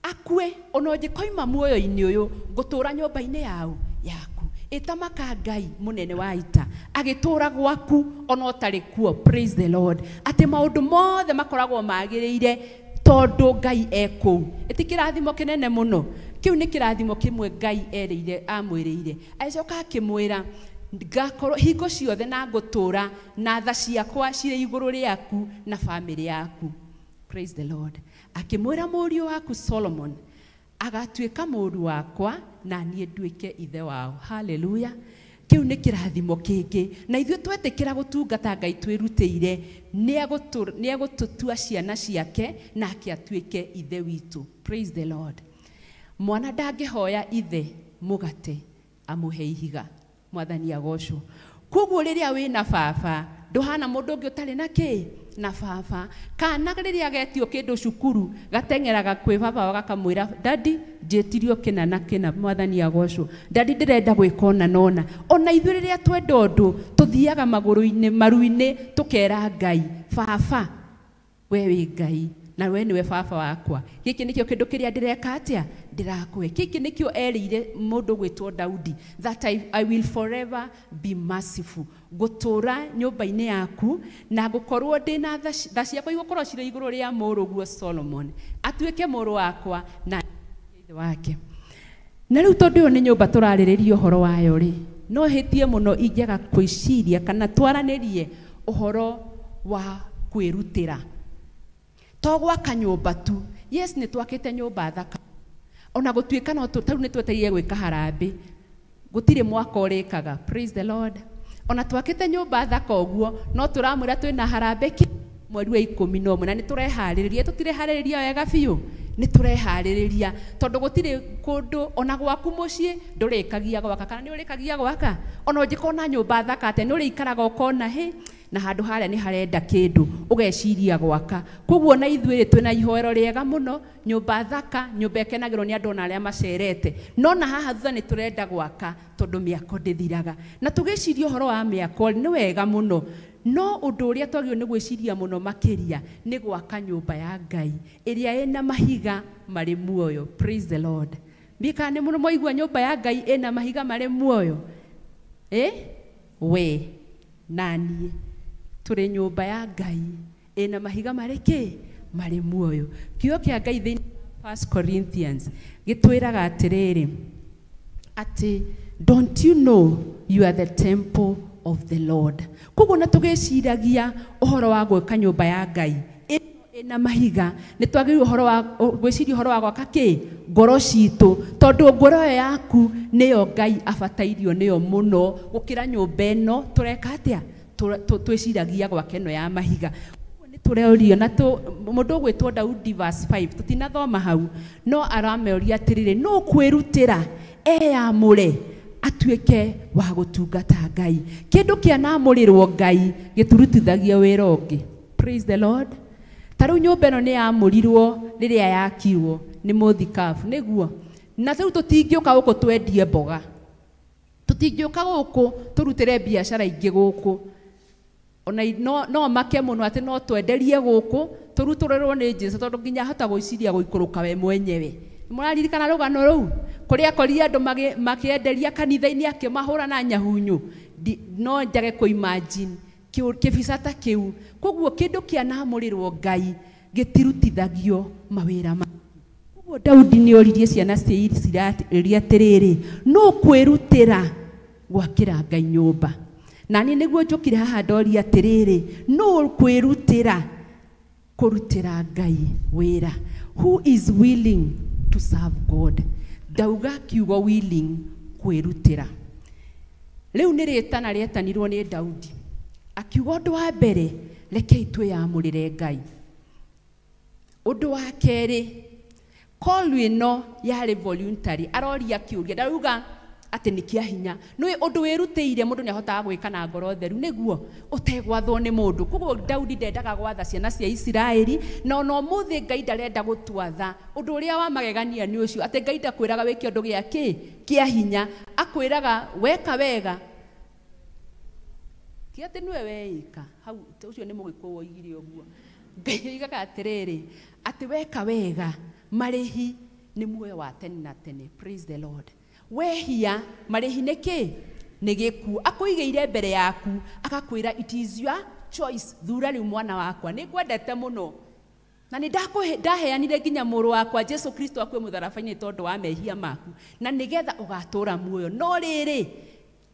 akue. Ona ũngĩkoima muoyo-inĩ ũyũ, ngũtũra nyũmba-inĩ yao yaku. Ĩtamaka Ngai mũnene wa ita agĩtũra gwaku ona ũtarĩ kuo. Praise the Lord. Atĩ maũndũ mothe makoragwo magĩrĩire tondũ Ngai e kũu. Ĩti kĩrathimo kĩnene mũno kĩu? Nĩ kĩrathimo kĩmwe Ngai erĩire, amwĩrĩire. Agĩcoka akĩmwĩra, ngakorwo hingo ciothe na ngũtũra na tha ciakwa cirĩ igũrũ rĩaku na bamĩrĩ yaku. Praise the Lord. Akĩmwĩra, mũriũ waku Solomon agatuĩka mũru wakwa na niĩ nduĩke ithe wao. Haleluya. Kĩu nĩ kĩrathimo kĩngĩ. Na ithuĩ twetĩkĩra gũtungata Ngai twĩrutĩire, nĩ egũtũtua ciana ciake nake atuĩke ithe witũ. Praise the Lord. Mwana ndangĩhoya ithe mũgate amũhe ihiga. Mwathani agocwo. Koguo rĩrĩa wĩna baba, ndũhana mũndũ ũngĩ ũtarĩ na kĩ na baba. Kana rĩrĩa getio kĩndũ cukuru, gateng'eraga kwĩ baba wao gakamwĩra, "Daddy, njĩtirio kĩna na kĩna." Mwathani agocwo. "Daddy, ndĩrenda gwĩka ũna na ũna." Ona ithuĩ rĩrĩa twenda ũndũ, tũthiaga magũrũ-inĩ, maru-inĩ, tũkera Ngai, "Baba, we wĩ Ngai na we nĩwe baba wakwa. Gĩkĩ nĩkĩo kĩndũ kĩrĩa ndĩreka atĩa, ndĩrakũhe." Gĩkĩ nĩkĩo erĩire mũndũ gwĩtwo Daudi, that I will forever be merciful, ngũtũra nyũmba-inĩ yaku na ngũkorwo ndĩ na tha ciakwa igũkorwo cirĩ igũrũ rĩa mũrũguo Solomon, atuĩke mũrũ wakwa na ithe wake. Na rĩu tondũ ĩyo nĩ nyũmba tũrarĩrĩria ũhoro wayo rĩ, no hĩtie mũno ingĩaga kwĩciria kana twaranĩrie ũhoro wa kwĩrutĩra. To gwaka nyũmba tu. Yes, nĩ twakĩte nyũmba thaka, ona gũtuĩka no tarĩu nĩ twetereire gwĩka harambĩ, gũtirĩ mwaka ũrĩkaga. Praise the Lord. Ona twakĩte nyũmba thaka ũguo, no tũramwĩra twĩna harambĩ ki mweri wa 11 na nĩ tũreharĩrĩria. Tũtireharĩrĩria wega biũ, nĩ tũreharĩrĩria, tondũ gũtirĩ kũndũ ona gwaku mũciĩ ndũrĩkagia gwaka, kana nĩ ũrĩkagia gwaka? Ona ũngĩkona nyũmba thaka atĩa, nĩ ũrĩikaraga ũkona hĩ na handũ harĩa nĩ harenda kĩndũ, ũgeciria gwaka. Koguo na ithuĩ rĩ, twĩna ihoero rĩega mũno, nyũmba thaka, nyũmba ĩkenagĩrwo nĩ andũ ona arĩa macerete, no na haha thutha nĩ tũrenda gwaka, tondũ mĩako ndĩthiraga. Na tũgĩciria ũhoro wa mĩako, nĩ wega mũno, no ũndũ ũrĩa twagĩrĩirwo nĩ gwĩciria mũno makĩria nĩ gwaka nyũmba ya Ngai ĩrĩa ĩna mahiga marĩ muoyo. Praise the Lord. Mbika nĩ mũno mwaigua nyũmba ya Ngai ĩna mahiga marĩ muoyo. We na niĩ tũrĩ nyũmba ya Ngai ĩna mahiga marĩ kĩ? Marĩ muoyo. Kiugo kĩa Ngai thĩinĩ wa 1 Corinthians gĩtwĩraga atĩrĩrĩ, atĩ "Don't you know you are the temple of the Lord?" Koguo na tũgĩciragia ũhoro wa gwaka nyũmba ya Ngai ĩno ĩna mahiga, nĩ twagĩrĩirwo ũhoro wa gwĩciria ũhoro wa gwaka kĩ? Ngoro citũ, tondũ ngoro ĩyo yaku nĩyo Ngai abatairio nĩyo mũno gũkĩra nyũmba ĩno tũreka atĩa, twĩciragia gwaka ĩno ya mahiga. Ũguo nĩ tũreũrio na mũndũ ũgwĩtwo Daudi, verse 5, tũtinathoma hau, no arameũria atĩrĩrĩ, no kwĩrutĩra eyamũre atuĩke wa gũtungata Ngai. Kĩndũ kĩanamũrĩrwo Ngai gĩturutithagia wĩra ũngĩ. Praise the Lord. Ta rĩu nyũmba ĩno nĩ yamũrirwo rĩrĩa yakirwo nĩ mũthikabu, nĩguo na rĩu tũtingĩũka gũkũ twendie mboga, tũtingĩũka gũkũ tũrutĩre biacara ingĩ gũkũ. Ona no make mũno atĩ no twenderie gũkũ tũrutũrĩrwo nĩ Jesu, tondũ nginya ahota gwĩciria gũikũrũka we mwenyewe. Mũraririkana rũgano rũu kũrĩa akorire andũ makĩenderia kanitha-inĩ, akĩmahũra na nyahunyu? No njage kũ imagine kĩbica ta kĩu. Koguo kĩndũ kĩanamũrĩrwo Ngai gĩtirutithagio mawĩra ma. Koguo Daudi nĩ oririe ciana cia Isiraeli atĩrĩrĩ, no kwĩrutĩra gwakĩra Ngai nyũmba? Na niĩ nĩguo njũkire haha ndoria atĩrĩrĩ, no kwĩrutĩra kũrutĩra Ngai wĩra? Who is willing to serve God? Ndauga kiugo willing. Kwĩrutĩra. Rĩu nĩ rĩtana rĩetanirwo nĩ Daudi. Akiuga ũndũ wa mbere, rekei twĩyamũrĩre Ngai. Ũndũ wa kerĩ, call ĩno yarĩ voluntary. Aroria kĩũria, ndarauga atĩ nĩ kĩa hinya. Nĩ ũndũ wĩrutĩire mũndũ nĩ ahotaga gwĩka na ngoro theru nĩguo ũtegwathwo nĩ mũndũ. Koguo Daudi ndendaga gwatha ciana cia Isiraeli, na ona ũmũthĩ Ngai ndarenda gũtwatha. Ũndũ ũrĩa wa magegania nĩ ũcio atĩ Ngai ndakwĩraga wĩke ũndũ gĩa kĩ kĩa hinya, akwĩraga weka wega. Ti atĩ nĩwe weĩka, hau ũcio nĩ Mũgĩkũyũ woigire ũguo. Ngai oigaga atĩrĩrĩ, atĩ weka wega marĩhi nĩ muoyo wa tene na tene. Praise the Lord. Wehia marĩhi nĩ kĩ? Nĩ gĩkuũ. Akũigĩire mbere yaku agakwĩra it is your choice, thura rĩu mwana wakwa, nĩ ngwendete mũno na nĩ ndaheanire nginya mũrũ wakwa Jesu Kristo akue mũtharaba-inĩ tondũ wa mehia maku na nĩgetha ũgatũra muoyo. No rĩrĩ,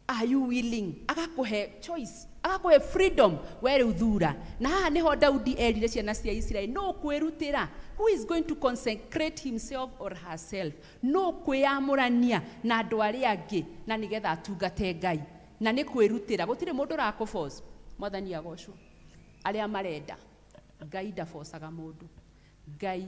are you willing? Agakũhe choice, agakũhe freedom, we rĩu thura. Na haha nĩho Daudi erire ciana cia Isiraeli, no kwĩrutĩra. Who is going to consecrate himself or herself? No kwĩyamũrania na andũ arĩa angĩ na nĩgetha atungate Ngai. Na nĩ kwĩrutĩra, gũtirĩ mũndũ ũrakũforce. Mwathani agocwo. Arĩa marenda, Ngai ndabocaga mũndũ. Ngai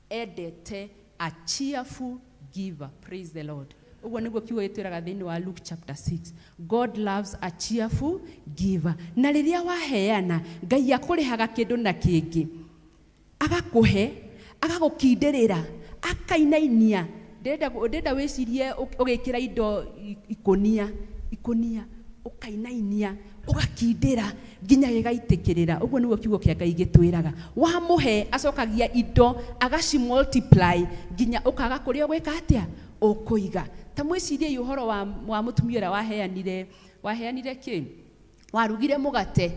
endete a cheerful giver. Praise the Lord. Ũguo nĩguo kiugo gĩtwĩraga thĩinĩ wa Luke chapter 6. God loves a cheerful giver. Na rĩrĩa waheana, Ngai akũrĩhaga kĩndũ na kĩngĩ. Agakũhe, agagũkindĩrĩra, akainainia. Ndĩrenda wĩcirie ũgĩkĩra indo ikũnia, ikũnia, ũkainainia, ũgakindĩra nginya gĩgaitĩkĩrĩra. Ũguo nĩguo kiugo kĩa Ngai gĩtwĩraga. Wamũhe acokagia indo agaci multiply nginya ũkaga kũrĩa ũgwĩka atĩa? Ũkũiga. Ta mwĩciriei ũhoro wa mũtumia ũrĩa waheanire kĩ? Warugire mũgate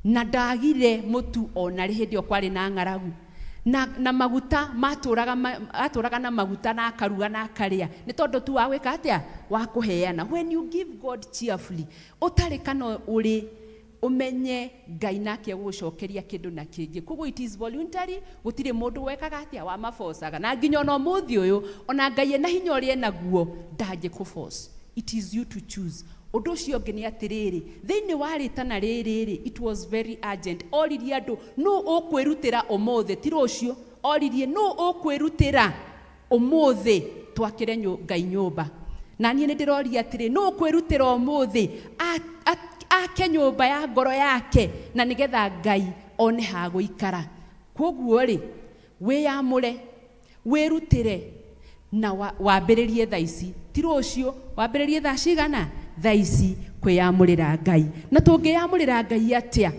na ndagire mũtu ona rĩ hĩndĩ ĩyo kwarĩ na ng'aragu. Na maguta matũraga na maguta na akaruga na akarĩa nĩ tondũ tu wa gwĩka atĩa? Wa kũheana. When you give God cheerfully, ũtarĩ kana ũrĩ, ũmenye Ngai nake egũgũcokeria kĩndũ na kĩngĩ. Koguo it is voluntary, gũtirĩ mũndũ wekaga atĩa wamabocaga. Na nginya ona ũmũthĩ ũyũ, ona Ngai ena hinya ũrĩa enaguo, ndangĩkũforce. It is you to choose. Ũndũ ũcio ũngĩ nĩ atĩrĩrĩ, thĩinĩ wa rĩtana rĩrĩ rĩ, it was very urgent. Oririe andũ, nũ ũkwĩrutĩra ũmũthĩ, ti rũciũ. Oririe, nũ ũkwĩrutĩra ũmũthĩ twakĩre Ngai nyũmba. Na niĩ nĩ ndĩroria atĩrĩ, nũ ũkwĩrutĩra ũmũthĩ ake nyũmba ya ngoro yake na nĩgetha Ngai one ha gũikara. Koguo rĩ, wĩyamũre, wĩrutĩre na wambĩrĩrie thaa ici, ti rũciũ, wambĩrĩrie thaa cigana? Thaa ici kwĩyamũrĩra Ngai. Na tũngĩyamũrĩra Ngai atĩa?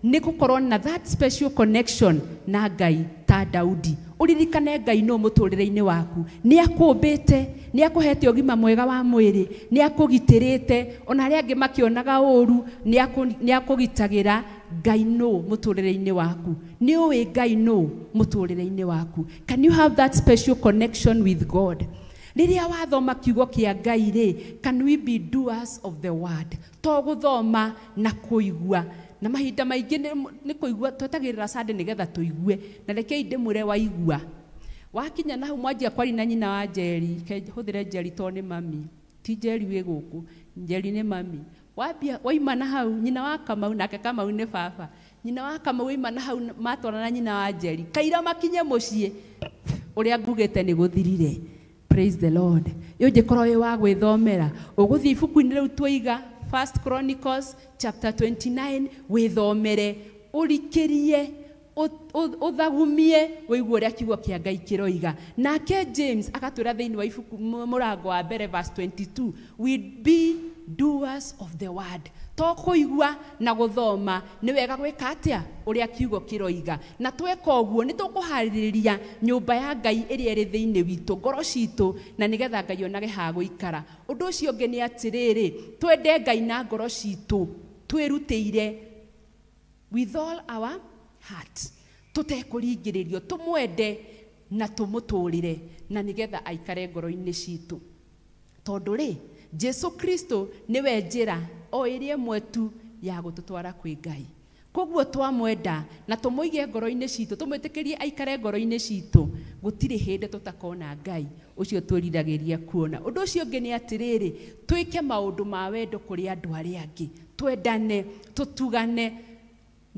Nĩ gũkorwo na that special connection na Ngai ta Daudi. Ũririkane Ngai nũ mũtũrĩre-inĩ waku. Nĩ akũmbĩte, nĩ akũhete ũgima mwega wa mwĩrĩ, nĩ akũgitĩrĩte, ona arĩa angĩ makĩonaga ũru, nĩ akũgitagĩra. Ngai nũ mũtũrĩre-inĩ waku. Nĩ ũĩ Ngai nũ mũtũrĩre-inĩ waku. Can you have that special connection with God? Rĩrĩa wathoma kiugo kĩa Ngai rĩ, can we be doers of the word? To gũthoma na kũigua. Na mahinda maingĩ nĩ kũigua, twetagĩrĩra Sunday nĩgetha tũigue. Na rekei ndĩmwĩre waigua. Wakinya na hau mwanjia kwaria na nyina wa Njeri, reke hũthĩre Njeri tondũ nĩ mami. Ti Njeri wĩ gũkũ, Njeri nĩ mami. Wambia waima na hau, nyina wa Kamau nake Kamau nĩ baba. Nyina wa Kamau waima na hau matwarana na nyina wa Njeri. Kaira makinye mũciĩ, ũrĩa ngugĩte nĩ gũthirire. Praise the Lord. Ĩ ũngĩkorwo wĩ wa gwĩthomera, ũgũthiĩ ibuku-inĩ rĩu twaiga First Chronicles chapter 29, wĩthomere, ũrikĩrie, ũthagumie, ũigue ũrĩa kiugo kĩa Ngai kĩroiga. Nake James agatwĩra thĩinĩ wa ibuku mũrango wa mbere verse 22, we be doers of the word. To kũigua na gũthoma, nĩ wega gwĩka atĩa? Ũrĩa kiugo kĩroiga. Na tweka ũguo nĩ tũkũharĩrĩria nyũmba ya Ngai ĩrĩa ĩrĩ thĩinĩ witũ, ngoro citũ, na nĩgetha Ngai onage ha gũikara. Ũndũ ũcio ũngĩ nĩ atĩrĩrĩ, twende Ngai na ngoro citũ, twĩrutĩire with all our heart, tũtekũringĩrĩrio, tũmwende na tũmũtũrĩre, na nĩgetha aikare ngoro-inĩ citũ. Tondũ rĩ, Jesu Kristo nĩwe njĩra o ĩrĩa ĩmwe tu ya gũtũtwara kwĩ Ngai. Koguo twamwenda na tũmũige ngoro-inĩ citũ, tũmwĩtĩkĩrie aikare ngoro-inĩ citũ, Gũtirĩ hĩndĩ tũtakona Ngai ũcio twĩriragĩria kuona. Ũndũ ũcio ũngĩ nĩ atĩrĩrĩ, twĩke maũndũ ma wendo kũrĩ andũ arĩa angĩ, twendane, tũtugane.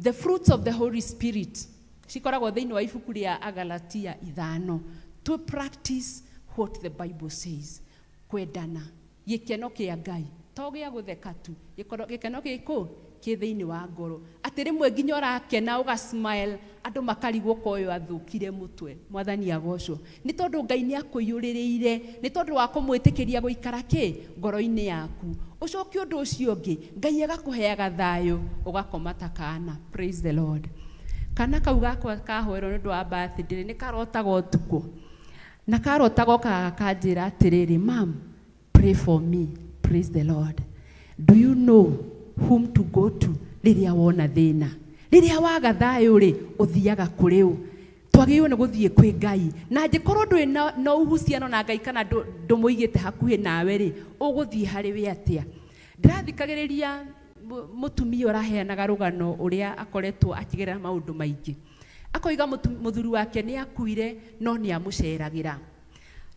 The fruits of the Holy Spirit cikoragwo thĩinĩ wa ibuku rĩa Agalatia 5. To practice what the Bible says. Kwendana, gĩkeno kĩa Ngai to gĩa gũtheka tu, gĩkeno gĩkũ kĩ thĩinĩ wa ngoro, atĩ rĩmwe nginya ũrakena ũga smile, andũ makarigwo koyo athũkire mũtwe. Mwathani agocwo nĩ tondũ Ngai nĩ akũiyũrĩrĩire, nĩ tondũ wa kũmwĩtĩkĩria gũikara kĩ ngoro-inĩ yaku. Ũcoke ũndũ ũcio ũngĩ, Ngai agakũheaga thayũ ũgakoma ta kana. Praise the Lord. Kana kau gakwa kahoerwo nĩ ũndũ wa birthday nĩ karotaga ũtukũ, na karotaga okaga kanjĩra atĩrĩrĩ, mam, pray for me. Praise the Lord. Do you know whom to go to rĩrĩa wona thĩna? Rĩrĩa waga thayũ rĩ, ũthiaga kũrĩ ũ? Twagĩrĩirwo nĩ gũthiĩ kwĩ Ngai, na angĩkorwo ndũrĩ na uhusiano na Ngai kana ndũmũigĩte hakuhĩ nawe rĩ, ũgũthiĩ harĩ we atĩa? Ndĩrathikagĩrĩria mũtumia ũraheanaga rũgano ũrĩa akoretwo akĩgerera maũndũ maingĩ. Akoiga mũthuri wake nĩ akuire no nĩ amũceragĩra,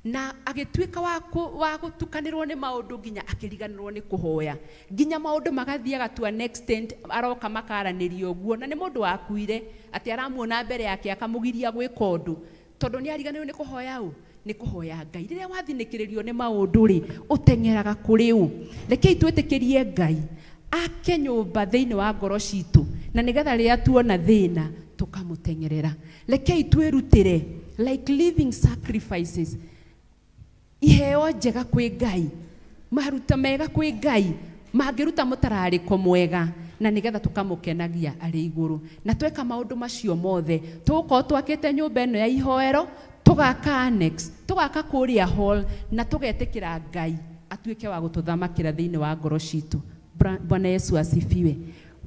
na agĩtuĩka wa gũtukanĩrwo nĩ maũndũ nginya akĩriganĩrwo nĩ kũhoya, nginya maũndũ magathiaga to an extent aroka makaranĩrio ũguo, na nĩ mũndũ wakuire atĩ aramuona mbere yake akamũgiria gwĩka ũndũ tondũ nĩ ariganĩrwo nĩ kũhoya ũ, nĩ kũhoya Ngai. Rĩrĩa wathinĩkĩrĩrio nĩ maũndũ rĩ, ũteng'eraga kũrĩ ũ? Rekei twĩtĩkĩrie Ngai ake nyũmba thĩinĩ wa ngoro citũ, na nĩgetha rĩrĩa tuona thĩna tũkamũteng'erera. Rekei twĩrutĩre like living sacrifices, iheo njega kwĩ Ngai, maruta mega kwĩ Ngai, mangĩruta mũtararĩko mwega, na nĩgetha tũkamũkenagia arĩ igũrũ. Na tweka maũndũ macio mothe, tũgũkorwo twakĩte nyũmba ĩno ya ihoero, tũgaka annex, tũgaka kũrĩa hall, na tũgetĩkĩra Ngai atuĩke wa gũtũthamakĩra thĩinĩ wa ngoro citũ. Bwana Yesu asifiwe.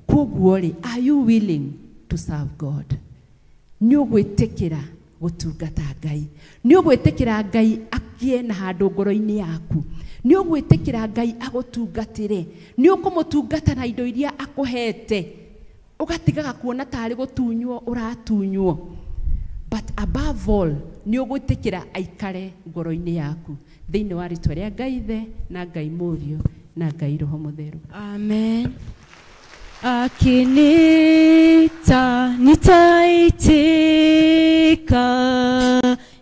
Koguo rĩ, are you willing to serve God? Nĩ ũgwĩtĩkĩra gũtungata Ngai? Nĩ ũgwĩtĩkĩra Ngai akie na handũ ngoro-inĩ yaku? Nĩ ũgwĩtĩkĩra Ngai agũtungatĩre? Nĩ ũkũmũtungata na indo iria akũhete, ũgatigaga kuona tarĩ gũtunywo ũratunywo? But above all, nĩ ũgwĩtĩkĩra aikare ngoro-inĩ yaku, thĩinĩ wa rĩtwa rĩa Ngai Ithe na Ngai Mũriũ na Ngai Roho Mũtheru. Amen. Akinita nitaitika,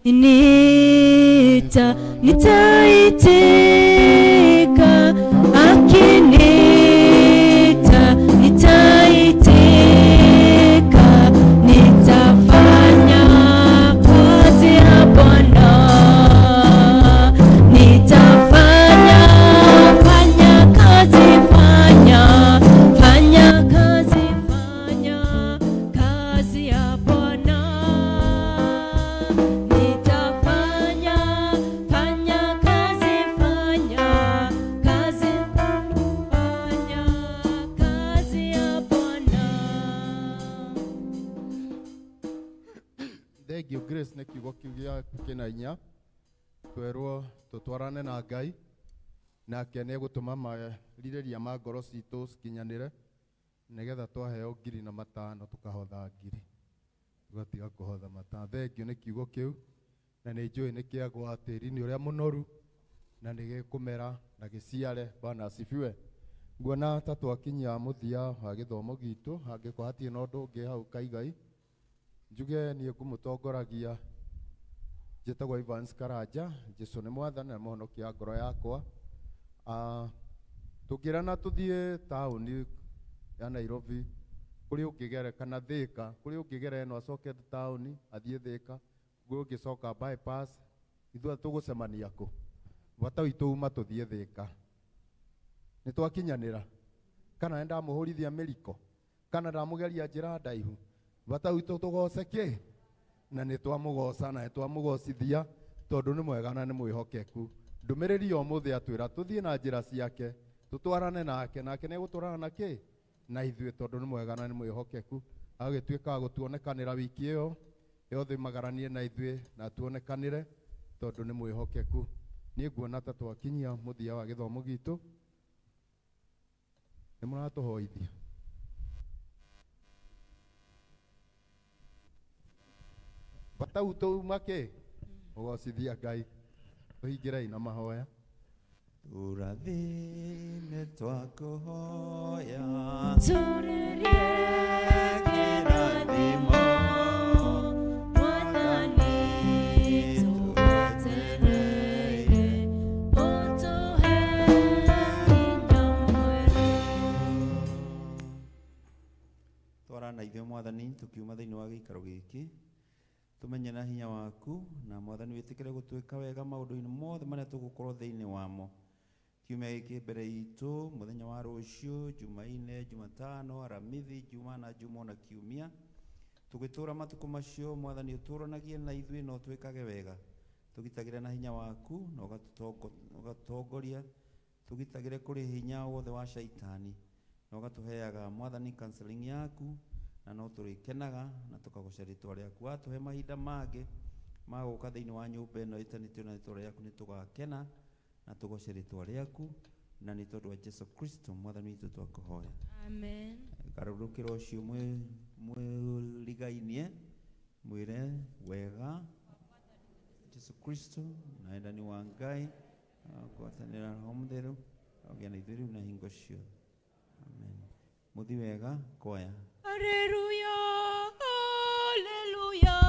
nita nitaitika, akinita nitaitika, nitafanya kazi ya Bwana, nitafanya fanya kazi, fanya fanya kazi, fanya kazi ya Bwana, nitafanya fanya kazi, fanya kazi, fanya kazi ya Bwana. Thank you Grace nĩ kiugo kĩu gĩa kĩna inya twerwo tũtwarane na Ngai, nake nĩ egũtũma marirĩria ma ngoro citũ cikinyanĩre, nĩgetha twaheo 1,500 tũkahotha 1,000, tũgatiga kũhotha 5. Thank you nĩ kiugo kĩu, na nĩ njũĩ nĩ kĩagwa tĩri-inĩ ũrĩa mũnoru, na nĩ gĩkũmera na gĩciare. Bwana asifiwe. Nguona ta twakinyia mũthia wa gĩthomo gitũ, hangĩkorwo hatirĩ na ũndũ ũngĩ hau kaigai, njuge niĩ ngũmũtongoragia, njĩtagwo Evans Karanja. Jesũ nĩ mwathani na mũhonokia wa ngoro yakwa. Tũngĩrana tũthiĩ taũni ya Nairobi, kũrĩ ũngĩgera kana Thĩka, kũrĩ ũngĩgera ĩno acoke taũni athiĩ Thĩka, kũrĩ ũngĩcoka bypass, ithuĩ tũgũcemania kũ? Bata witũ uma tũthiĩ Thĩka. Nĩ twakinyanĩra? Kana nĩ ndamũhũrithia mĩriko? Kana ndamũgeria njĩra ndaihu? Bata witũ tũgoce kĩ? Na nĩ twamũgoca na nĩ twamũgocithia, tondũ nĩ mwega na nĩ mwĩhokeku. Ndũmĩrĩri ya ũmũthĩ atwĩra tũthiĩ na njĩra ciake, tũtwarane nake, nake nĩ egũtwarana na kĩ? Na ithuĩ, tondũ nĩ mwega na nĩ mwĩhokeku. Agagĩtuĩka wa gũtuonekanĩra wiki ĩyo yothe, magaranie na ithuĩ na tuonekanĩre, tondũ nĩ mwĩhokeku. Niĩ nguona ta twakinyia mũthia wa gĩthomo gitũ. Nĩ mũratũhoithia. Bata witũ uma kĩ? Ũgocithia Ngai. Tũhingĩrei na mahoya. Tũrathime twakũhoya. Tũrĩrie kĩrathimo, Mwathani tũgwetereire, ũtũhe hinya mwerũ. Twarana ithuĩ Mwathani tũkiuma thĩinĩ wa gĩikaro gĩkĩ tũmenye na hinya waku na Mwathani wĩtĩkĩre gũtwĩka wega maũndũ-inĩ mothe marĩa tũgũkorwo thĩinĩ wamo. Kiumia gĩkĩ mbere itũ mũthenya wa rũciũ Jumaine, Jumatano, Aramithi, Juma na Juma na kiumia tũgĩtũra matukũ macio Mwathani ũtũranagie na ithuĩ na ũtwĩkage wega tũgitagĩre na hinya waku na ũgatutongoria tũgitagĩre kũrĩ hinya wothe wa shaitani na ũgatũheaga Mwathani counseling yaku na no tũrĩkenaga na tũkagoca rĩtwa rĩaku. Watũhe mahinda mangĩ ma gũka thĩinĩ wa nyũmba ĩno ĩtanĩtio na rĩtwa rĩaku nĩ tũgakena na tũgoce rĩtwa rĩaku na nĩ tondũ wa Jesu Kristo Mwathani witũ twakũhoya. Amen. Garũrũkĩra ũcio mwĩrigainie mwĩre wega Jesu Kristo na wendani wa Ngai ngwatanĩra Roho Mũtheru ogĩa na ithuĩ rĩu na hingo ciothe. Amen. Mũthi wega kwaya. Hallelujah, hallelujah.